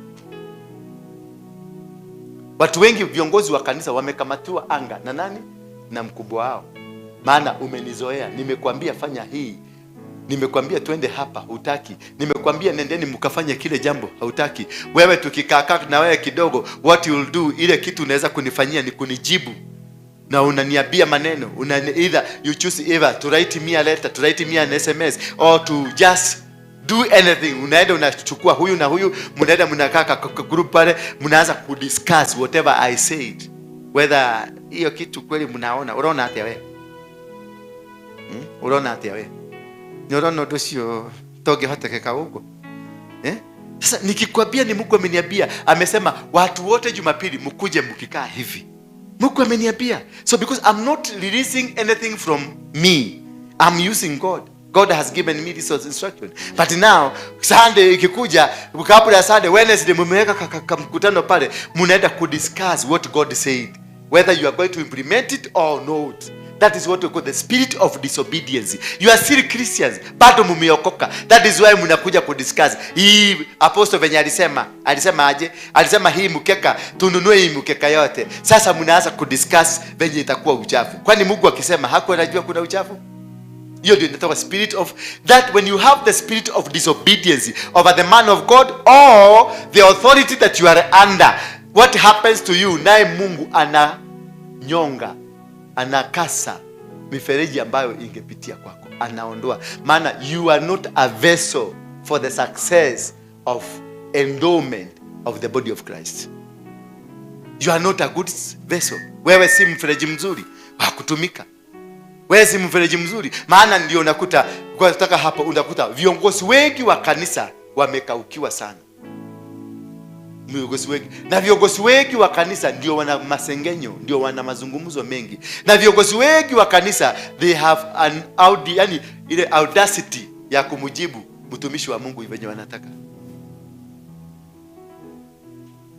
Watu wengi viongozi wa kanisa wamekamatiwa anga na nani? Na mkubwa wao. Maana umenizoea, nimekwambia fanya hii, nimekwambia twende hapa, hutaki. Nimekwambia nendeni mkafanye kile jambo, hautaki. Wewe tukikaa na wewe kidogo, what you will do, ile kitu unaweza kunifanyia ni kunijibu na unaniambia maneno either you choose either to write me a letter, to write me an SMS or to just do anything. Unaenda unachukua huyu na huyu, mnaenda mnakaa group pale, mnaanza kudiscuss whatever I said, whether hiyo kitu kweli mnaona. Unaona atia we? Unaona atia we? Nĩ ũrona ũndũ ũcio tongĩhotekeka ũguo, eh? Sasa nikikwambia ni Mungu ameniambia, amesema watu wote Jumapili mkuje mkikaa hivi. Mungu ameniambia. So because I'm not releasing anything from me, I'm using God. God has given me this instruction. But now Sunday ikikuja, kabla ya Sunday, Wednesday mmeweka mkutano pale, mnaenda kudiscuss what God said, whether you are going to implement it or not. That is what we call the spirit of disobedience. You are still Christians, bado mumeokoka. That is why mnakuja kudiscuss. Hii apostle venye alisema, alisema aje? Alisema hii mkeka, tununue hii mkeka yote. Sasa mnaanza kudiscuss venye itakuwa uchafu. Kwani Mungu akisema hakuwa anajua kuna uchafu? Hiyo ndio inatoka spirit of that. When you have the spirit of disobedience over the man of God or the authority that you are under, what happens to you? Naye Mungu ananyonga, anakasa mifereji ambayo ingepitia kwako, anaondoa, maana you are not a vessel for the success of endowment of the body of Christ. You are not a good vessel. Wewe si mfereji mzuri wa kutumika. Wewe si mfereji mzuri, maana ndio unakuta kwa kutoka hapo unakuta viongozi wengi wa kanisa wamekaukiwa sana, viongozi wengi, na viongozi wengi wa kanisa ndio wana masengenyo, ndio wana mazungumzo mengi, na viongozi wengi wa kanisa they have an audi, yani ile audacity. ya kumjibu mtumishi wa Mungu venye wanataka.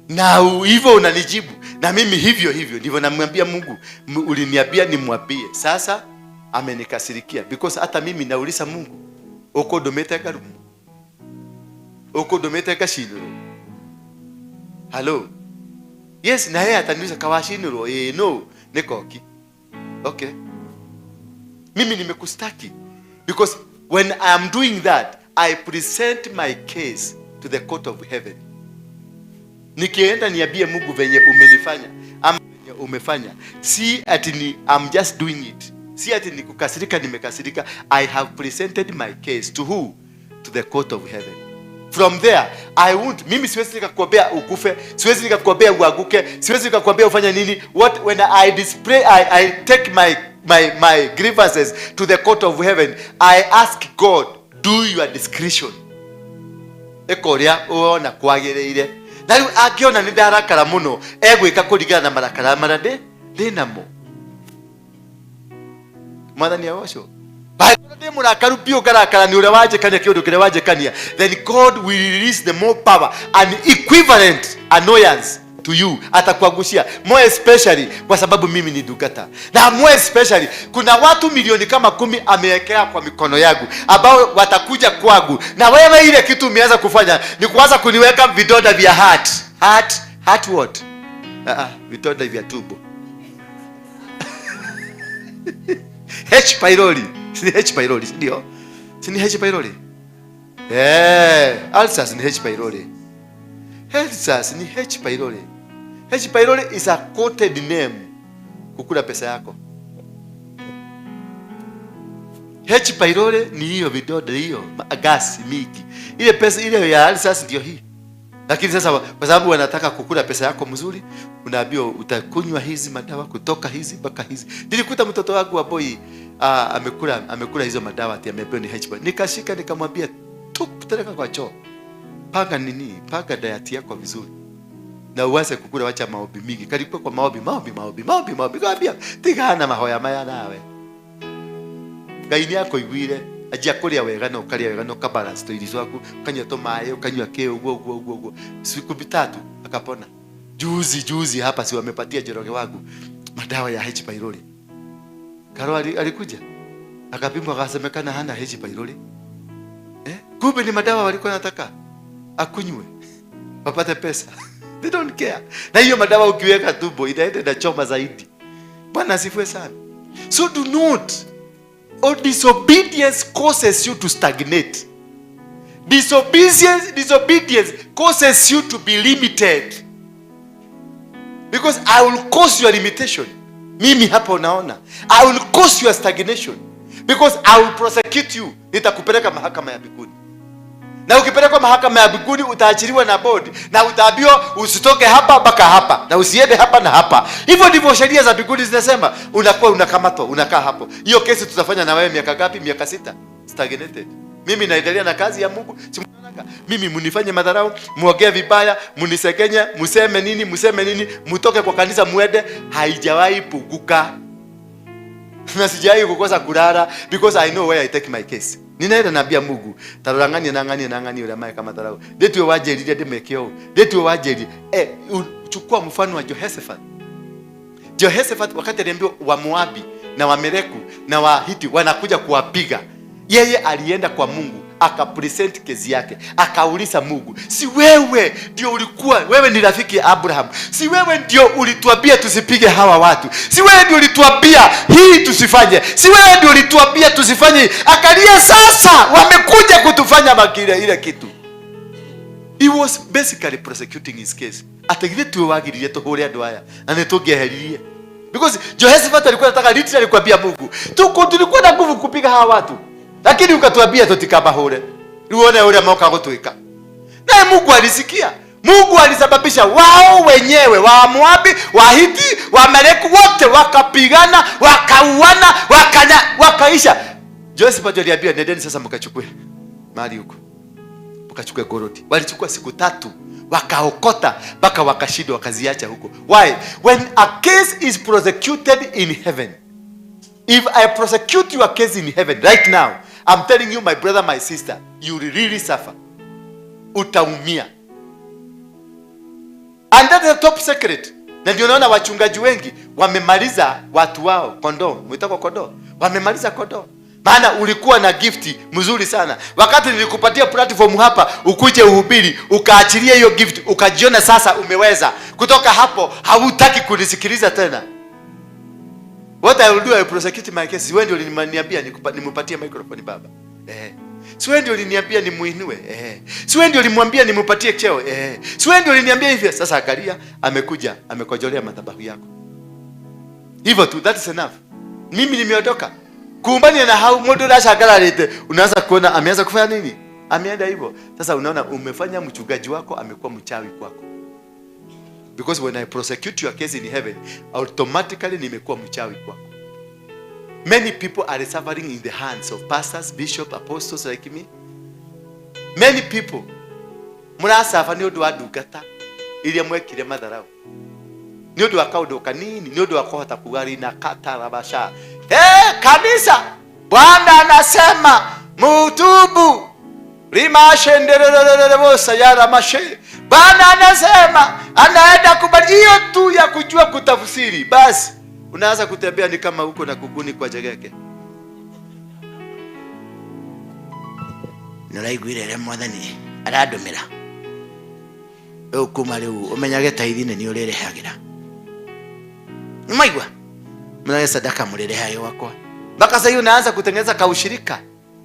Na hivyo unanijibu na mimi hivyo hivyo ndivyo namwambia Mungu, uliniambia nimwambie. Sasa amenikasirikia because hata mimi nauliza Mungu, uko domete karumu, uko domete kashinuro. Hello. Yes, na yeye ataniuliza kawashinuro. No, nikoki. Okay. Mimi nimekustaki because when I am doing that, I present my case to the court of heaven. Nikienda niambie Mungu venye umenifanya ama venye umefanya, si ati ni I'm just doing it, si ati ni kukasirika nimekasirika. I have presented my case to who? To the court of heaven. From there I won't, mimi siwezi nikakuambia ukufe, siwezi nikakuambia uanguke, siwezi nikakuambia ufanye nini. What when I display, I take my grievances to the court of heaven, I ask God, do your discretion. Ekoria uona kwagiriire. Na riu angiona ni ndarakara muno, egwika kuringana na marakara maria ndi namo. Mwathani agocwo. Bangĩkorwo ndĩ mũrakaru biũ ngarakara nĩ ũrĩa wanjĩkania kĩũndũ kĩrĩa wanjĩkania, then God will release the more power and equivalent annoyance to you, atakuangushia more especially kwa sababu mimi ni ndungata, na more especially kuna watu milioni kama 10 amewekea kwa mikono yangu ambao watakuja kwangu, na wewe ile kitu umeanza kufanya ni kuanza kuniweka vidonda vya heart. Heart, heart what? Vidonda vya tumbo. H pylori. Si H pylori, ndio? Si ni H pylori? Ulcers ni H pylori. Ulcers ni H pylori. H pylori is a quoted name kukula pesa yako. H pylori ni hiyo vidonda hiyo, gas mingi. Ile pesa ile ya ulcers ndio hii. Lakini sasa kwa sababu wanataka kukula pesa yako mzuri, unaambiwa utakunywa hizi madawa kutoka hizi mpaka hizi. Nilikuta mtoto wangu wa boy amekula hizo madawa ati ameambiwa ni H pylori. Nikashika nikamwambia tu peleka kwa choo. Panga nini? Panga diet yako vizuri. Na uanze kukula, wacha maombi mingi. Kalikuwa kwa maombi, maombi, maombi, maombi, maombi. Nikamwambia tigana mahoya maya nawe. Ngai ni akoiguire. Ajia kuria wega na ukaria wega na ukabalance to irio ciaku, ukanyua to maĩ, ukanyua kĩ ũguo ũguo ũguo ũguo. Siku 3 akapona. Juzi juzi hapa si wamepatia Njoroge wangu madawa ya H pylori. Karo alikuja akapimwa akasemekana hana H pylori. Kumbe ni madawa walikuwa wanataka akunywe wapate pesa. They don't care. Na hiyo madawa ukiweka tumbo inaenda inachoma zaidi. Bwana asifiwe sana. So do not, or disobedience causes you to stagnate. Disobedience causes you to be limited. Because I will cause your limitation. Mimi hapa unaona. I will cause your stagnation. Because I will prosecute you. Nitakupeleka mahakama ya mbinguni. Na ukipelekwa mahakama ya mbinguni utaachiliwa na board, na utaambiwa usitoke hapa mpaka hapa, na usiende hapa na hapa. Hivyo ndivyo sheria za mbinguni zinasema. Unakuwa unakamatwa, unakaa hapo. Hiyo kesi tutafanya na wewe miaka ngapi? Miaka 6. Stagnated. Mimi naendelea na kazi ya Mungu. Si mnaona? Mimi mnifanye madharau, muongee vibaya, mnisekenye, mseme nini, mseme nini, mtoke kwa kanisa muende, haijawahi punguka. Na sijawahi kukosa kulala because I know where I take my case. Ninaenda naambia Mungu, tarora ng'ania na ng'ania na ng'ania ule mae kama dharau. Ndetue wanjĩrire ndĩmeke ũũ. Ndetue wanjĩrire. Chukua mfano wa Jehoshaphat. Jehoshaphat wakati aliambiwa wa Moabi na wa Meleku na wa Hiti wanakuja kuwapiga, yeye alienda kwa Mungu akapresent kesi yake, akauliza Mungu, si wewe ndio ulikuwa, wewe ni rafiki ya Abraham, si wewe ndio ulituambia tusipige hawa watu, si wewe ndio ulituambia hii tusifanye, si wewe ndio ulituambia tusifanye hii. Akalia, sasa wamekuja kutufanya makile ile kitu. He was basically prosecuting his case. Ategire tuwe wagiririe tuhure andu aya na nitungeheririe. Because Jehoshaphat alikuwa anataka literally kuambia Mungu, tuko tulikuwa na nguvu kupiga hawa watu, lakini ukatuambia tutikamahure. Uone ule moka gutwika. Naye Mungu alisikia. Mungu alisababisha wao wenyewe wa Moabi, wa Hiti, wa Amaleki wote wakapigana, wakauana, wakaisha. Jehoshaphat aliambia nendeni sasa mkachukue mali huko. Mkachukue goroti. Walichukua siku 3 wakaokota mpaka wakashindwa, wakaziacha huko. Why? When a case is prosecuted in heaven, if I prosecute your case in heaven right now, I'm telling you my brother, my sister, you will really suffer. Utaumia. And that's the top secret. Na ndio naona wachungaji wengi wamemaliza watu wao kondoo, mwitako kondoo. Wamemaliza kondoo. Maana ulikuwa na gifti mzuri sana. Wakati nilikupatia platform hapa ukuje uhubiri, ukaachilia hiyo gift, ukajiona sasa umeweza. Kutoka hapo hautaki kunisikiliza tena. What I will do, I will prosecute my case. Wewe ndio uliniambia nimpatie microphone baba. Si wewe ndio uliniambia nimuinue. Si wewe ndio ulimwambia nimpatie cheo. Si wewe ndio uliniambia hivyo. Sasa angalia, amekuja, amekojolea madhabahu yako. Hivyo tu, that is enough. Mimi nimeondoka. Kuumbani na hau mundu rashagararite, unaanza kuona ameanza kufanya nini? Ameenda hivyo. Sasa unaona umefanya mchungaji wako amekuwa mchawi kwako. Because when I prosecute your case in heaven, automatically nimekuwa mchawi kwako. Many people are suffering in the hands of pastors, bishop, apostles like me. Many people murasafa ni undu wa ndungata iria mwekire matharau. Ni undu wa kaundu kanini, ni undu wa kuhota kuga rina katarabasha. Kanisa, Bwana anasema mutubu. Rimashenderererebosa. Bwana anasema anaenda kubali. Hiyo tu ya kujua kutafsiri, basi unaanza kutembea ni kama huko na kuguni kwa jegeke. Nuraiguire re Mwathani arandumira. Riu kuma riu umenyage taithi ni urirehagira. Nimaigua? Mnaye sadaka murirehayo wakwa. Mpaka sasa hiyo unaanza kutengeneza kaushirika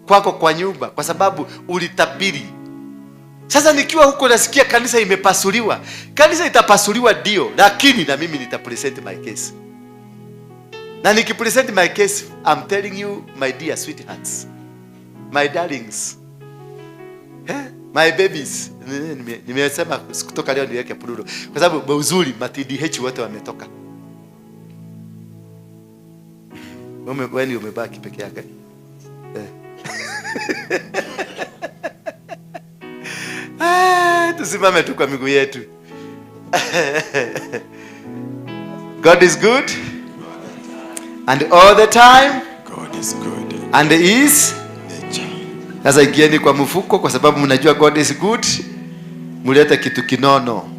kwako kwa nyumba kwa sababu ulitabiri. Sasa nikiwa huko nasikia kanisa imepasuliwa. Kanisa itapasuliwa ndio, lakini na mimi nitapresent my case. Na nikipresent my case, I'm telling you my dear sweethearts, my darlings, my babies. Nimesema kutoka leo niweke plural kwa sababu uzuri ma TDH wote wametoka. Wewe umebaki peke yake. Tusimame tu kwa miguu yetu. God is good and all the time. God is good and he is nature. Sasa ingieni kwa mfuko kwa sababu mnajua God is good. Mulete kitu kinono.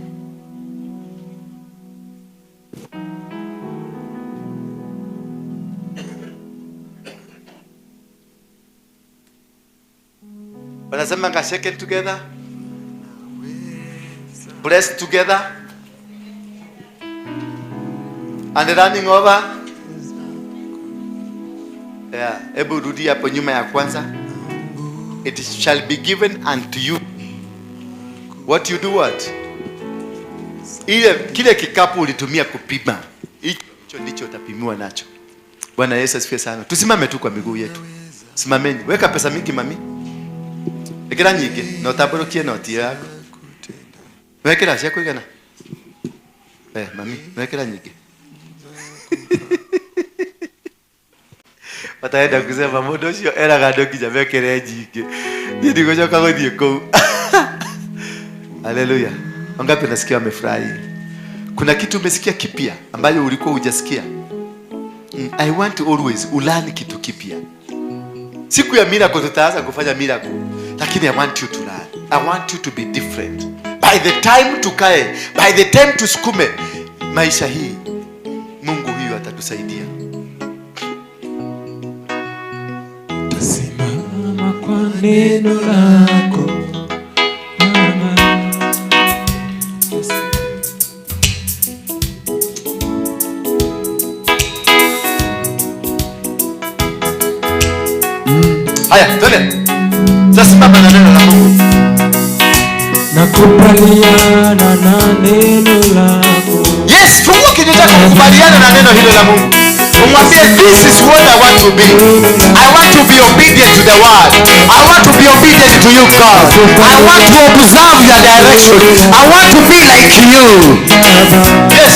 Wanasema nga shaken together, blessed together, and running over. Yeah, hebu rudi hapo nyuma ya kwanza. It shall be given unto you. What you do what? Ile kile kikapu ulitumia kupima, hicho ndicho utapimiwa nacho. Bwana Yesu asifiwe sana. Tusimame tu kwa miguu yetu. Simameni. Weka pesa mingi mami. Ekera nyingi, na utaborokie noti yako. Wekera cia kuigana. Mami, wekera nyingi. Wataenda kusema mundu ucio eraga andu nginya mekere nyingi. Niĩ ndigũcoka gũthiĩ kũu. Haleluya. Wangapi nasikia wamefurahi? Kuna kitu umesikia kipya ambayo ulikuwa hujasikia. I want to always ulearn kitu kipya. Siku ya miracle tutaanza kufanya miracle. Lakini I want you to learn. I want you to be different. By the time tukae, by the time tusukume maisha hii, Mungu huyu atatusaidia. Tasimama kwa neno lako. Mama. Haya, twende. Tasimama na neno la Mungu. Nakubaliana na neno lako. Yes, fungua kinywa chako kukubaliana na neno hilo la Mungu. Umwambie this is what I want to be. I want to be obedient to the word. I want to be obedient to you, God. I want to observe your direction. I want to be like you. Yes.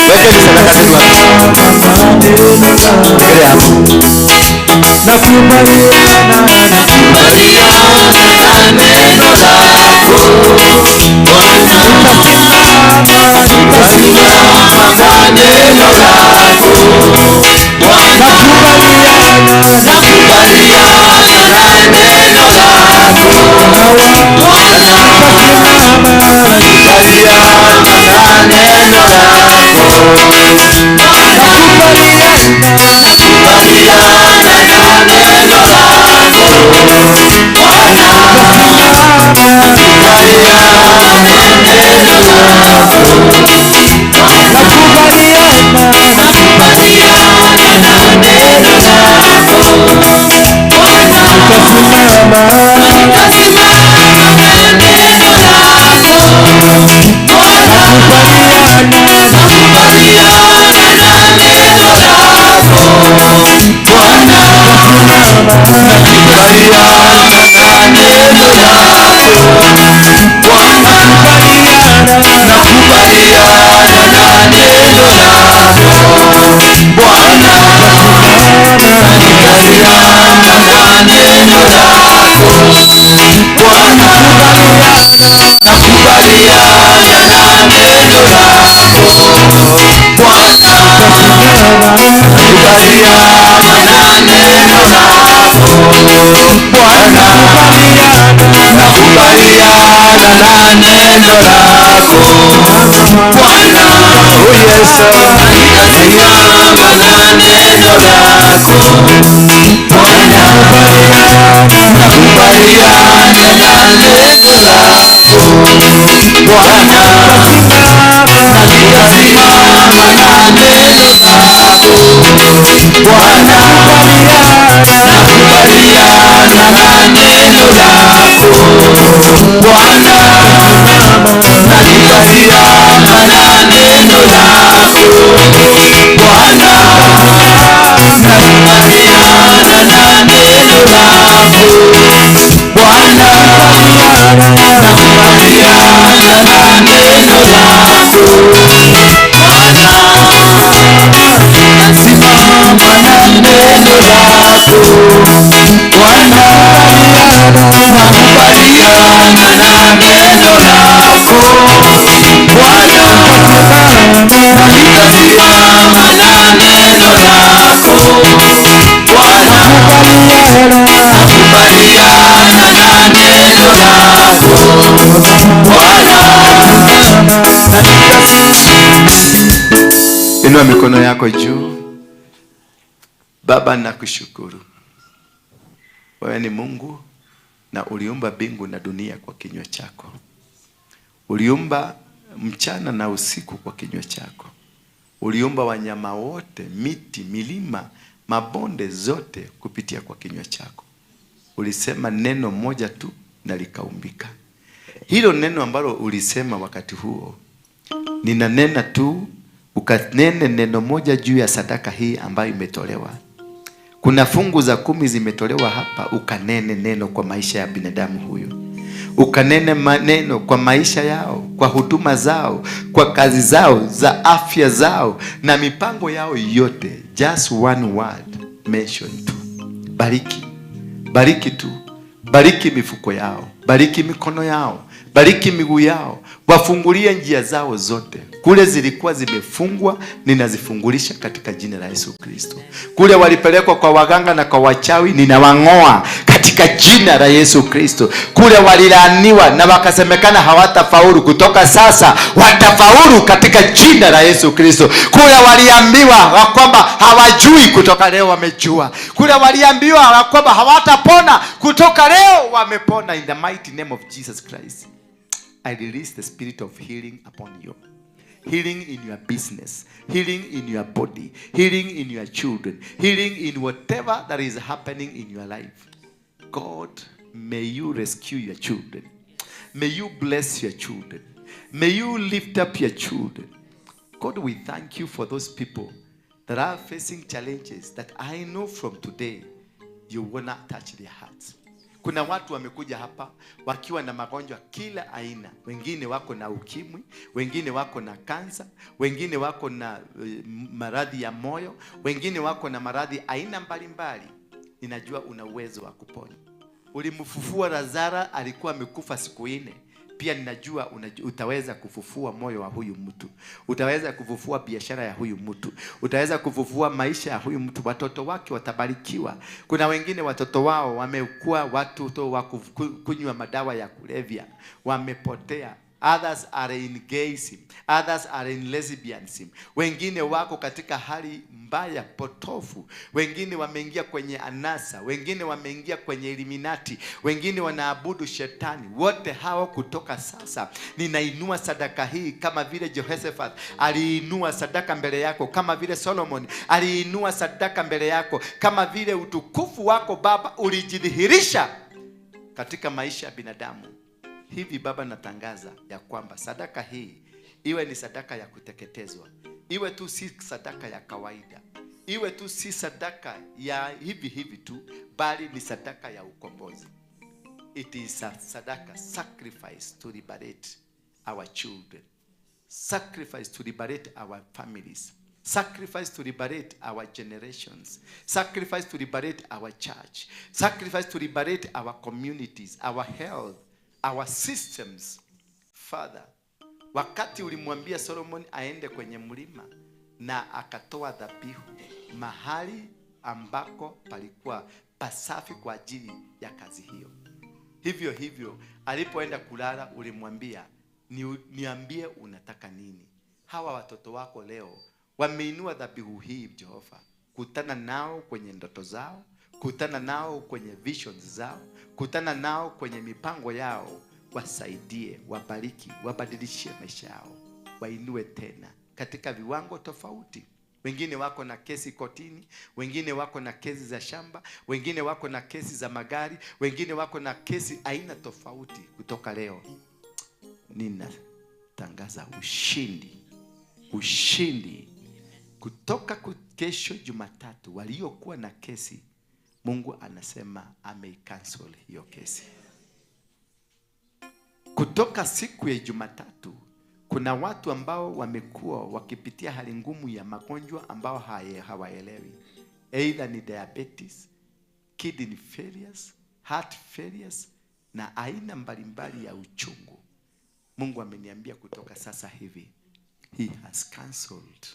Wekeni sadaka zenu hapo. Wekelea hapo. Nakubaliana na neno lako. Bwana, nitasimama kwa neno lako. Bwana, nakubaliana Nakubaliana na neno lako Bwana, nakubaliana na neno lako Bwana, nitasimama na neno lako Bwana, nakubaliana na neno lako Bwana, nakubaliana na neno lako Bwana, nakubaliana na neno lako Bwana, oh yes, nitasimama na neno lako Bwana, nakubaliana na neno lako Bwana, nitasimama na neno lako Bwana, nakubaliana na neno lako Bwana, nitasimama na neno lako Bwana, nakubaliana na neno lako Bwana, nakubaliana na neno lako Bwana, nasimama na neno lako Bwana, nakubaliana na neno lako Bwana, nitasimama na neno lako Bwana, nakubaliana na neno lako Bwana. Inua mikono yako juu. Baba, nakushukuru. Wewe ni Mungu na uliumba mbingu na dunia kwa kinywa chako. Uliumba mchana na usiku kwa kinywa chako. Uliumba wanyama wote, miti, milima, mabonde zote kupitia kwa kinywa chako. Ulisema neno moja tu na likaumbika. Hilo neno ambalo ulisema wakati huo, ninanena tu, ukanene neno moja juu ya sadaka hii ambayo imetolewa. Kuna fungu za 10 zimetolewa hapa, ukanene neno kwa maisha ya binadamu huyo. Ukanene maneno kwa maisha yao, kwa huduma zao, kwa kazi zao, za afya zao na mipango yao yote. Just one word mention tu. Bariki. Bariki tu. Bariki mifuko yao, bariki mikono yao, bariki miguu yao, wafungulie njia zao zote. Kule zilikuwa zimefungwa, ninazifungulisha katika jina la Yesu Kristo. Kule walipelekwa kwa waganga na kwa wachawi, ninawang'oa katika jina la Yesu Kristo. Kule walilaaniwa na wakasemekana hawatafaulu, kutoka sasa watafaulu katika jina la Yesu Kristo. Kule waliambiwa kwamba hawajui, kutoka leo wamejua. Kule waliambiwa kwamba hawatapona, kutoka leo wamepona. In the mighty name of Jesus Christ, I release the spirit of healing upon you. Healing in your business, healing in your body, healing in your children, healing in whatever that is happening in your life. God, may you rescue your children. May you bless your children. May you lift up your children. God, we thank you for those people that are facing challenges that I know from today you will not touch their hearts. Kuna watu wamekuja hapa wakiwa na magonjwa kila aina. Wengine wako na ukimwi, wengine wako na kansa, wengine wako na maradhi ya moyo, wengine wako na maradhi aina mbalimbali. Ninajua una uwezo wa kuponya. Ulimfufua Lazaro, alikuwa amekufa siku 4. Pia ninajua utaweza kufufua moyo wa huyu mtu. Utaweza kufufua biashara ya huyu mtu. Utaweza kufufua maisha ya huyu mtu. Watoto wake watabarikiwa. Kuna wengine watoto wao wamekuwa watoto wa kunywa madawa ya kulevya. Wamepotea. Others are in gayism. Others are in lesbianism. Wengine wako katika hali mbaya potofu. Wengine wameingia kwenye anasa. Wengine wameingia kwenye Illuminati. Wengine wanaabudu shetani. Wote hao kutoka sasa ninainua sadaka hii kama vile Jehoshaphat aliinua sadaka mbele yako, kama vile Solomon aliinua sadaka mbele yako, kama vile utukufu wako Baba ulijidhihirisha katika maisha ya binadamu. Hivi Baba, natangaza ya kwamba sadaka hii iwe ni sadaka ya kuteketezwa, iwe tu si sadaka ya kawaida, Iwe tu si sadaka ya hivi hivi tu, bali ni sadaka ya ukombozi. It is a sadaka, sacrifice to liberate our children, sacrifice to liberate our families, sacrifice to liberate our generations, sacrifice to liberate our church, sacrifice to liberate our communities, our health, our systems. Father, wakati ulimwambia Solomon aende kwenye mlima na akatoa dhabihu mahali ambako palikuwa pasafi kwa ajili ya kazi hiyo, hivyo hivyo alipoenda kulala ulimwambia, niambie unataka nini. Hawa watoto wako leo wameinua dhabihu hii, Jehova. Kutana nao kwenye ndoto zao, kutana nao kwenye visions zao, kutana nao kwenye mipango yao, wasaidie, wabariki, wabadilishie maisha yao, wainue tena katika viwango tofauti. Wengine wako na kesi kotini, wengine wako na kesi za shamba, wengine wako na kesi za magari, wengine wako na kesi aina tofauti. Kutoka leo ninatangaza ushindi, ushindi. Kutoka kesho Jumatatu, waliokuwa na kesi, Mungu anasema ameicancel hiyo kesi. Kutoka siku ya Jumatatu, kuna watu ambao wamekuwa wakipitia hali ngumu ya magonjwa ambao hawaelewi. Either ni diabetes, kidney failures, heart failures na aina mbalimbali ya uchungu. Mungu ameniambia kutoka sasa hivi, he has cancelled.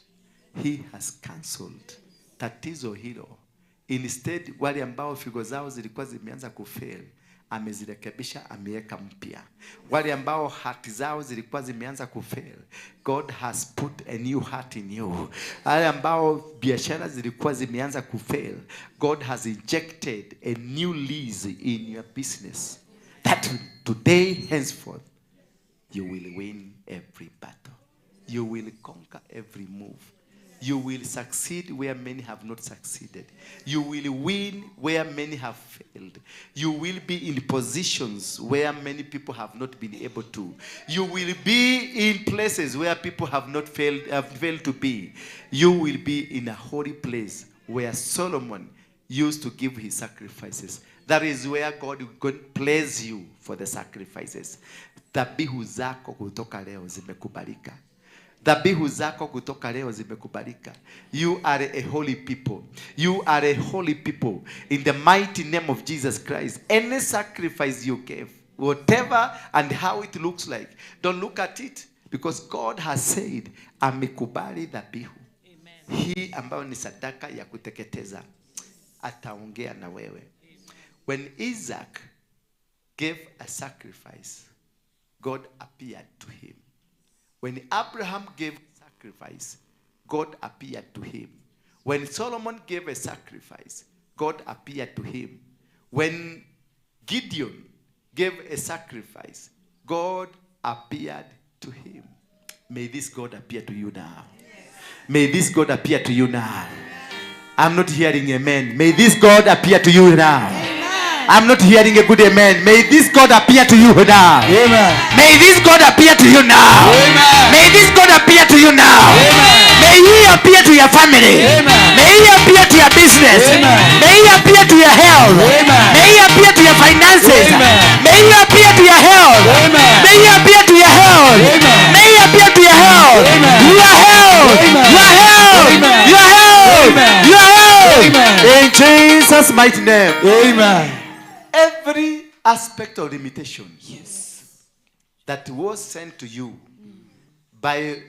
He has cancelled tatizo hilo. Instead, wale ambao figo zao zilikuwa zimeanza kufail, amezirekebisha, ameweka mpya. Wale ambao heart zao zilikuwa zimeanza kufail, God has put a new heart in you. Wale ambao biashara zilikuwa zimeanza kufail, God has injected a new lease in your business. That today henceforth you will win every battle. You will conquer every move. You will succeed where many have not succeeded. You will win where many have failed. You will be in positions where many people have not been able to. You will be in places where people have not failed, have failed to be. You will be in a holy place where Solomon used to give his sacrifices. That is where God will place you for the sacrifices. Dhabihu zako kutoka leo zimekubalika. Dhabihu zako kutoka leo zimekubalika. You are a holy people. You are a holy people. In the mighty name of Jesus Christ, any sacrifice you gave, whatever and how it looks like, don't look at it, because God has said, amekubali dhabihu hii ambayo ni sadaka ya kuteketeza. Ataongea na wewe. When Isaac gave a sacrifice, God appeared to him. When Abraham gave sacrifice, God appeared to him. When Solomon gave a sacrifice, God appeared to him. When Gideon gave a sacrifice, God appeared to him. May this God appear to you now. Yes. May this God appear to you now. I'm not hearing amen. May this God appear to you now. Amen. I'm not hearing a good amen. May this God appear to you now. Amen. May this God appear to you now. Amen. May this God appear to you now. Amen. May he appear to your family. Amen. May he appear to your business. Amen. May he appear to your health. Amen. May he appear to your finances. Amen. May he appear to your health. Amen. May he appear to your health. Amen. May he appear to your health. Amen. Your health. Amen. Your health. Amen. Your health. Amen. Your health. Amen. In Jesus' mighty name. Amen. Every aspect of limitation, yes, that was sent to you by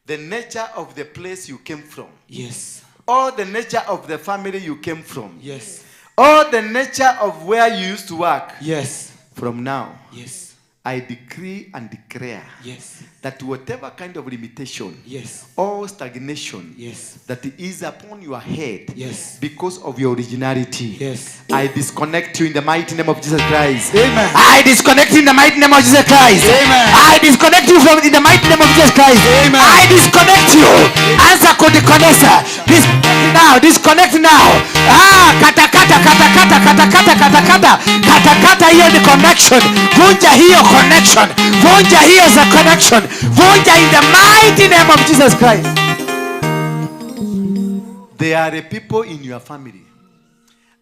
the nature of the place you came from, yes, or the nature of the family you came from, yes, or the nature of where you used to work, yes, from now, yes, I decree and declare, yes, that whatever kind of limitation, yes, or stagnation, yes, that is upon your head, yes, because of your originality, yes, I disconnect you in the mighty name of Jesus Christ. Amen. I disconnect you in the mighty name of Jesus Christ. Amen. I disconnect you from in the mighty name of Jesus Christ. Amen. I disconnect you. Answer kudiconnect. Disconnect now. Disconnect now. Ah, kata kata kata kata kata kata kata kata kata kata hiyo ni connection. Vunja hiyo connection. Vunja hiyo za connection. Vunja in the mighty name of Jesus Christ. There are people in your family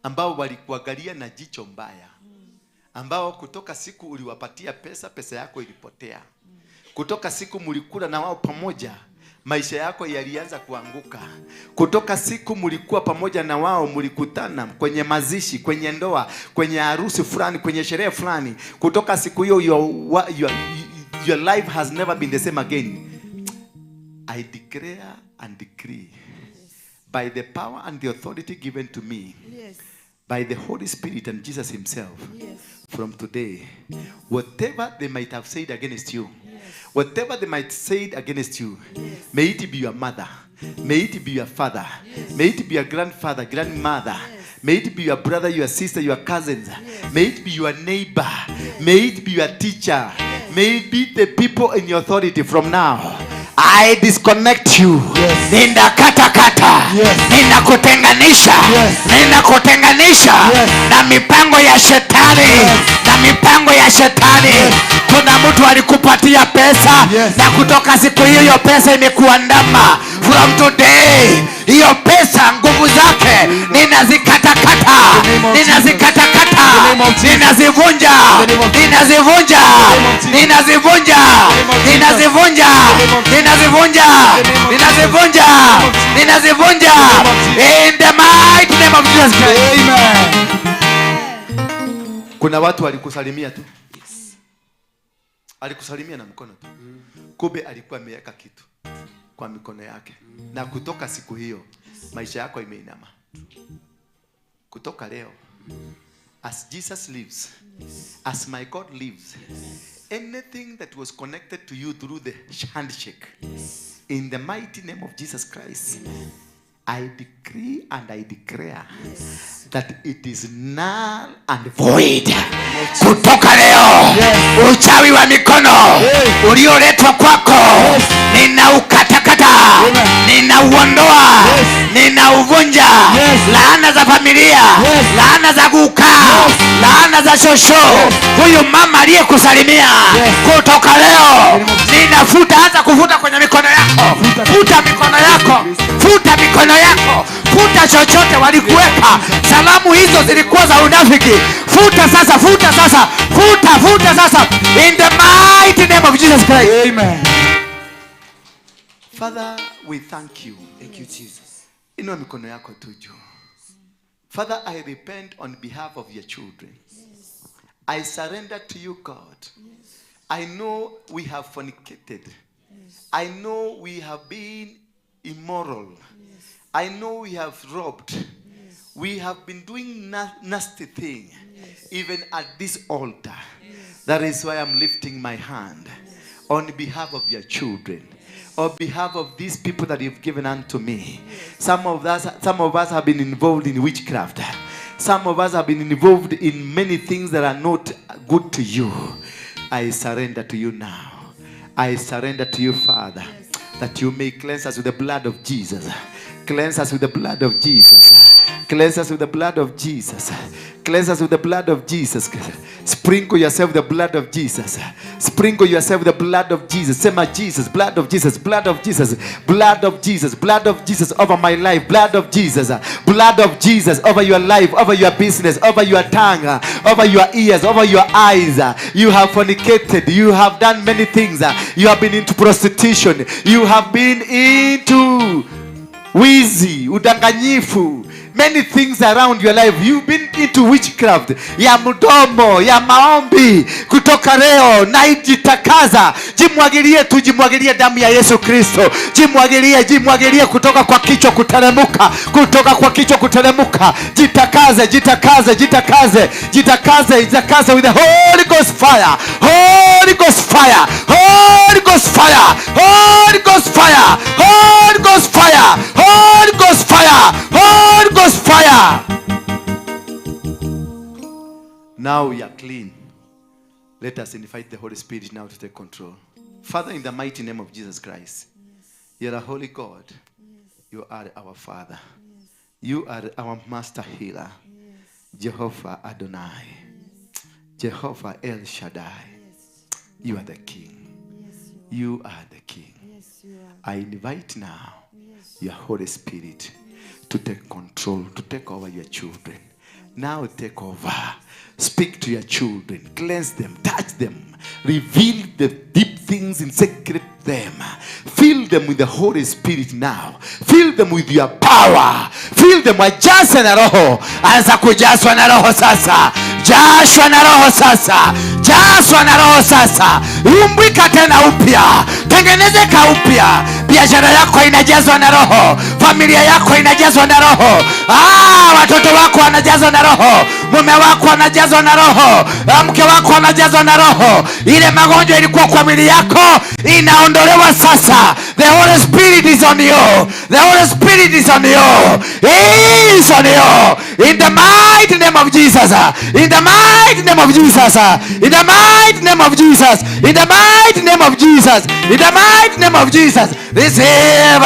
ambao walikuangalia na jicho mbaya, ambao kutoka siku uliwapatia pesa, pesa yako ilipotea. Kutoka siku mlikula na wao pamoja, maisha yako yalianza kuanguka. Kutoka siku mlikuwa pamoja na wao, mlikutana kwenye mazishi, kwenye ndoa, kwenye harusi fulani, kwenye sherehe fulani. Kutoka siku hiyo your life has never been the same again. I declare and decree by the power and the authority given to me by the Holy Spirit and Jesus himself, from today, whatever they might have said against you, whatever they might say against you, may it be your mother, may it be your father, may it be your grandfather, grandmother, may it be your brother, your sister, your cousins, may it be your neighbor, may it be your teacher, may it be the people in your authority. From now, I disconnect you. Ninakatakata. Ninakutenganisha. Ninakutenganisha na mipango ya shetani. Na mipango ya shetani. Kuna mtu alikupatia pesa na kutoka siku hiyo hiyo pesa imekuandama. From today, hiyo pesa nguvu zake ninazikatakata. Ninazikatakata. Ninazivunja. Ninazivunja. Ninazivunja. Ninazivunja. Ninazivunja. Ninazivunja. Ninazivunja. In the mighty name of Jesus Christ. Amen. Kuna watu walikusalimia tu. Alikusalimia na mkono tu. Kumbe alikuwa ameweka kitu kwa mikono yake. Na kutoka siku hiyo maisha yako imeinama. Kutoka leo, as Jesus lives, as my God lives, anything that was connected to you through the handshake, in the mighty name of Jesus Christ, I decree and I declare that it is null and void. Kutoka leo, uchawi wa mikono ulioletwa kwako ninaukatakata, ninauondoa, ninauvunja. Laana za familia, laana za kukaa, laana za shosho, huyu mama aliyekusalimia, kutoka leo ninafuta. Anza kufuta kwenye mikono yako, futa mikono yako, futa mikono yako, futa chochote walikuweka. Salamu hizo zilikuwa za unafiki. Futa sasa, futa sasa, futa, futa sasa, in the mighty name of Jesus Christ. Amen. Father, we thank you. Thank you, Jesus. Inua mikono yako tu juu. Father, I repent on behalf of your children. I surrender to you, God. I know we have fornicated. I know we have been immoral. I know we have robbed. We have been doing nasty thing, even at this altar. That is why I'm lifting my hand on behalf of your children, on behalf of these people that you've given unto me. Some of us have been involved in witchcraft. Some of us have been involved in many things that are not good to you. I surrender to you now. I surrender to you, Father, that you may cleanse us with the blood of Jesus. Cleanse us with the blood of Jesus. Cleanse us with the blood of Jesus. Cleanse us with the blood of Jesus. Sprinkle yourself with the blood of Jesus. Sprinkle yourself with the blood of Jesus. Sema Jesus, blood of Jesus, blood of Jesus, blood of Jesus, blood of Jesus over my life, blood of Jesus, blood of Jesus over your life, over your business, over your tongue, over your ears, over your eyes. You have fornicated. You have done many things. You have been into prostitution. You have been into wizi, udanganyifu, many things around your life. You've been into witchcraft ya mdomo, ya maombi. Kutoka leo naijitakaza. Jimwagilie tu, jimwagilie damu ya Yesu Kristo. Jimwagilie, jimwagilie kutoka kwa kichwa kuteremuka, kutoka kwa kichwa kuteremuka. Jitakaze, jitakaze, jitakaze, jitakaze, jitakaze with the Holy Ghost fire, Holy Ghost fire, Holy Ghost fire, Holy Ghost fire, Holy Ghost fire, Holy Ghost fire, Holy Ghost fire. Now we are clean. Let us invite the Holy Spirit now to take control. Father, in the mighty name of Jesus Christ, you are a holy God. You are our Father. You are our master healer. Jehovah Adonai. Jehovah El Shaddai. You are the King. You are the King. I invite now your Holy Spirit. to take control, to take over your children. Now take over. Speak to your children. Cleanse them. Touch them. Reveal the deep things in secret them. Fill them with the Holy Spirit now. Fill them with your power. Fill them, wajaze na Roho. Anza kujazwa na Roho sasa. Jazwa na Roho sasa. Jazwa na Roho sasa. Umbika tena upya. Tengenezeka upya. Biashara yako inajazwa na Roho. Familia yako inajazwa na Roho. Watoto wako wanajazwa na Roho. Mume wako anajazwa na Roho. Mke wako anajazwa na Roho. Ile magonjwa ilikuwa kwa mwili yako inaondolewa sasa. The Holy Spirit is on you. The Holy Spirit is on you. He is on you. In the mighty name of Jesus. In the mighty name of Jesus. In the mighty name of Jesus. In the mighty name of Jesus. In the mighty name of Jesus. Receive.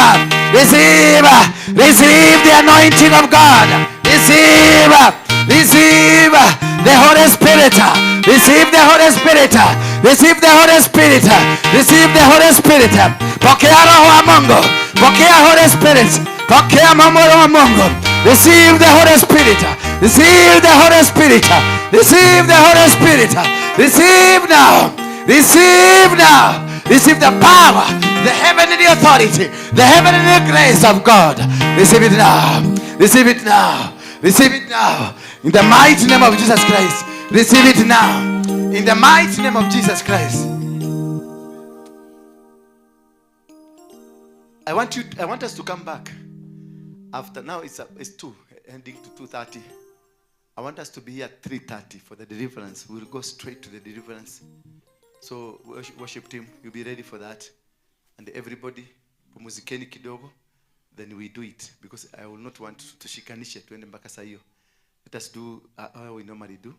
Receive. Receive the anointing of God. Receive. Receive the Holy Spirit. Receive the Holy Spirit. Receive the Holy Spirit. Receive the Holy Spirit. Pokea Roho wa Mungu. Pokea Holy Spirit. Pokea mambo wa Mungu. Receive the Holy Spirit. Receive the Holy Spirit. Receive the Holy Spirit. Receive now. Receive now. Receive the power, the heavenly authority, the heavenly grace of God. Receive it now. Receive it now. Receive it now. In the mighty name of Jesus Christ. Receive it now. In the mighty name of Jesus Christ. I want us to come back. After now it's 2, ending to 2:30. I want us to be here at 3:30 for the deliverance. We'll go straight to the deliverance. So worship team, you'll be ready for that. And everybody, pumzikeni kidogo, then we do it. Because I will not want to tushikanishe tuende mpaka saa hiyo. Let us do how we normally do.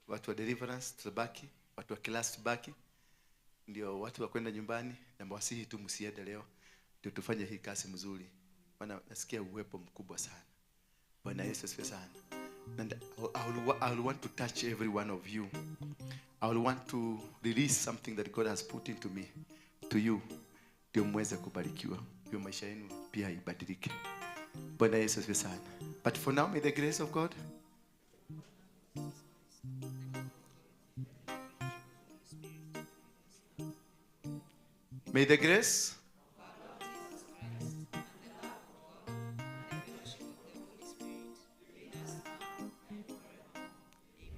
Watu wa deliverance tutabaki, watu wa class tubaki. Ndio watu wa kwenda nyumbani, na mwasihi tu msiende leo. Ndio tufanye hii kazi mzuri. Bwana, nasikia uwepo mkubwa sana. Bwana Yesu asifiwe sana. And I will want to touch every one of you. I will want to release something that God has put into me to you. Ndio muweze kubarikiwa. Ndio maisha yenu pia ibadilike. Bwana Yesu asifiwe sana. But for now, may the grace of God May the grace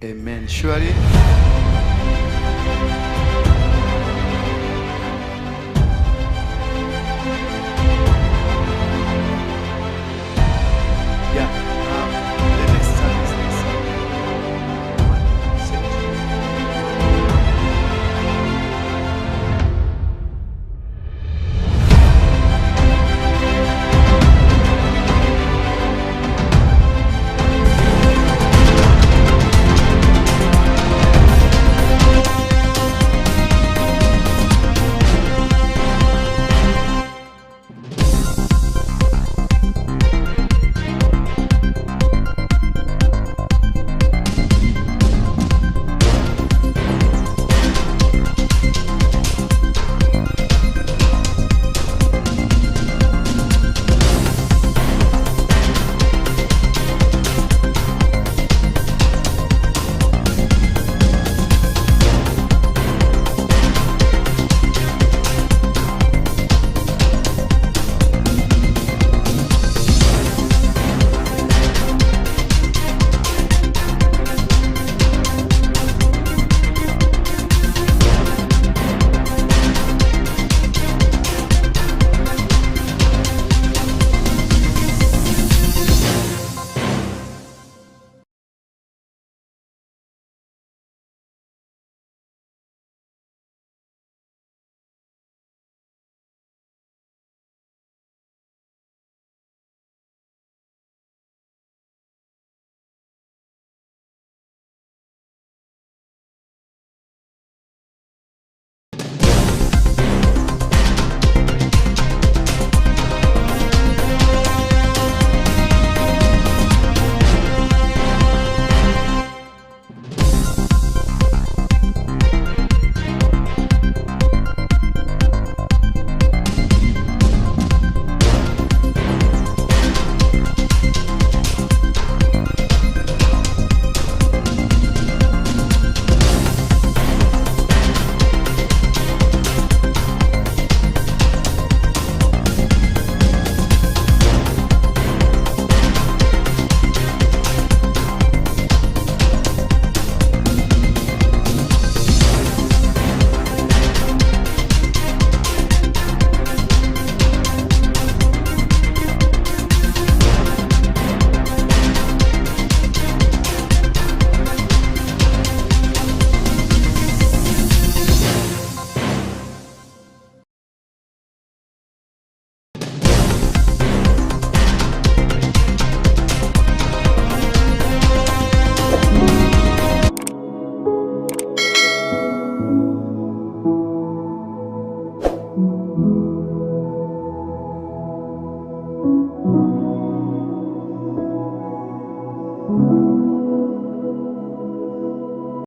Amen. Surely the next service is 7.